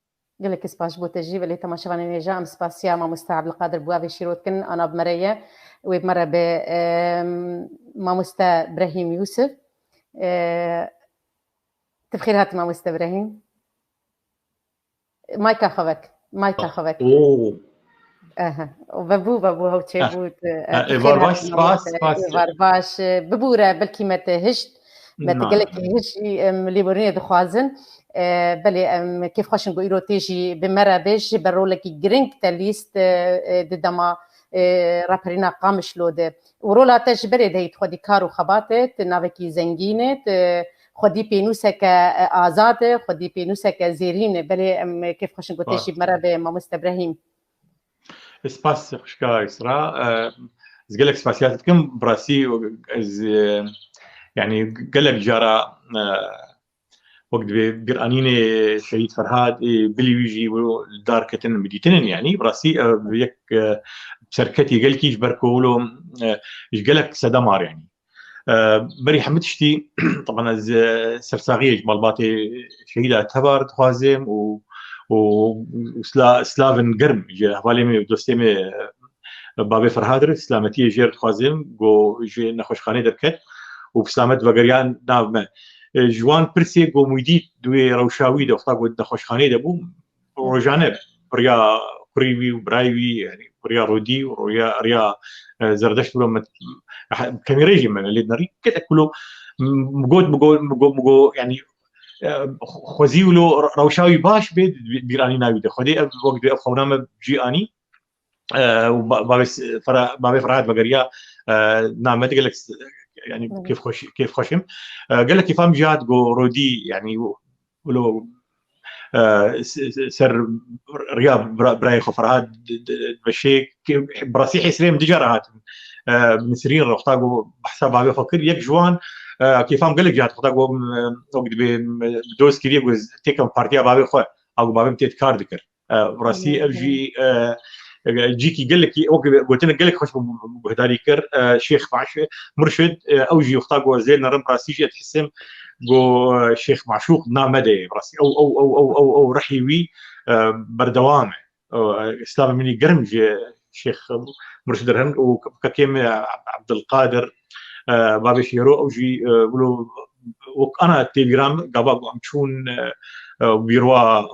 Gelekî spas ji bo te jî, belê temaşevanên hêja, em spasiya mamoste Abdulkadir Bavê Şêro dikin, ana bi me re ye. Wê bi me re be, em, mamoste Brehîm Yusuf. E, tu bi xêr hatî mamoste Brehîm. Mayka xwe vek. Mayka xwe vek. Oo. Aha. Vebû, vebû, hew çêbû. Eh, eh, êvar baş, spas, spas. Êvar baş. Bibûre, belkî me te hişt. Me te gelekî hişt, em, lêborînê dixwazin. Eh, belê, em, kêfxweş in ku îro tê jî bi me re bê, ji ber rolekî giring te lîst, eh, eh, di dema e, raperîna Qamişlo de. Û rola te ji berê de heyî, tu xwedî kar û xebat e, tu navekî zengîn e, tu xwedî pênûseke, e, azad e, xwedî pênûseke zêrîn e. Belê em kêfxweş in ku tê jî bi me re be, mamoste Brahîm. Spas xwişka Îsra. E, ez gelek spasiya te dikim. Bi rastî ez, e, yanî gelek cara, e, wek divê bîranînê Şehîd Ferhad, ê bilî wî jî wilo li dar ketin, min dîtinin, yanî bi rastî, e, yek, e, serketî gelkî ji ber ku wilo, e, ji gelek sedema re, yanî. E, berî hemî tiştî, teban ez, e, sersaxiyê ji malbatê şehîda teva re dixwazim û, û, û sila-, silavên germ ji hevalê me û dostê me, e, bavê Ferhad re, silametiyê jê re dixwazim, ku ji nexweşxanê derket û bi silamet vegeriya nav me. E, ji wan pirsê ku min dît di wê rewşa wî de, wexta ku di nexweşxanê de bû, rojane bi riya kurî wî û birayê wî, yanî bi riya Rodî û riya, riya, e, Zerdeşt wilo me, kemî rê jî me lê dinerî, gelek wilo, m-, got, mi got, mi got, mi got, yanî, e, xwezî wilo rewşa wî baş bê, bîranîna wî de. Xwedê ev, wek divê ev xewna me cî anî, e, û ba-, bavê s-, Fera-, bavê Ferhad vegeriya, e, nav me de gelek s-, yanî kêfxweş, kêfxweş im. E, gelek kêfa min jî hat ku Rodî, yanî, wilo, e, s-, s-, ser riya bira-, birayê xwe Ferhad di, di, dimeşê, kê-, bi rastî hêsirê min du cara hatin. E, Misrîn re wexta ku behsa bavê xwe kir, yek ji wan, e, kêfa min gelek jî hat wexta ku, e, wek dibê, e, doz kiriye ku ez têkim partiya bavê xwe, a ku bavê min tê kar dikir. E, bi rastî ev jî, e, e, cîkî gelekî, wek gotin, gelek xweş bû, guhdarî kir. E, Şêx Faş-, Murşid, e, ew jî wexta ku ez lê nerim, bi rastî jî ez dihisim ku, e, Şêx Maşûq nav me de ye. Bi rastî ew, ew, ew, ew, ew, ew rihî wî, e, berdewam e. E, slavê min ê germ ji Şêx Murşid re hene û kakê me Abdulkadir, e, bavê Şêro, ew jî, e, wilo wek ana tê bîra min, gava ku em çûn, e, e, bîroa,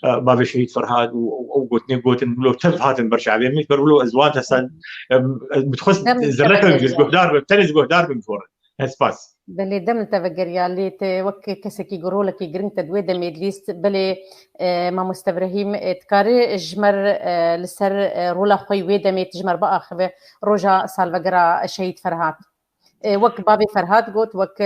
e, bavê Şehîd Ferhad û, û, û gotinê gotin, wilo tev hatin ber çavê min, ber wilo ez wan tesan, em, ez bi xwe zerre kevim, ez guhdar bim, tenê ez guhdar bim jor. Ez spas. Belê, dem li te vegeriya, lê te wek kesekî ku rolekî giring te di wê demê dilîst, belê, e, mamoste Brahîm, e, dikare ji me re, e, li ser, e, rola xwe yê wê demê tu ji me re biaxive roja salvegera Şehîd Ferhad. E, wek bavê Ferhad got, wek, e,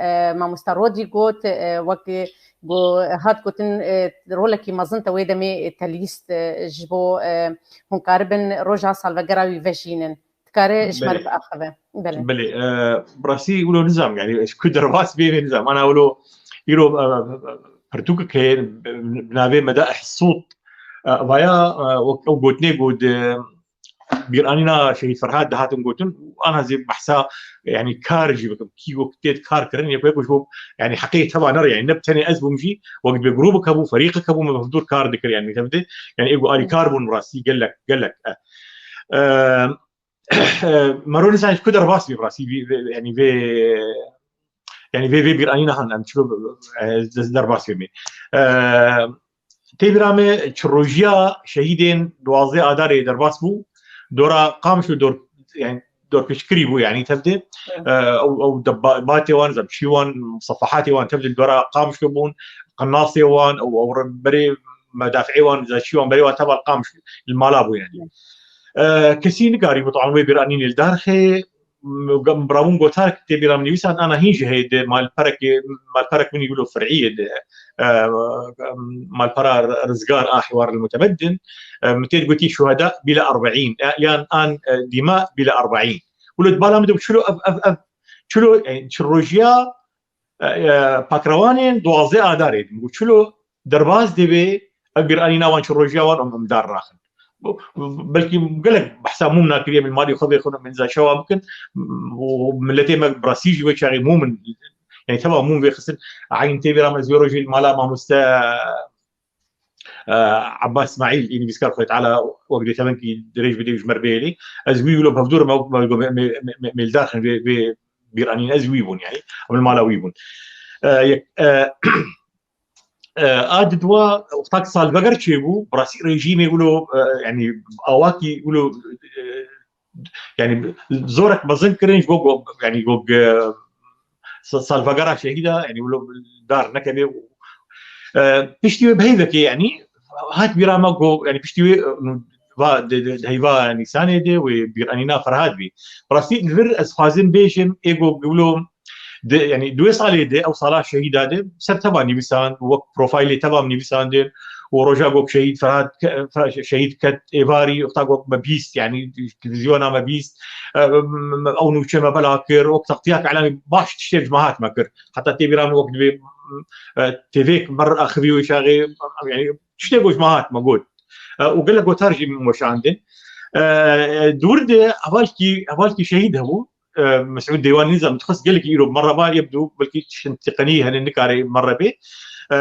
e, mamosta Rodî got, e, wek ku hat gotin, e, rolekî mezin te wê demê, e, te lîst, e, ji bo, e, hûn karibin roja salvegera wî vejînin. Dikare ji me re biaxive. Belê. Belê, e, bi rastî wilo nizam, yanî ez ku derbas bê nizam. Ana wilo îro, e, e, e, pirtûkek heye, bi navê Medaih Sût. E, vaya, e, wek ew gotinê got, e, bîranîna Şehîd Ferhad dihatin gotin, ana zê behsa, yanî kar jî bikim. Kî wek tê kar kirin, yek yek ji bo, yanî heqê teva nere, yanî ne bi tenê ez bûm jî, wek dibê grûbek hebû, ferîqek hebû, me bi hevdûr kar dikir, yanî tevdê, yanî ê ku alîkar bûn bi rastî gelek, gelek. E, e, Mero nizanî ku derbas bî bi rastî, vê, vê, yanî vê, yanî vê, vê bîranîna han, em çilo, e, ez derbas bîmê. E, tê bîra me çi rojiya şehîdên duwazdeh Adarê derbas bû. Dora Qamişlo dor, yanî dorpêçkirî bû, yanî tevdê. Evet. E, ew, ew de ba-, batê wan, zemşî wan, sefahatê wan tevdê dora Qamişlo bûn, qenasê wan, ew, ew re-, berê medafiê wan, zemşî wan, berê wan teva Qamişlo, li mala bû, yanî. Evet. E, kesî nikarî bû, taban wê bîranînê li dar xê, m-, gam-, biravûn gotar tê bîra min nivîsan, ana hîn jî heye di malperekê, malperek min wilo fer'î ye di, e, malpera Rizgar a Hiwar el Mutemeddin, e, min tê digotî şuheda bîle erbeîn, e, yan an, e, dîma bîle erbeîn. Wilo di bala min de çilo ev, ev, ev, çilo, e, çi rojiya, e, e, pakrewanên duwazdeh Adarê, min got çilo derbas divê ev bîranîna wan çi rojiya wan em, em dar raxin. Bu, bu, belkî gelek behsa mûm nakiriye min malî xwe vêxin, min za şewa bikin. Û miletê me bi rastî jî wê çaxê mûm in, yanî teva mûm vêxistin. Eyn tê bîra me ez wê rojê li mala mamoste, e, Abbas Îsmaîl, ê nivîskar, Xwedê Teala wek dê tevenkî dirêj bidê û ji me re bihêlî. Ez wî wilo bi hevdû re me, me, me, me, me, me li dar xin vê, vê bîranîn ez wî bûn, yanî em li mala wî bûn. E, yek, e, e, a di dua, wexta ku salveger çêbû, bi rastî rejîmê wilo, e, yanî awakî wilo, e, yanî zorek mezin kirin ji bo, go-, yanî go-, e, sa-, salvegera şehîda, yanî wilo dar nekeve. E, piştî wê bi heyvekê, yanî hat bîra me go, yanî piştî wê, e, va di, di, di heyva Nîsanê de wê bîranîna Ferhad bî. Rastî li vir ez xwazim bêjim, ê go wilo di, yanî di wê salê de, ew sala şehîda de, ser teva nivîsand, wek profilê teva min nivîsandin, û roja go şehîd Ferhad ke-, Fer-, şehîd ket êvarî, wexta go me bîst, yanî televizyona me bîst, e, m-, m-, ew nûçe me bela kir, wek textiya ke elamî baş tiştê ji me hat me kir. Heta tê bîra min wek dibê, e, T V'yek me re axivî wê çaxê, yanî tiştê go ji me hat me got. E, û gelek gotar jî min weşandin. E, e, di wir de hevalkî, hevalkî şehîd hebû. E, Mesûd Dêwanî nizam dixwest gelekî îro merre ba, yebdû belkî tiştin teqenî hene nikare merre bê. E,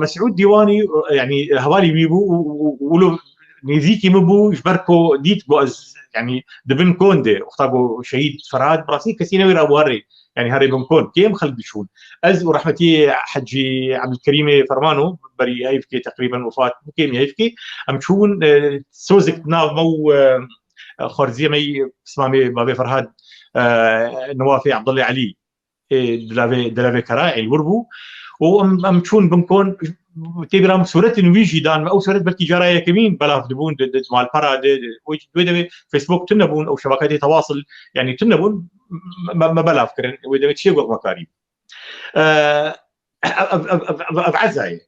Mesûd Dêwanî, e, yanî hevalî wî bû û, û, û, û lo nêzîkî min bû, ji ber ku dît ku ez, yanî di bin kon de, wexta ku şehîd Ferhad, bi rastî kesî newêra bû herê, yanî herê bin kon, kêm xelk diçûn. Ez û rehmetî Hecî Ebdulkerîmê Fermano, berî heyvkê teqrîben wefat bû, kêmî heyvkê, em çûn, e, sozek nav me û, e, xwarziyê me yî pismamê bavê Ferhad, e, Newafê Abdullah Elî, e, dilavê, dilavê Kara, el wir bû. Û em, em çûn bin kon, tê bîra min sûretên wî jî dan me. Ew sûret belkî cara yekemîn belav dibûn di, di, di malpera de, de, wê, wê demê Facebook tune bûn, ew şebaketê tewasil, yanî tune bûn, me, me belav kirin. Wê demê çiyê got me karî. E, ev, ev, ev, ev, ev, ev eza ye.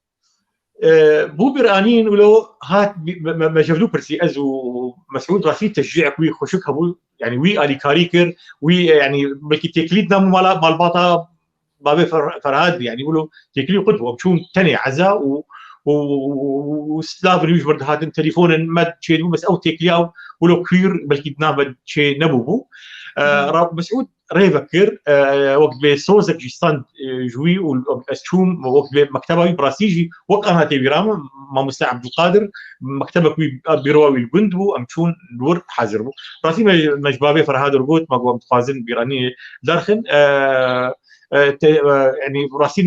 E, bû bîranîn wilo hat bî-, me, me, me ji hevdû pirsî, ez û Mesûd rastî teşcîek wî xweşik hebû, yanî wî alîkarî kir, wî, e, yanî belkî têkilî dina mala, malbata bavê Fer-, Ferhad bî, yanî wilo têkilî xwe dibû. Em çûn tenê eza û, û, û, û, û silavên wî ji vir dihatin, telefonên me çêdibû, bes ew têkiliya wilo kûr belkî dina me çê nebûbû. E, Hı. Ra-, Mesûd rê vekir, e, wek dibê sozek jî stand, e, ji wî û ez çûm wek dibê mekteba wî, bi rastî jî wek ana tê bîra min, mamoste Ebdulkadir, mektebek wî, bîroya wî li gund bû, em çûn li wir hazir bû. Rastî me, me ji bavê Ferhad re got, me got, em dixwazin bîranînê derxin. E, e, te, e, yanî rastî,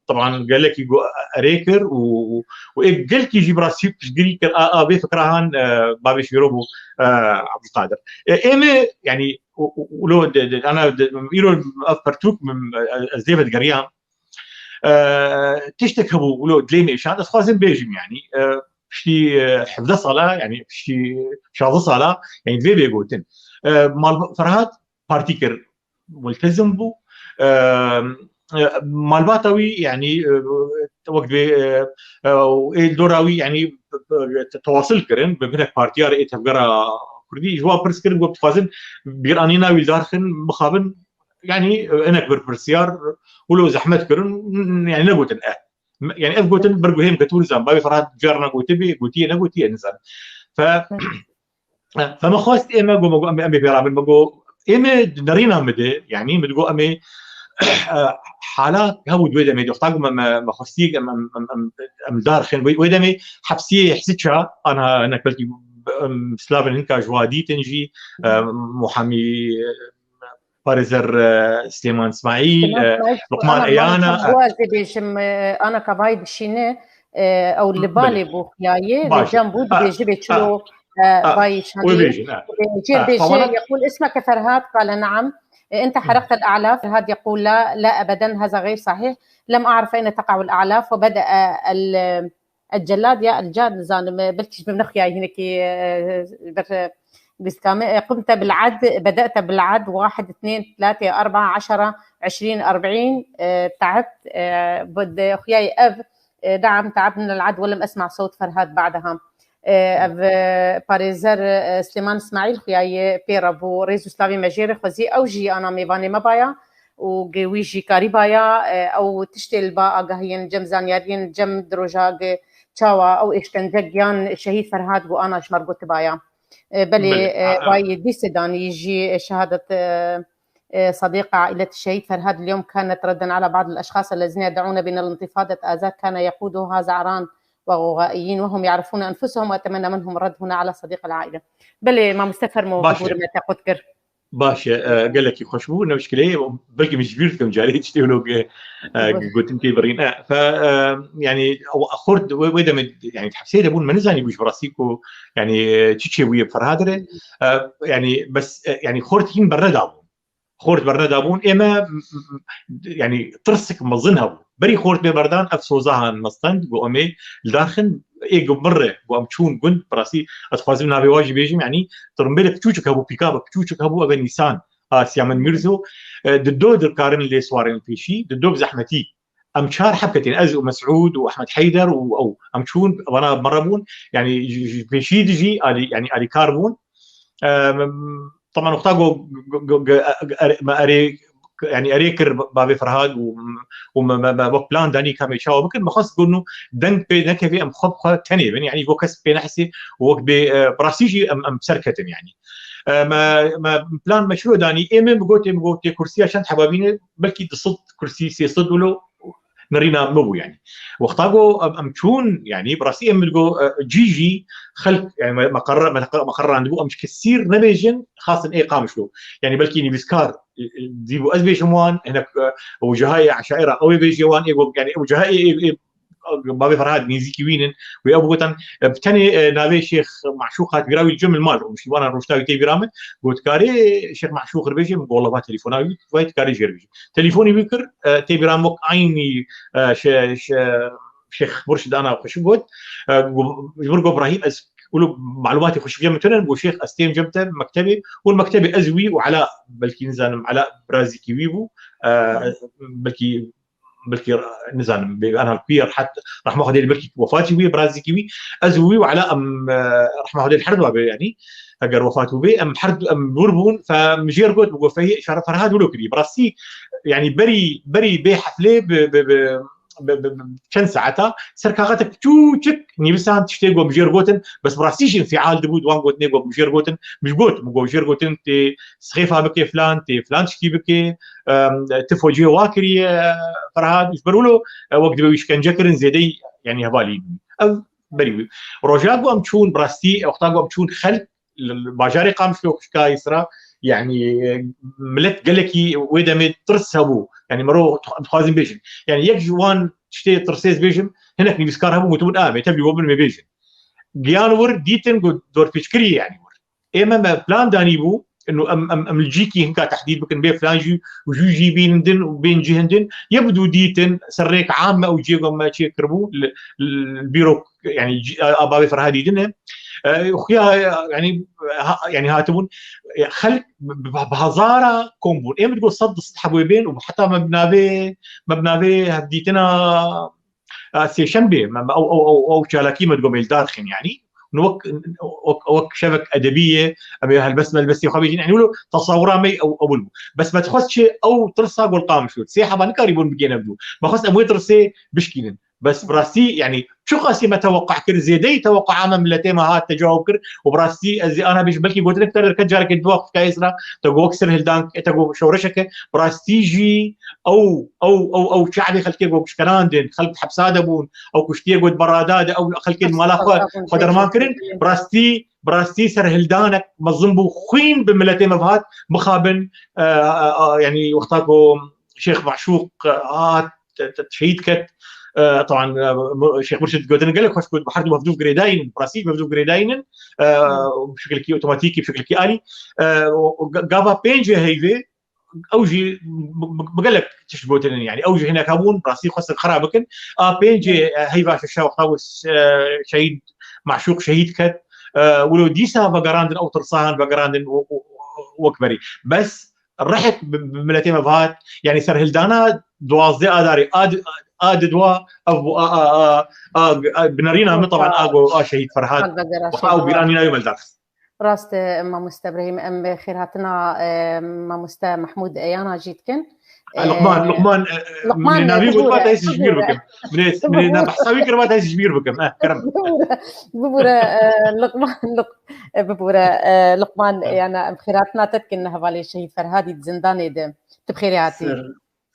teban gelekî got erê kir û, û, û ê gelkî jî bi rastî piştgirî kir, a, a vê fikra han, e, bavê Şêro bû, e, Ebdulkadir. E, ê me, yanî, û, û, û lo de, de, ana de, îro ev pertûk min, e, ez dê ve digeriyam. E, tiştek hebû, û lo dilê me şand, ez xwazim bêjim, yanî, e, piştî, e, hevdeh sala, yanî piştî şazdeh sala, yanî divê bê gotin. E, mal Ferhat partî kir, multezim bû. E, e, malbata wî, yanî, e, wek divê, e, e, ê li dora wî, yanî, e, te-, tewasil kirin, bi hinek partiya re ê tevgera Kurdî, ji wan pirs kirin, got, dixwazin bîranîna wî li dar xin, mixabin, yanî, hinek berpirsiyar, wilo zehmet kirin, yanî, negotin, eh. Yanî, ev gotin, ber guhê min ketibû, nizam, bavê Ferhat carna gotibî, gotiye, negotiye, nizam. Fe, Fe me xwest ê me got, me got, em, em ê pê rabin, me got, ê me nerîna min de, yanî, min digot, em ê, eh, hala hebû di wê demê de, wexta ku me, me, me xwestî, em, em, em, em, em dar xin, wê, wê demê hepsiyê Hisiça, ana hinek belkî, em, silavên hinka ji wa dîtin jî, eh, Muhamî, eh, parêzer, eh, Silêman Îsmaîl, Silêman eh, Îsmaîl, Luqman ana Eyana, Malik, eh. Ez ê bêjim, eh, ana Kavayî dişîne, e, ew li Belê. Balê bû xiyayê, li Baş. Cem bû, A, dibêjibê a, çilo, e, a, vayî wê şandî. Bêjin, a. E, jê A, bêjê, tamam. يقول اسمك فرهاد؟ قال نعم. E, أنت حرقت الأعلاف؟ فرهاد يقول لا، لا أبدا، هذا غير صحيح. لم أعرف أين تقع الأعلاف، وبدأ ال-، الجلاد يا الجاد، nizanim, e, belkî ji min nexuyaye hinekî, e, ber, e, bîstkame. E, قمت بالعد، بدأت بالعد، واحد، اثنين، ثلاثة، أربعة، عشرة، عشرين، أربعين، e, تعبت، e, bud-, xuyaye ev, e, نعم، تعبنا العد ولم أسمع صوت فرهاد بعدها. E, ev, e, parêzer, e, Silêman Îsmaîl xuyaye pê re bû, rêz û slavê me jê re xwezî, ew jî ana mêvanê me baya û ge-, wî jî karîbaya, e, ew tiştê li ba agahiyên cem, zanyariyên cem di roja ge çawa ew êşkence giyan şehîd Ferhad got ana ji me re gotibaya. E, belê, Belê. e, A, a. Vayî dîsê danî jî şehadet, e, e, صديق عائلة الشهيد فرهاد اليوم كانت ردا على بعض الأشخاص الذين يدعون بأن الانتفاضة آذاك كان يقودها زعران وغوغائيين وهم يعرفون أنفسهم، وأتمنى منهم الرد هنا على صديق العائلة. Belê, mamoste fermo, Baş e. Bigûrime te qut kir. Baş e, e, gelekî xweş bû, ne muşkilê, belkî min ji bîr dikim carê tiştê wilo, e, Buyur. Gotin tê birîn. E, fe, e, yanî, ew, xort, wê, wê demê, yanî, hepsê de bûn, me nizanî bû ji rastî ku, yanî, e, çi çêbûye Ferhad re. E, yanî, bes, e, yanî, xort hîn bernedabûn. xort bernedabûn, ê me, m-, m-, yanî tirsik mezin hebû. Berî xort bê berdan, ev soza han me stend, got, em ê li dar xin, ê got, min re, got, em çûn gund, bi rastî, ez dixwazim navê wa jî bêjim, yanî, tirimbêlek piçûçik hebû, pîkabek piçûçik hebû, ev e Nîsan, a Siyamen Mîrzo, e, di do dikarin lê siwarên pêşî, di do bi zehmetî. Em çar heb ketîn, ez û Mesûd û Ehmed Heyder û ew. Em çûn, vana me re bûn, yanî, ji, ji pêşî de jî alî, yanî, alîkar bûn. Em, teman wexta go, go, go, go, er-, me erê, yanî erê kir bavê Ferhad û, û me, me, me wek plan danî ka em ê çawa bikin. Me xwest got nû deng pê nekevê, em xwe bi xwe tenê bin. Yanî go kes pê nehesê û wek bê, e, bi rastî jî em, em ser ketin yanî. E, me, me plan me çilo danî, ê min bi gotê, min gotê kursiya çend heba bîne, belkî du sed kursî, sê sed wilo nerîna min bû yanî. Wexta go em, em çûn, yanî bi rastî em min go, e, cî jî xelk, yanî me, me qerra-, me, me qerrandibû, em ji kesî nebêjin, xastin ê Qamişlo. Yanî belkî nivîskar, e, e, dîbû ez bêjim wan, hinek, e, ewcehayê eşaira, ew ê bêjê wan, ê go, yanî ewcehayê, ê, ê, bavê Ferhad nêzîkî wî nin, wê ew gotin, e, bi tenê, e, navê Şêx Maşûq hat bîra wî, cem li mal rûniştî, wana rûnişta wî tê bîra min, got, karê Şêx Maşûq re bêjê, min got, wela va telefona wî, vay dikarê jê re bêjê. Telefonê wî kir, e, tê bîra min wek eynî, e, şe-, şe-, Şêx Murşid ana xweşik got, e, go-, ji min got, Ibrahîm, ez wilo malumatê xweşik cem tune, got, Şêx, ez têm cem te mektebê, û mektebê ez wî û Ela, belkî nizanim, Ela birazîkî wî bû, e, belkî, belkî nizanim, bê anha li ku ye, rehet, rehma Xwedê lê, belkî wefatî wî, birazîkî wî, ez û wî û Ela em, e, rehma Xwedê li her du bê, yanî, eger wefat bûbê, em her du, em li wir bûn, fe min jê re got, min got, Fehî, Şeref Ferhad wilo kirî. Bi rastî, yanî berî, berî bê heflê bi, bi, bi, bi, bi, bi çend saeta ser kaxetek piçûçik nivîsan tiştê got, min jê re gotin, bes bi rastî jî înfial dibû, di wan gotinê got, min jê re gotin, min ji got, min got, jê re gotin, tê sixêfa bike filan, tê filan tiştî bike, em, tu fociyê wa kiriye, Ferhad, ji ber wilo, e, wek dibe wî şikence kirin, zêdeyî, yanî hevalî bû. Ev berî wî. Roja ku em çûn, bi rastî, wexta ku em çûn, xelk li, li bajarê Qamişlo, xwişka Îsra, yanî, e, milet gelekî wê demê tirs hebû. Yanî mero dixwazin bêjin. Yanî yek ji wan tiştê tirsê ez bêjim, hinek nivîskar hebûn, gotibûn, a, me tevlî we bin, me bêjin. Giyan wir dîtin ku dorpêçkirî, yanî wir. Ê me, me plan danî bû, inu em, em, em li cîkî hinka tehdîd bikin, bê filan jî û jû jî bînin din û bên cihên din. Yê bi dû dîtin, ser rêk am me û cihê ku me çê kiribû, li, li, li bîrok, yanî, cî-, a, a bavê Ferhadî din e. E, xuya, yanî, ha, yanî hatibûn, e, xelk bi, bi, bi hezara kom bûn. Ê min digot sed, du sed hebûyê bên û heta me bi navê, me bi navê hevdîtina a, sêşembê, me, me, ew, ew, ew, ew çalakî me digot, me li dar xin, yanî. Wek, wek, wek şevek edebî ye, em ê helbest melbestê xwe bêjin, yanî, wilo tesawura me ew, ew bû. Bes me dixwest çi ew tirsa gol Qamişlo. Sê heba nikarîbûn bigihêne bi dû. Me xwest em wê tirsê bişkînin. Bes bi rastî, yanî, çiqasî me teweqqa kir, zêdeyî teweqqa me miletê me hat tecawab kir. Û bi rastî, ez ê ana bêjim, belkî gotinek te derket, carekê di wexteke Îsra, te got wek serhildan, te got şoreşeke. Bi rastî jî ew, ew, ew, ew çavê xelkê got şikerandin, xelk di hepsa de bûn, ew kuştiyê got berada de, ew xelkê di mala xwe, xwe derman kirin. Bi rastî, bi rastî serhildanek mezin bû, xwîn bi miletê me ve hat, mixabin, e, e, e, yanî wexta ku Şêx Maşûq, e, hat, te-, te-, şehîd ket, e, taban, e, mu-, Şêx Murşid gotin gelek xweş got, her du mevdûv girêdayîn, bi rastî mevdûv girêdayîn in, e, bi şekilkî otomatîkî, bi şekilkî alî, e, û, û ga-, gava pêncê heyvê, ew jî bi, bi, bi gelek tişt gotinin, yanî ew jî hinek hebûn, rastî xwestin xera bikin. A pêncê, e, heyva şeşa wexta ku, e, şehîd, Maşûq şehîd ket, e, wilo dîsa vegerandin, ew tirsahan vegerandin, û, û, û, wek berî. Bes rihek bi, bi miletê me ve hat, yanî serhildana duwazdeh Adarê, a di, a di dua, ev bû, a, a, a, a, a, binerîna min, taban, a go, a şehîd Ferhad. Wexta ew bîranîna wî me li dar xist. Rast e, mamoste Ibrahîm, em xêrhatina, e, mamoste Mehmûd Eyana jî dikin. E, Luqman, Luqman, e, Luqman, min navî got, bibûre, va te ez ji bîr bibûre. Bikim. Min ê, min ê, bibûre, behsa wî kir, va te ez ji bîr bikim. Eh, kerem. Bibûre, bibûre, e, Luqman, Luq-, e, bibûre, e, Luqman, eh, Eyana, em xêrhatina te dikin hevalê şehîd Ferhadî di zindanê de. Tu bi xêrê hatî. Ser,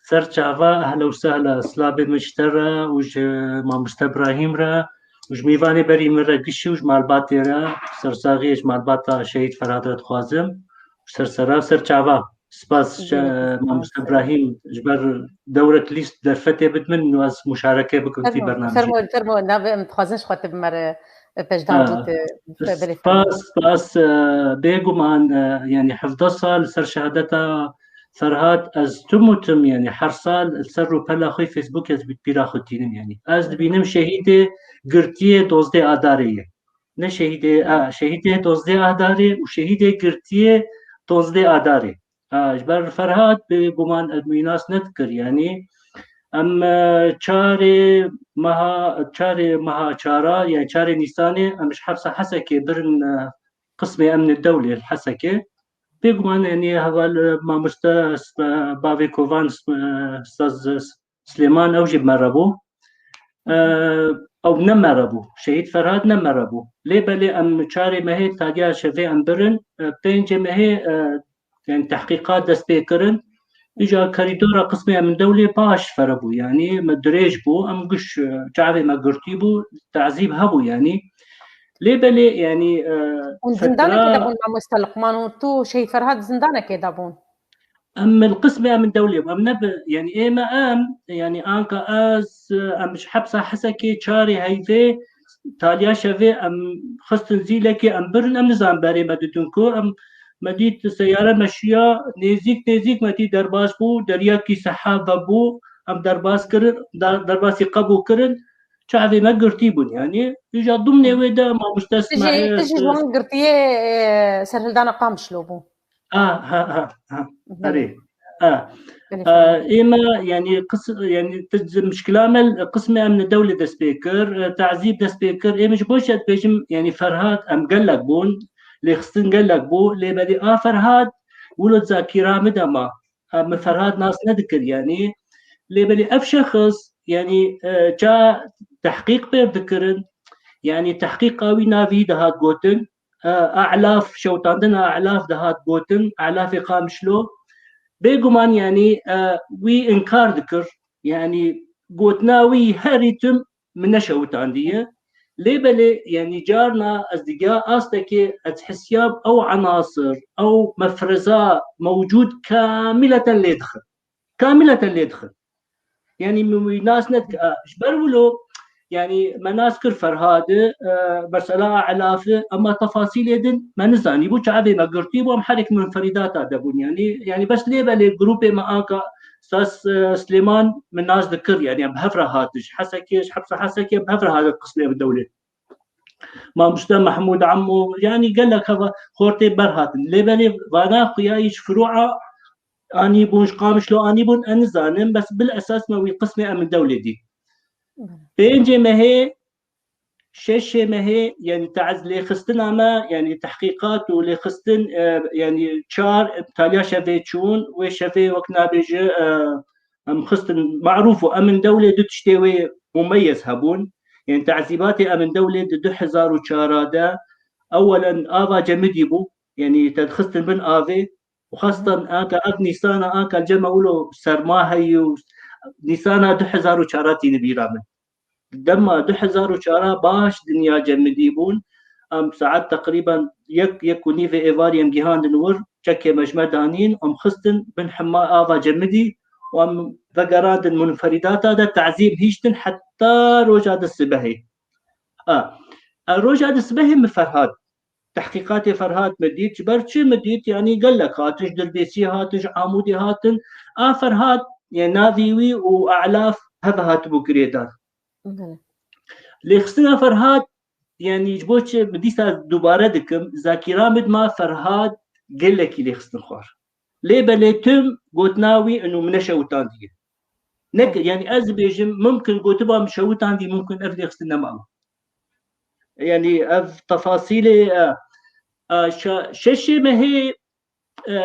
Ser çava, ehla û sehla, silavê min ji te re û ji mamoste Ibrahîm re û ji mêvanê berî min re gişî û ji malbatê re, sersaxiyê ji malbata şehîd Ferhad re dixwazim. Ser sera, ser çava. Spas, mamoste Ibrahîm, ji ber dewrek lîst derfetê bid min û ez muşareke bikim vî bernamecê. Fermo, fermo, navê em dixwazin ji xwe tu bi me re, e, pejdan bû, tu, belê, fermo. Spas, spas, e, bêguman, e, yanî hevdeh sal li ser şehadeta Ferhat, ez tim û tim, yanî her sal li ser rûpela xwe Facebookê ez bi bîra xwe dînim, yanî ez dibînim şehîdê girtiyê dozdeh Adarê ye. Ne şehîdê, a, şehîdê dozdeh Adarê û şehîdê girtiyê dozdeh Adarê. A, ji ber Ferhat bi guman ez wî nas nedikir, yanî em, e, çarê meha, çarê meha çara, yani çarê Nîsanê em ji hepsa Hesekê birin, e, qismê emnê dewlê li Hesekê. Bêguman, yanî heval, e, mamoste, e, bavê Kovan, e, Staz Silêman, ew jî mere bû. E, ew ne mere bû. Şehîd Ferhat ne mere bû. Lê belê em çarê mehê tadiya şevê em birin, e, pêncê mehê, e, yani tehqîqat dest pê kirin. Îja korîdora qismê em dewlê baş fere bû. Yani me dirêj bû. Em giş, e, çavê me girtî bû. Tazîb hebû yani. Lê belê yani, e, Hûn zindanekê de bûn, mamoste Luqman, û tu Şehîd Ferhat zindanekê de bûn? Em li qismê em dewlê bû. Em ne bi, yani ê me em, yani anka ez, em ji hepsa Hesekê çarê heyvê taliya şevê em xistin zîlekê em birin, em nizan berê me didin ku em, me dît seyare meşiya nêzîk nêzîk me dît derbas bû, deryakî seha vebû, em derbas kirin, da-, derbasî qebû kirin, çavê me girtî bûn. Yani, îja dumnê wê de mamoste Tijî, Îsmaîl, tijî ji wan girtiyê, e, serhildana Qamişlo bû. Ha, ha, ha, ha. Erê. Ha. Ê me, yani, qis-, yani, ti-, mişkila me, qismê em li dewlê dest pê kir, e, tazîb dest pê kir. Ê min ji bo çi dibêjim, yani, Ferhat, em gelek bûn, lêxistin gelek bû, lê belê a Ferhat, wilo zakîra min de ma. Ha, min Ferhat nas nedikir, yani. Lê belê ev şexs, yani, e, ça tehqîq pê dikirin, yani, tehqîqa wî navî dihat gotin, e, Elaf, şewitandina Elaf dihat gotin, Elafê Qamişlo. Bêguman, yani, e, wî inkar dikir. Yani, gotina wî herî tim min neşewitandiye. Lê belê, yani, carna ez digiha astekê ez hesiyam ew enasir, ew mefreza mewcûd kamileten lê dixin. Kamileten lê dixin. Yani, min wî nas nedike. A, ji ber wilo, yani, me nas kir Ferhadi, e, mesela Elafi, ama tefasîlê din me nizanî bû, çavê me girtî bû, em herek munferîdata de bûn. Yani, yani, bes lê belê grûpê me anka Sas, e, Silêman min nas dikir, yani, em bi hev re hatin. Ji Hesekê, ji hepsa Hesekê em bi hev re hatin qismê bi dewlê. Mamoste Mehmûd Emo, yani gelek heva xortê ber hatin. Lê belê vana xuya ji firûa anî bûn, ji Qamişlo anî bûn, ez nizanim, bes bil esas me wî qismê em dewlê dî. Pêncê mehê, şeşê mehê, yani taz lêxistina me, yani tehqîqat û lêxistin, e, yani çar taliya şevê çûn, wê şevê wek nabêje, e, em xistin marûf û em in dewlê du tiştê wê mumeyez hebûn. Yani tazîbatê em in dewlê di du hezar û çar de, ewelen ava cemidî bû. Yani te dixistin bin avê. Û xastan anka ev Nîsana anka cema wilo serma heyî û Nîsana du hezar û çar tîni bîra min. Dema du hezar û çar baş dinya cemidî bûn. Em saet teqrîben yek, yek û nîvê êvarî em gihandin wir, çekê me ji me danîn, em xistin bin hema ava cemidî û em vegerandin munferîdata de tazîm hiştin heta roja di sibehê. A, e, roja di sibehê min Ferhat, tehqîqatê Ferhat min dît, ji ber çi min dît, yanî gelek hatin, ji Dirbêsiyê hatin, ji Amûdê hatin. A Ferhat, yani navî wî û Elaf hev hatibû girêdar. Belê. Lêxistina Ferhat, yani ji bo çi min dîsa dubare dikim, zakîra min dima Ferhat gelekî lêxistin xwar. Lê belê tim gotina wî û min neşewitandiye. Nekir, yani ez dibêjim, mumkin gotiba min şewitandî, mumkin ev lêxistin nemabû. Yani ev tefasîlê, e, e, şe-, şeşê mehê, e,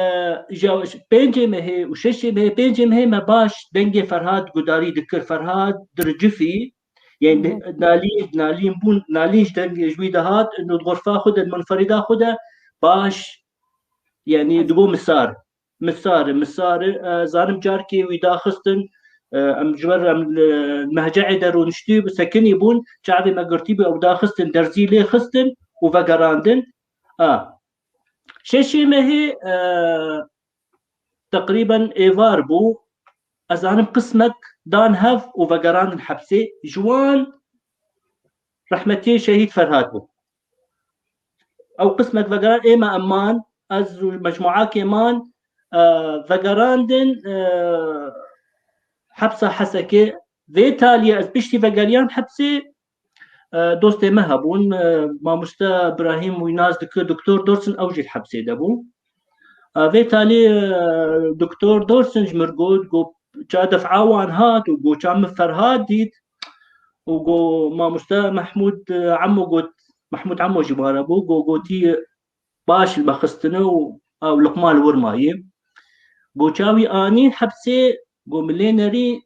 ja-, pêncê mehê û şeşê mehê, pêncê mehê me baş dengê Ferhat gudarî dikir. Ferhat dircifî, yani Hı hı. nalîn, nalîn bûn, nalîn ji dengê ji wî dihat, û di xurfa xwe de, di munferîda xwe de baş, yani digot misar. Misar, misar, e, zanim carkê wî daxistin, e, em ji ber em li mehce'ê de rûniştî bi sekinî bûn, çavê me girtî bû, ew daxistin, derzî lê xistin û vegerandin. A. Şeşê mehê, e, teqrîben êvar bû, ez zanim qismek dan hev û vegerandin hepsê. Ji wan rehmetiyê Şehîd Ferhat bû. Ew qismek vegeran ê me em man, ez û mecmuakê man, e, vegerandin, e, hepsa Hesekê. Vê taliyê ez piştî vegeriyam hepsê, e, dostê me hebûn, e, mamoste Birahîm wî nas dikir, Doktor Dorsin, ew jî hepsê de bû. E, vê talî, e, Doktor Dorsin ji mir got, got, ça def'a wan hat û got, ça min Ferhat dît û got, mamoste Mehmûd, e, Emo got, Mehmûd Emo jî wara bû, got, gotî, baş li me xistine û ew Luqman li wir mayî. Got, ça wî anî hepsê, got, min lê nerî,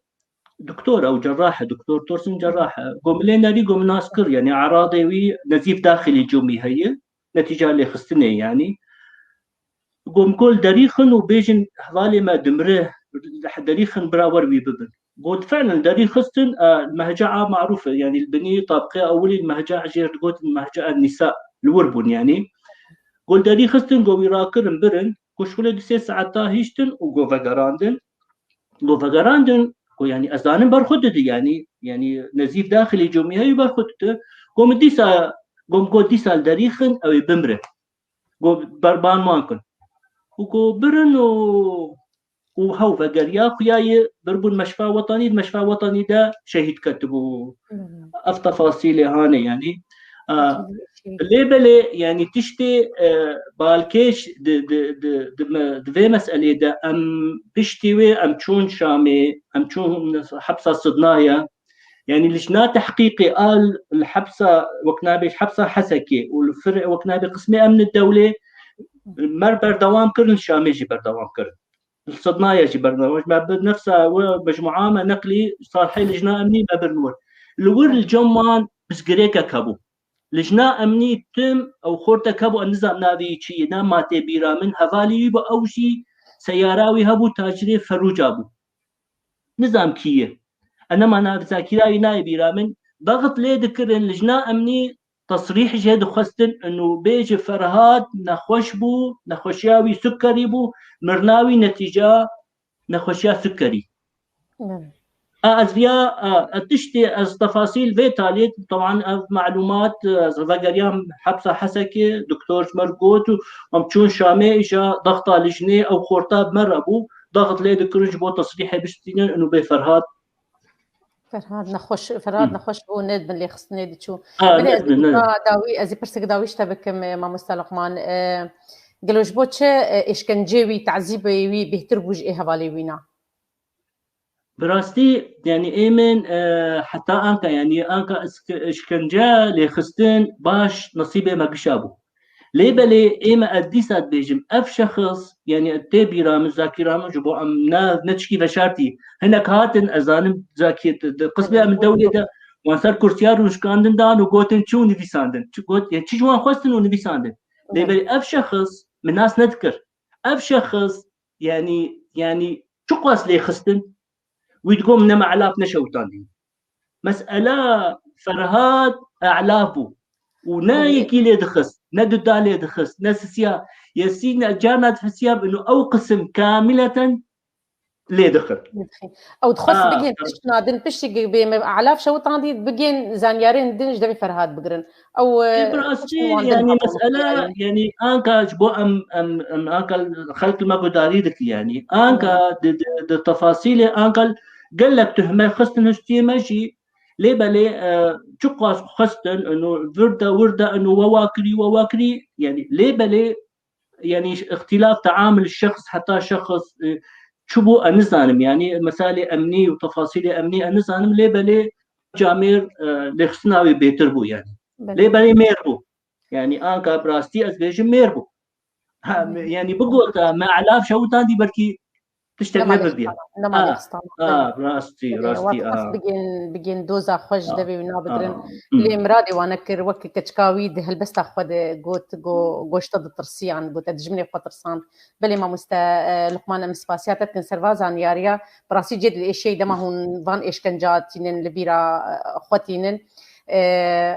doktor ew cerrah e, Doktor Torsin cerrah e. Got, min lê nerî, got, min nas kir, yanî eradê wî nezîf daxilî cumî heye, netîca lêxistinê yanî. Got, min got, derîxin û bêjin hevalê me dimire, derîxin bira wer wî bibin. Got, felen derî xistin, e, mehca a marûf e, yanî li binî tabqê ewilî mehca jêr digotin mehca nîsa li wir bûn yanî. Got, derî xistin, got, wî rakirin birin, ku şixulê du sê saeta hiştin û got vegerandin. Got vegerandin, got, yanî ez zanim ber xwe didi, yanî, yanî nezîf daxilî cumî heyî ber xwe didi. Got, min dîsa, got, min got, dîsa li derîxin, ew ê bimre. Got, berban wan kin. Û got, birin û û hew vegeriya xuya ye, birbûn meşfa wetanî, di meşfa wetanî de şehîd ketibû. Ev tefasîlê hane yanî. A, lê belê, yanî tiştê, e, balkêş di, di, di, di me, di vê meselê de em piştî wê em çûn Şamê, em çûn hepsa Sidnaya. Yanî lijna tehqîqê a li hepsa, wek nabê hepsa Hesekê û li fir wek nabê qismê emni dewlê mer berdewam kirin, Şamê jî berdewam kirin. Li Sidnaya jî berdewam. Me bi nefsa we mecmua me neqlî salhê lijna emnî me birin wir. Li wir li cem wan bizgirêkek hebû. Lijna emnî tim ew xortek hebû, ez nizam navê wî çi ye, ne ma tê bîra min, hevalî wî bû, ew jî seyara wî hebû, tacirê Ferûca bû. Nizam kî ye. Enema nav zakîra wî nayê bîra min. Daxit lê dikirin, lijna emnî tesrîh jê dixwestin, û bêje Ferhat nexweş bû, nexweşiya wî sukerî bû, mirina wî netîca nexweşiya sukerî. A, ez viya, a, e, tiştê ez tefasîl vê talê, teban ev malûmat, e, ez vegeriyam hepsa Hesekê, doktor ji me re got û em çûn Şamê, îja daxta lijnê, ew xorta bi me re bû, daxit lê dikirin ji bo tesrîhê bistînin, û bê Ferhat. Ferhat nexweş, Ferhat Hı. nexweş bû, ne bin lêxistinê diçû. Ha, Belê ne ez bin, ne. Dawî, ez ê pirsek dawî ji te bikim, e, mamoste Luqman. E, gelo ji bo çi, e, êşkencê wî, tezîbê wî bêhtir bû ji ê hevalê wîna? Bi rastî, yanî ê min, e, heta anka, yanî anka îşk-, îşkence lêxistin baş nesîbê me gişa bû. Lê belê ê me ez dîsa dibêjim, ev şexs, yanî tê bîra min, zakîra min, ji bo em ne, ne tişkî veşartî. Hinek hatin, ez zanim, zakî, di, di qismê em dewlê de wan ser kursiya rûnişkandin dan û gotin çi û nivîsandin. Çi got, yanî çi ji wan xwestin û nivîsandin. Lê belê ev şexs min nas nedikir. Ev şexs, yanî, yanî çiqas lêxistin, wî digot min ne me elaf ne şewitandî. Mesela Ferhat elaf bû. Û ne Tabii. yekî lê dixist, ne duda lê dixist, ne sisiya. Yesî ne carna difisiya, û ew qisim kamileten lê dixin. Ew dixwest Ha, bigên ha. tiştna din, piştî bê me elaf şewitandî, bigên zanyarên din ji devê Ferhat bigirin. Ew, Ê, e, bi rastî, tiştên wan din yanî, hemû mesele, yani. yanî, anka ji bo em, em, em anka xelk li me gudarî dikî, yanî. Anka Hı. di, di, di tefasîlê anka gelek tuhme xistin hiştiyê me jî, lê belê, e, çiqas xistin, ino vir de, wir de, ino we wa kirî, we wa kirî, yanî, lê belê, yanî, îxtîlaf teamil şexs heta şexs, e, çi bû, ez nizanim, yanî, meselê emnî û tefasîlê emnî ez nizanim, lê belê camêr, e, lêxistina wê bêtir bû, yanî. Belê. Lê belê mêr bû. Yanî anka bi rastî ez bêjim mêr bû. Ha, Hı hı. yanî bigota me elaf şewitandî belkî tiştek Nema nebibiya. lêxistan, nema Ha, lêxistan. ha, Belê. rastî, Belê, rastî, wa dixwest ha. bigên, bigên doza xwe ji Ha, devê wî ha, nabigirin. hmm. Lê miradê wan nekir, wek keçika wî di helbesta xwe de got, go-, goşta ditirsiyan, got, ez dijminê xwe tirsand. Belê mamoste, e, Luqman, em spasiya te dikin ser va zanyariya. Bi rastî cê dilêşiyê dema hûn van êşkenca tînin li bîra, e, xwe tînin. E,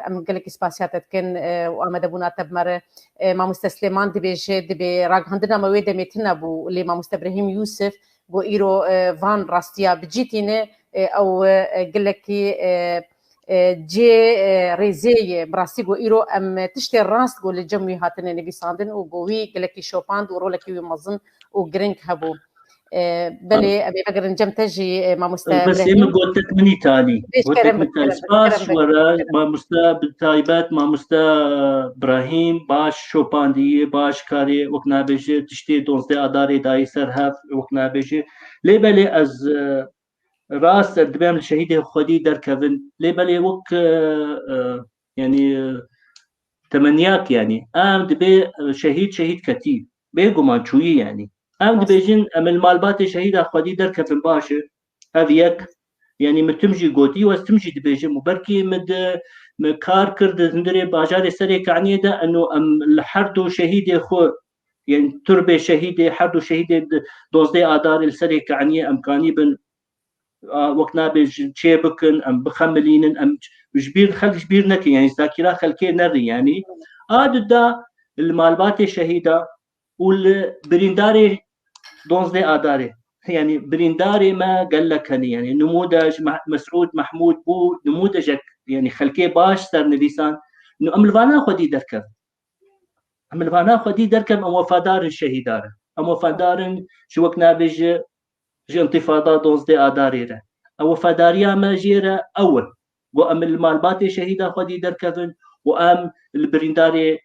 em gelekî spasiya te dikin, e, û amadebûna te bi me re. E, mamoste Silêman dibêje, dibê ragihandina me wê demê tune bû, lê mamoste Brahîm Yûsif got îro, e, van rastiya bi cî tîne, e, ew, e, gelekî, e, e, cê, e, rêzê ye. Bi rastî ku îro em tiştê rast ku li cem wî hatine nivîsandin û ku wî gelekî şopand û rolekî wî mezin û giring hebû. E, belê, em ê vegerin cem te jî, e, mamoste Bes ê Brahîm. Min gotek minî talî. Bêş Gotek kerem, min talî. Kerem, Spas kerem, were, kerem. Mamoste bi taybet, mamoste Brahîm, baş şopandiyê, baş karê, wek nabêje, tiştê dozdeh Adarê dayî ser hev, wek nabêje. Lê belê ez, e, rast e, dibêm li şehîdê xwedî derkevin. Lê belê wek, e, e, yanî, e, temenniyak, yanî. Em dibê, e, şehîd, şehîd ketî. Bêguman çûyî, yanî. Em Rast. dibêjin, em li malbatê şehîda xwedî derkevin baş e. Ev yek, yanî min tim jî gotî û ez tim jî dibêjim û belkî min di, min kar kir di hundirê bajarê Serê Kaniyê de, eno em li her du şehîdê xwe, yanî turbê şehîdê, her du şehîdê di dozdeh Adarê li Serê Kaniyê em kanî bin, a, wek nabêjin çê bikin, em bixemilînin, em ji bîr, xelk ji bîr nekin, yanî zakîra xelkê nerî, yanî. A du da li malbatê şehîda û li birîndarê dozdeh Adarê. Yanî birîndarê me gelek hene, yanî nimûde ji Meh-, Mesûd Mehmûd bû, nimûdejek, yanî xelkê baş sernivîsan, nu em li vana xwedî derkevin. Em li vana xwedî derkevin, em wefadar in şehîda re. Em wefadar in ji wek nabêje ji întifada dozdeh Adarê re. Ew wefadariya me jê re ew in. Ku em li malbatê şehîda xwedî derkevin û em li birîndarê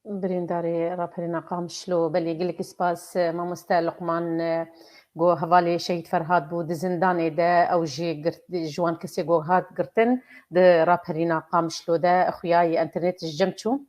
Birîndarê raperîna Qamişlo, belê gelekî spas, e, mamoste Luqman, e, ku hevalê Şehîd Ferhad bû di zindanê de, ew jî girt, ji wan kesê ku hat girtin di raperîna Qamişlo de, xuyayî înternet ji cem çû.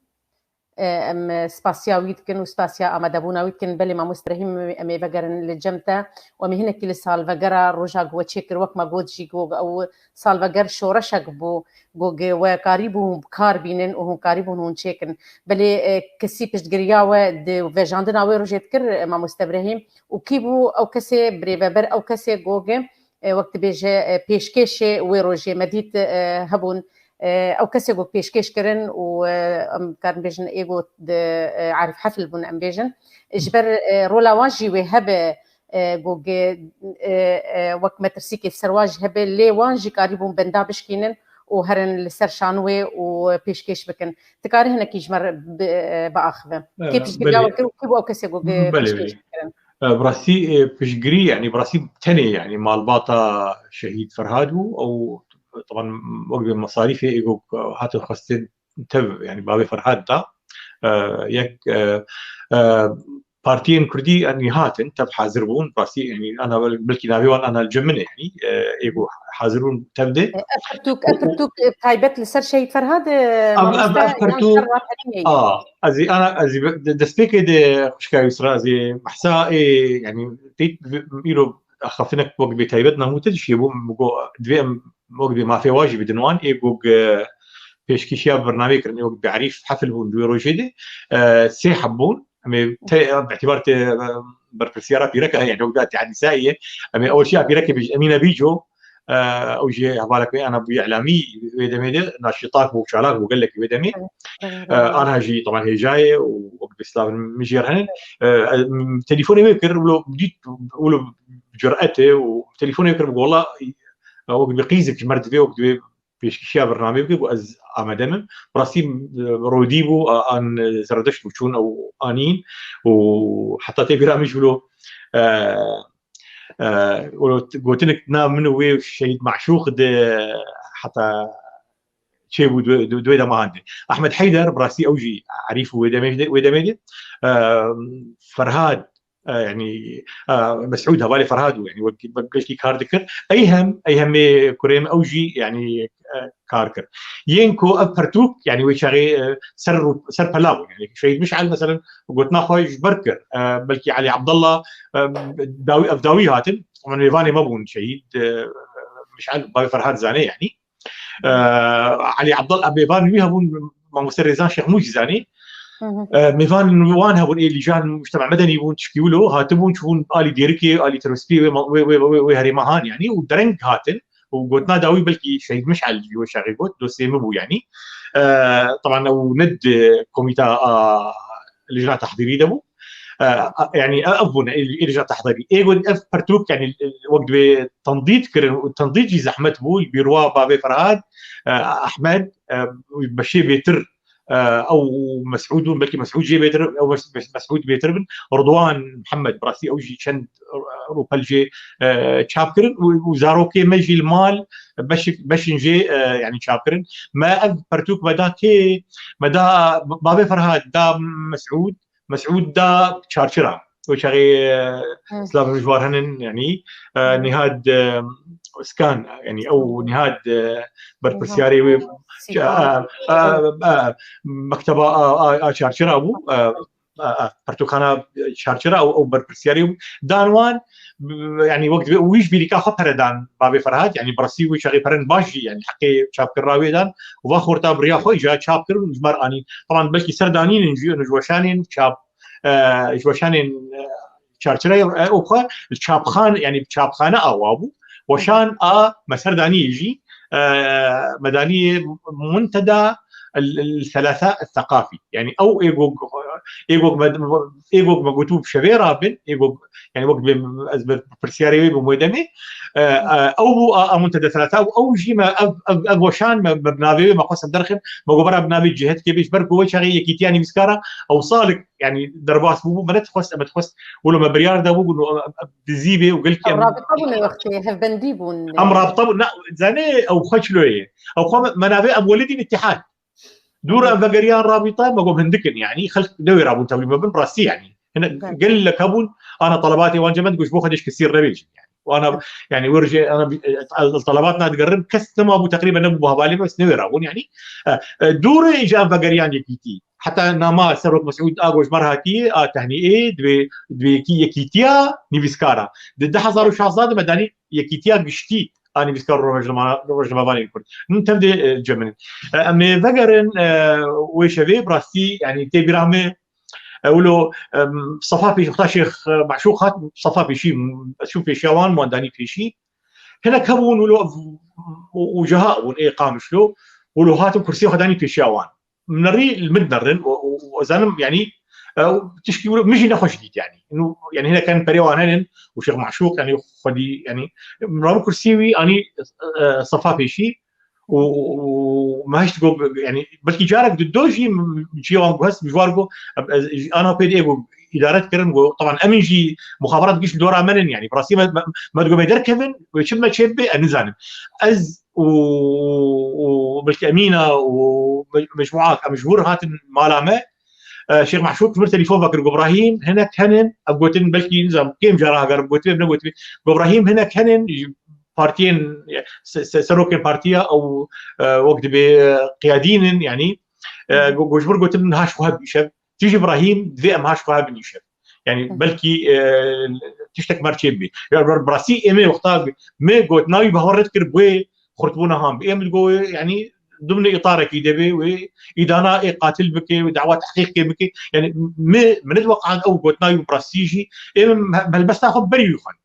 E, em spasiya wî dikin û spasiya amadebûna wî dikin. Belê mamoste Brahîm, em ê vegerin li cem te û em ê hinekî li salvegera roja ku we çêkir, wek me got jî ku ew salveger şoreşek bû, ku ge-, we karîbû hûn bi kar bînin û hûn karîbûn hûn çêkin. Belê, e, kesî piştgiriya we di vejandina wê rojê dikir, e, mamoste Brahîm, û kî bû ew kesê birêveber, ew kesê ku ge, e, wek dibêje, e, pêşkêşê wê rojê me dît, e, hebûn, e, ew kesê ku pêşkêş kirin û, e, em karin bêjin ê ku di, e, Arîf Hefil bûn, em bêjin. Ji ber, e, rola wan jî wê hebe, e, ku ge-, e, e, wek metirsîkê ser wan jî hebe, lê wan jî karîbûn benda bişkînin û herin li ser şanwê û pêşkêş bikin. Dikarî hinekî ji me re bi-, e, biaxive. E, Kê piştgiriya belê. we kir û kî bû ew kesê ku ge-, Belê, pêşkêş belê. bikirin? E, bi rastî, e, piştgirî, yanî bi rastî tenê, yanî malbata Şehîd Ferhad bû. Ew, teban, wek bi mesarîfê ê ku hatin xwestin tev, yanî bavê Ferhad da. E, yek, e, e, partiyên Kurdî, yanî hatin, tev hazir bûn. Rastî, yanî ana bel-, belkî navê wan ana li cem min e, yanî, e, ê ku hazir bûn tev de. E, ev pirtûk, ev pirtûk, e, taybet li ser Şehîd Ferhad, e, Ev, ev, mamoste, ev yan pirtûk, ser raperînê ye? A, ez ê, ana, ez ê be-, de-, destpêkê de xwişka Yusra, ez ê behsa ê, yanî, têt, îro axaftinek wek bê taybet namû te dişiyê bû, go, divê em wek bê mafê wa jî bidin wan, ê go, e, pêşkêşiya bernameyê kirin, ê wek bê Arîf Hefil bûn di wê rojê de, e, sê heb bûn. Em ê te, bi îtibar te, e, berpirsiyara pîreke heye, yanî wek da te Edîsayê ye. Em ê ewil şiya pîrekê bêjin, Emîne Bîco, e, ew jî hevalek wê ana bûye îlamî wê demê de, naşîtak bû, çalak bû, gelekî wê demê. Evet, evet, E, evet. Anha jî, teban hêja ye û wek bê silavin min jê re hene. E, e, m-, telefonê wê kir, wilo dît, wilo curet e û telefonê wê kir, wela, e, wek bê qîzek ji me re divê, wek divê pêşkêşiya bernameyê bike, got, ez amade me. Bi rastî, e, rodî bû, a-, an, e, Zerdeşt bû, çûn ew anîn û heta tê bîra min jî wilo, e, e, wilo t-, gotinek nav min û wê Şehîd Maşûq de heta çêbû di, di, di wê dema hande. Ahmed Heyder, bi rastî ew jî Arîf û wê demê de, wê demê de, e, Ferhad, e, yanî, e, Mesûd hevalê Ferhad bû, yanî wek, wek gelkî kar dikir. Ey hem, ey hem ê kurê min ew jî, yanî, e, kar kir. Yên ku ev pertûk, yanî wê çaxê, e, ser rû-, ser pela bûn. Yanî Şehîd Mişal, meselen, gotina xwe ji ber kir. E, belkî Elî Abdullah, e, dawî, ev dawî hatin, ama mêvanê me bûn şehîd, e, Mişal, bavê Ferhad zanê, yanî. E, Elî Abdal, mêvan wî hebûn, mamoste Rêzan Şêxmû jî zanî. Hı hı. E, mêvan wan hebûn, ê lîjan mujtema medenî bûn, tişkî wilo, hatibûn, çûbûn alî Dêrikê, alî terorîstî wê ma-, wê, wê, wê, wê herêma han, yanî, û dereng hatin, û gotina dawî belkî Şehîd Mişal jî wê çaxê got, dostê min bû, yanî. E, teban ew ne di komîta a lijna tehdîrî de bû. E, e, yanî, e, ev bûne, ê-, êrîşa tehdîdî. Ê got, ev pertûk, yanî, e, wek divê tendît kirin û tendît jî zehmet bû, bîrwa bavê Ferhad, e, Ehmed, e, beşê bêtir, e, ew Mesûd bûn, belkî Mesûd jê bêtir, ew Mes-, Mes-, Mesûd bêtir bin. Ridwan Mihemed, bi rastî ew jî çend, e, rûpel jê, e, çap kirin û, û zarokê me jî li mal beşik-, beşin jê, e, yanî çap kirin. Me ev pertûk me da kê? Me da bavê Ferhad, da Mesûd, Mesûd da Çarçira. Wê çaxê, e, Hı. Silav min ji war henin, yanî, e, Hı. Nihad, e, Skan, yanî ew Nihad, e, berpirsiyarê wê, Sîkan. E, e, e, mekteba a, a, a Çarçira bû, e, e, e, pertûkxana Çarçira, ew, ew berpirsiyarê bû. Dan wan, b-, yanî wek divê, wî ji bîrîka xwe pere dan bavê Ferhad, yanî bi rastî wî çaxê perin baş jî, yanî heqê çapkirina wê dan, û va xorta bi riya xwe îca çap kirin û ji me re anîn. Teban belkî ser danînin jî, ji weşanên çap, e, ji weşanên, e, Çarçirayê, e, û xwe li çapxan-, yanî çapxane awa bû. Weşan a me ser daniyê jî, e, me daniyê Muntada el, el Selasa el Seqafî. Yanî ew êgog, êgog me, êgog me gotû bi şevê rabin, êgog, yanî wek bê ez berpirsiyarê wê bim wê demê. E, e, ew bû a, a Muntada Selasa û ew jî me ev, ev, ev weşan me, me bi navê wê me xwest em derxin, me got bera bi navê Cihedkê bê, ji ber ku wê çaxê yekîtiya nivîskara ew salik, yanî derbas bûbû, me nedixwest, em dixwest, wilo me biryar dabû, got, em, em dizî bê û gelkî Ew em rabita bûn ê wextê, hevbendî bûn. Em rabita bûn, na, zanê ew xwe çilo ye. Ew xwe me, me navê em welidîn îtîhad. Dûr em vegeriyan rabîta, me got hindik in, yanî xelk newê rabûn tevlî me bin, rastî yanî. Hine Belê. Gelek hebûn, ana telebatê wan cem me digot ji bo xwe dê ji kesî re nebêjin, yanî. Û ana, Belê. Yanî, wir jê, ana, e, e, telebat nadigerin, kes nema bû, teqrîben nebû bu hevalê me, bes newê rabûn, yanî. E, e, dûrê ji em vegeriyan yekîtî. Heta nama Serok Mesûd a got ji me re hatiye, a tehnî ê, divê, divê yekî-, yekîtiya nivîskara. Di du hezar û şazda de me danî yekîtiya giştî a nivîskar û rojnama-, rojnamevanên Kurd. Hûn tev dê, e, cem min. E, em ê vegerin, e, wê şevê, bi rastî, yanî tê bîra me, e, wilo, em, sefa pêşî, wexta Şêx, e, Meşûq hat, sefa pêşî, ez çûm pêşiya wan, wan danî pêşî. Hinek hebûn wilo, û, û ceha bûn ê Qamişlo, wilo hatin kursiyê xwe danî pêşiya wan. Min nerî, li min nerin, û, û, û zanim, yanî, e, tişkî wilo, min jî nexweş dît, yanî. Û, yanî, hinek henin perê wan henin, û Şêx Meşûq, yanî, xwedî, yanî, min rabû kursiyê wî, anî, e, sefa pêşî, û, û, û me hişt got, yanî, belkî carek di do jî, min çiya wan guhest, min ji wan got, em, ez, ana pê de got, îdare dikirin, got, teban, em in jî muxaberat giş li dora me nin, yanî, bi rastî me, me, me digot, me derkevin, wê çi me çê bibe, ez nizanim. Ez û, û belkî Emîna û me-, mecmuak, em ji wir hatin mala me. E, Şêx Meşûq ji mir telefon vekir, got, Brahîm, hinek henin, em gotin, belkî nizam, kêm cara heger gotibê, em negotibê. Got, Brahîm, hinek henin, ji partiyên, se-, se-, serokên partiya ew, e, wek dibê, e, qiyadîn in, yanî. E, got, got, ji mir gotin, min haş xwe hebîşev. Tu jî Brahîm, divê em haş xwe hebin îşev. Yanî Hı. belkî, e, tiştek mer çê bibê. Ya, bi rastî ê me wexta me gotina wî bi hewa red kir, wê xurtbûna han bi. Ê min digot, yanî dimnê îtarekî de bê, wê îdana ê qatil bike, wê dawa tehqîqê bike. Yanî me, min nediweqand ew gotina wî bi rastî jî. Ê min me-, helbesta xwe berî wî xwend.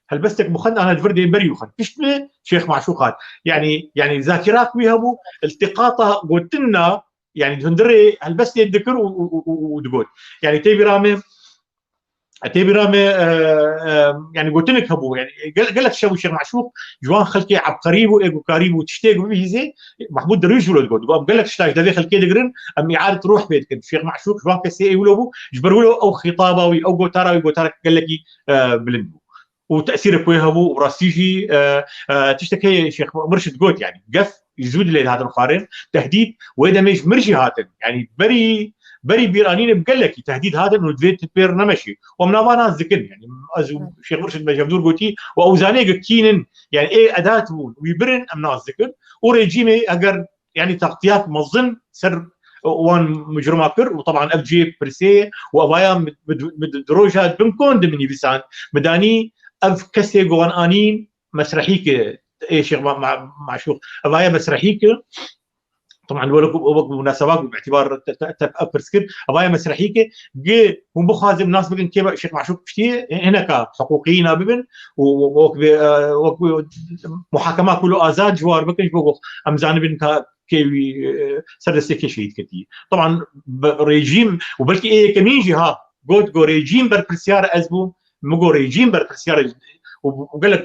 Helbestek min xwend, ana li vir dê berî wî xwend. Pişt me Şêx Meşûq hat. Yanî, yanî zakirak wî hebû, iltiqata gotina, yanî hundirê helbestê dikir û, û, û, û, û digot. Yanî tê bîra me, tê bîra me, e, e, yanî gotinek hebû. Yanî gel-, gelek şev û Şêx Meşûq ji wan xelkê ebqerî bû, ê ku karî bû tiştê ku bibihîzê, Mehmûd Derwîş wilo digot. Digot, em gelek tişta ji devê xelkê digirin, em îadet ruh pê dikin. Şêx Meşûq ji wan kesê ê wilo bû, ji ber wilo ew xîtaba wî, ew gotara wî, gotarek gelekî, e, bilind bû. û tesîrek wê hebû û rastî jî, e, e, tiştek heye Şêx Mirşid got, yanî gef zû dilê dihatin xwarin, tehdîd wê demê ji mir jî hatin. Yanî berî, berî bîranînê bi gelekî tehdîd hatin û divê tu pêr nemeşî. Û em nava nas dikin. Yanî ez û Hı. Şêx Mirşid me ji hevdûr gotî û ew zanê ku kî nin, yanî ê edat bûn, wî birin, em nas dikin. Û rejîmê eger yanî taxtiyat mezin ser wan micrima kir û teban ev cihê pirsê ye û evaya min, min, min di roja bin kon de min nivîsand, min danî ev kesê ku wan anîn mesrehî ke ê Şêx Ma-, Ma-, Maşûq. Evaya mesrehî ke, teban wek, wek munaseba ku bi îtibar te, te, te ev pirs kir, evaya mesrehî ke, gi hûn bixwazin nas bikin kê Şêx Maşûq kuştiye, hineka hiqûqiyîna bibin û wek bi, e, wek bi muhakema kul û azad ji war bikin, ji bo ku em zanibin ka kê wî, e, ser destê kê şehîd ketiye. Teban bi rejîm û belkî ê yekemîn jî ha Got, go rejîm berpirsyar ez bûm, min go rejîm berpirsyar û, û gelek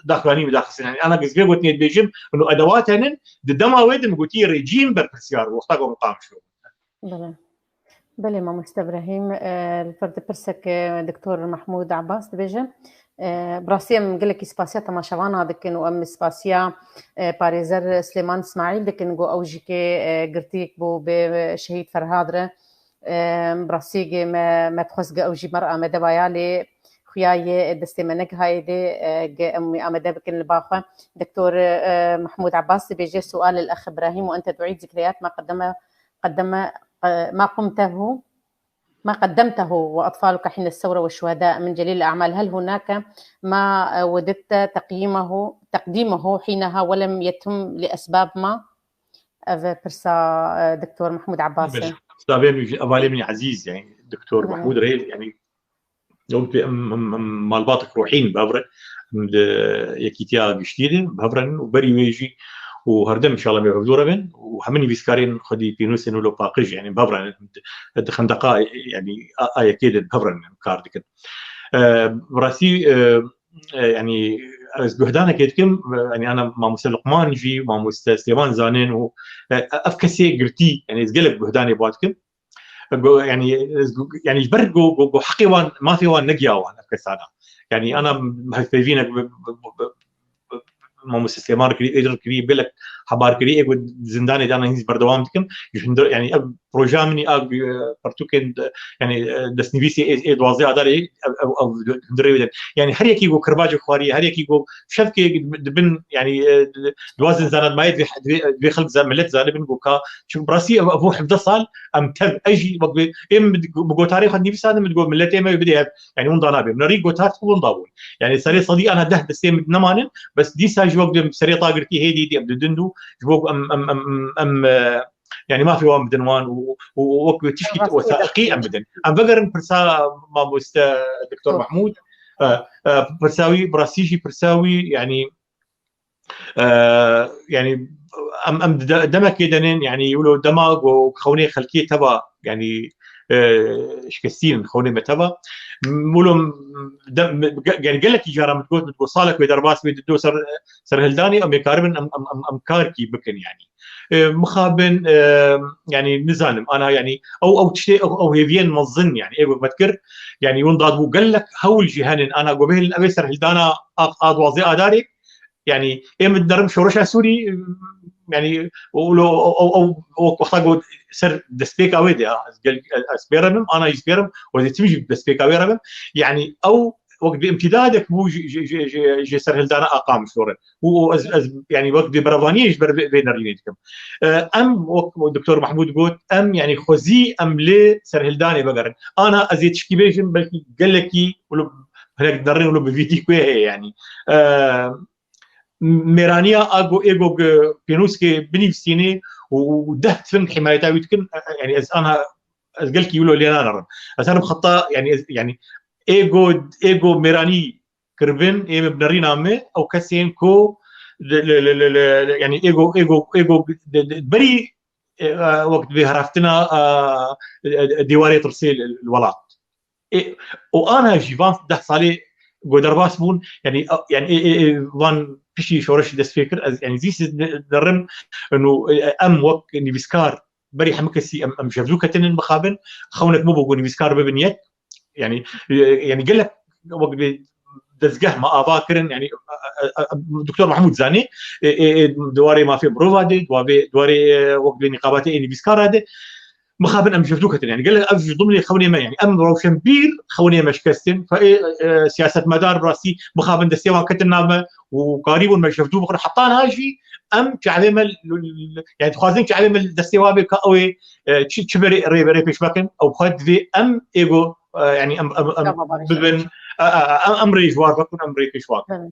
daxuyanî min daxistin. Yani, ana ez vê gotinê dibêjim, ino edewat henin, di dema wê de min gotî rejîm berpirsyar, wexta ku min qamişo. Belê. Belê, mamoste Ibrahîm, e, li vir di pirsek, e, Doktor Mahmûd Abbas dibêje. E, bi rastî em gelekî spasiya temaşevana dikin û em spasiya, e, parêzer Silêman Îsmaîl dikin, ku ew jî kê, e, girtiyek bû bi şehîd Ferhad re. E, bi rastî me, me dixwest ge ew jî me re amede baya, lê xuya yê destê me negihayê dê, e, ge em wî amede bikin li ba xwe. Doktor, e, Mahmûd Abbas dibêje, سؤال الأخ إبراهيم وأنت تعيد ذكريات ما قدم قدم، ما قمته، ما قدمته وأطفالك حين الثورة والشهداء من جليل الأعمال، هل هناك ما وددت تقييمه، تقديمه حينها ولم يتم لأسباب ما؟ Ev pirsa, e, Doktor Mahmûd Abbas e. Belê. Savê min, hevalê min ezîz, yani, Doktor Belê. Mahmûd Reyl, yani, Ew em, em, em malbatek ruhî ne, bi hev re. Em di yekîtiya giştî de bi hev re ne û berî wê jî û herdem înşallah em ê hevdû re bin û hemî nivîskarên xwedî pînûsên wilo paqij, yani bi hev re ne. Em di, di xendeqa, yani a, a yekê de bi hev re ne em kar dikin. E, bi rastî, e, e, yani ez guhdanekê dikim, e, yani ana mamoste Luqman jî, mamoste Silêman zanin û, e, ev kesê girtî, yani ez gelek guhdanê ba dikim. Go, yani, ez go, yani ji ber go, go, go heqê wan, mafê wan negiya wan ev kesana. Yani ana hevpeyvînek bi, bi, bi, bi, bi, mamoste Silêman kirî, êdir kirî, gelek hebar kirî, ê go zindanê de ana hîn berdewam dikim. Ji hundir, yani ev proja min a, e, pertûkên de, yani, e, destnivîsê ê, ê duwazdeh Adarê, ev, ev, ev hundirê wê de. Yani her yekî go kirbacê xwarî, her yekî go şevkê dibin, yani, e, di, di, duwazin zana dimayê divê, divê, divê xelk za-, millet zanibin go ka Çimkî bi rastî ev, ev hevdeh sal em tev, ez jî wek bi, ê min bi, bi gotarê xwe nivîsandin, min digot miletê me wê bidê hev. Yani winda nabe. Min rî gotar winda bûn. Yani serê sedî ana deh destê min nemanin, bes dîsa jî wek bi serê ta girtî hêdî hêdî em didin dû, ji bo em, em, em, em, e, yani mafê wan bidin wan û, û, û wek bi tişkî wesaiqî em bidin. Em vegerin pirsa mamoste Doktor Mahmûd, e, e, pirsa wî, bi rastî jî pirsa wî, yani, e, yani em, em de-, demekê denin, yani wilo dema go xewnê xelkê teva, yani, e, şikestîn xewnê me teva. Wilo dem-, ge-, yani gelekî cara min got, min got salek wê derbas bê, dido ser, serhildanê, em ê karibin em, em, em, em karkî bikin, yani. E, mixabin, e, yani nizanim, ana, yani ew, ew tiştê, ew, ew hêviyên mezin, yani ê got me dikir, yani winda bû gelek hewl jî henin, ana go bihêlin ev ê serhildana a, a duwazdeh Adarê, Yani, ê min derim şoreşa Sûrî, yani, o, o, o, o, o wexta got ser destpêka wê de, ha, ez gel-, ez bêremim, ana jî bêrim, wezê tim jî destpêka wê remim. Yani, ew wek bi imtidadek bû ji, ji, ji, ji, ji serhildana a Qamişlo re. Û, û ez, ez, yani, wek bi berevaniyê ji ber vê, vê nerînê dikim. E, em, wek Doktor Mahmûd got, em, yani, xwezî em li serhildanê vegerin. Ana ez ê tişkî bêjim, belkî gelekî, wilo, hinek derin, wilo bi vîdî ku heye, yani. E, mêraniya a go, ê go, e, pênûskê binivîsînê û, û deh tim himayeta wî dikin, e, e, yani ez anha, ez gelkî wilo lê nanerim. Ez herim xeta, yani ez, yani ê go, ê go mêranî kiribin, ê min bi nerîna me, ew kesên ku li, li, li, li, li, yani ê go, ê go, ê go de, de, berî, e, e, wek divê heraftina, e, e, e, dîwarê tirsê li, li welat. Ê, û ana jî van deh salê go derbas bûn, yani, a, yani, ê, ê, ê, van piştî şoreşî dest pê kir, ez, yani, zî siz de-, derim, û, ê, em wek nivîskar, berî hemû kesî em, em jevdû ketinin mixabin, xewnek min bû ku nivîskar bibin yek, yani, ê, yani, gelek wek bi dezgeh me ava kirin, yani, a, a, a, Doktor Mahmûd zanî, ê, ê, ê, di warê mafê mirova de, di warê, di warê, ê, wek bi nîqabatê ê nivîskara de, mixabin em jevdû ketin. Yani gelek ev ji dimlê xewnê me, yani em rewşenbîr xewnê me şikestin. Fe ê, e, siyasetmedar bi rastî mixabin destê wan ketin nav me û karîbûn me jevdû bixin. Heta niha jî em çavê me l-, l-, l-, yani dixwazin çavê me li destê wan bê ka ew ê, e, çi, çi berê rê, rê pêş vekin. Ew xwe divê em êgo, e, yani em, em, em Tamam, barış. bibin, e, e, e, em, em rê ji war vekin, em rê pêş wan. Belê.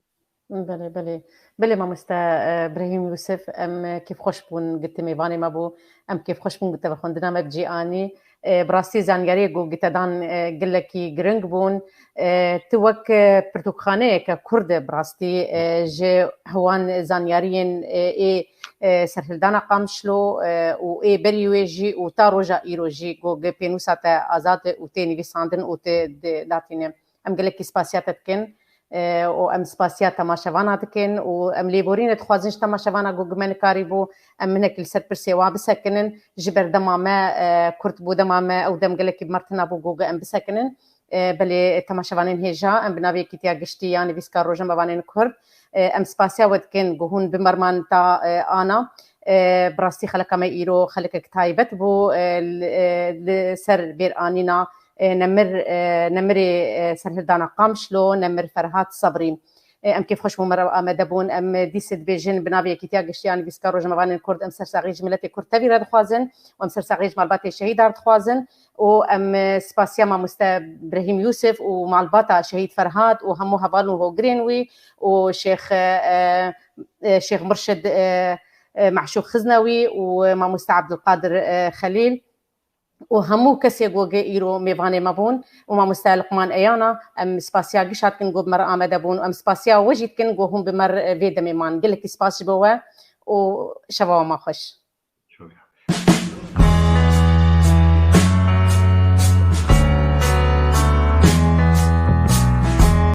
Belê, belê. Belê, mamoste, e, Birahîm Yûsif, em, e, kêfxweş bûn, gitti mêvanê me bû. Em kêfxweş bûn, gitte bi xwendina me bi cî anî. E, bi rastî zanyariyê ku te dan, e, gelekî giring bûn. E, tu wek, e, pirtûkxaneyeke Kurd e, bi rastî, e, ji hewan zanyariyên, e, ê, e, serhildana Qamişlo, e, û ê berî wê jî û ta roja îro jî ku gi pênûsa te azad û tê nivîsandin û tê di-, datîne. Em gelekî spasiya te dikin, e, û em spasiya temaşevana dikin û em lêborînê dixwazin ji temaşevana ku gi me nikarîbû, em hinek li ser pirsê wan bisekinin. Ji ber dema me, e, kurt bû, dema me ew dem gelekî bi me re tuna bû ku em bisekinin. E, belê temaşevanên hêja, em bi navê Yekîtiya Giştî ya Nivîskar Rojnamevanên Kurd, e, em spasiya we dikin ku hûn bi me re man ta, e, ana. E, bi rastî xeleka me îro xelekek taybet bû, e, li, e, li ser bêranîna, e, nemir, e, nemirê, e, serhildana Qamişlo, nemir Ferhat Sebrî. E, em kêfxweş bûn me re amade bûn. Em dîsê dibêjin bi navê Yekîtiya Giştî ya Nivîskar Rojnamevanên Kurd, em sersaxî ji miletê Kurd tevî re dixwazin û em sersaxî ji malbatê şehîdan re dixwazin û em, e, spasiya mamoste Brehîm Yûsif û malbata şehîd Ferhat û hemû heval û hogirên wî û Şêx, e, e, Şêx Murşid, e, e, Meşûq Xiznewî û mamoste Abdulkadir, e, Xelîl û hemû kesê ku gi îro mêvanê me bûn û mamoste Luqman Eyana, em spasiya gişa dikin ku bi me re amade bûn û em spasiya we jî dikin ku hûn bi me re vê demê man. Gelekî spas ji bo we û şeva we ma xweş.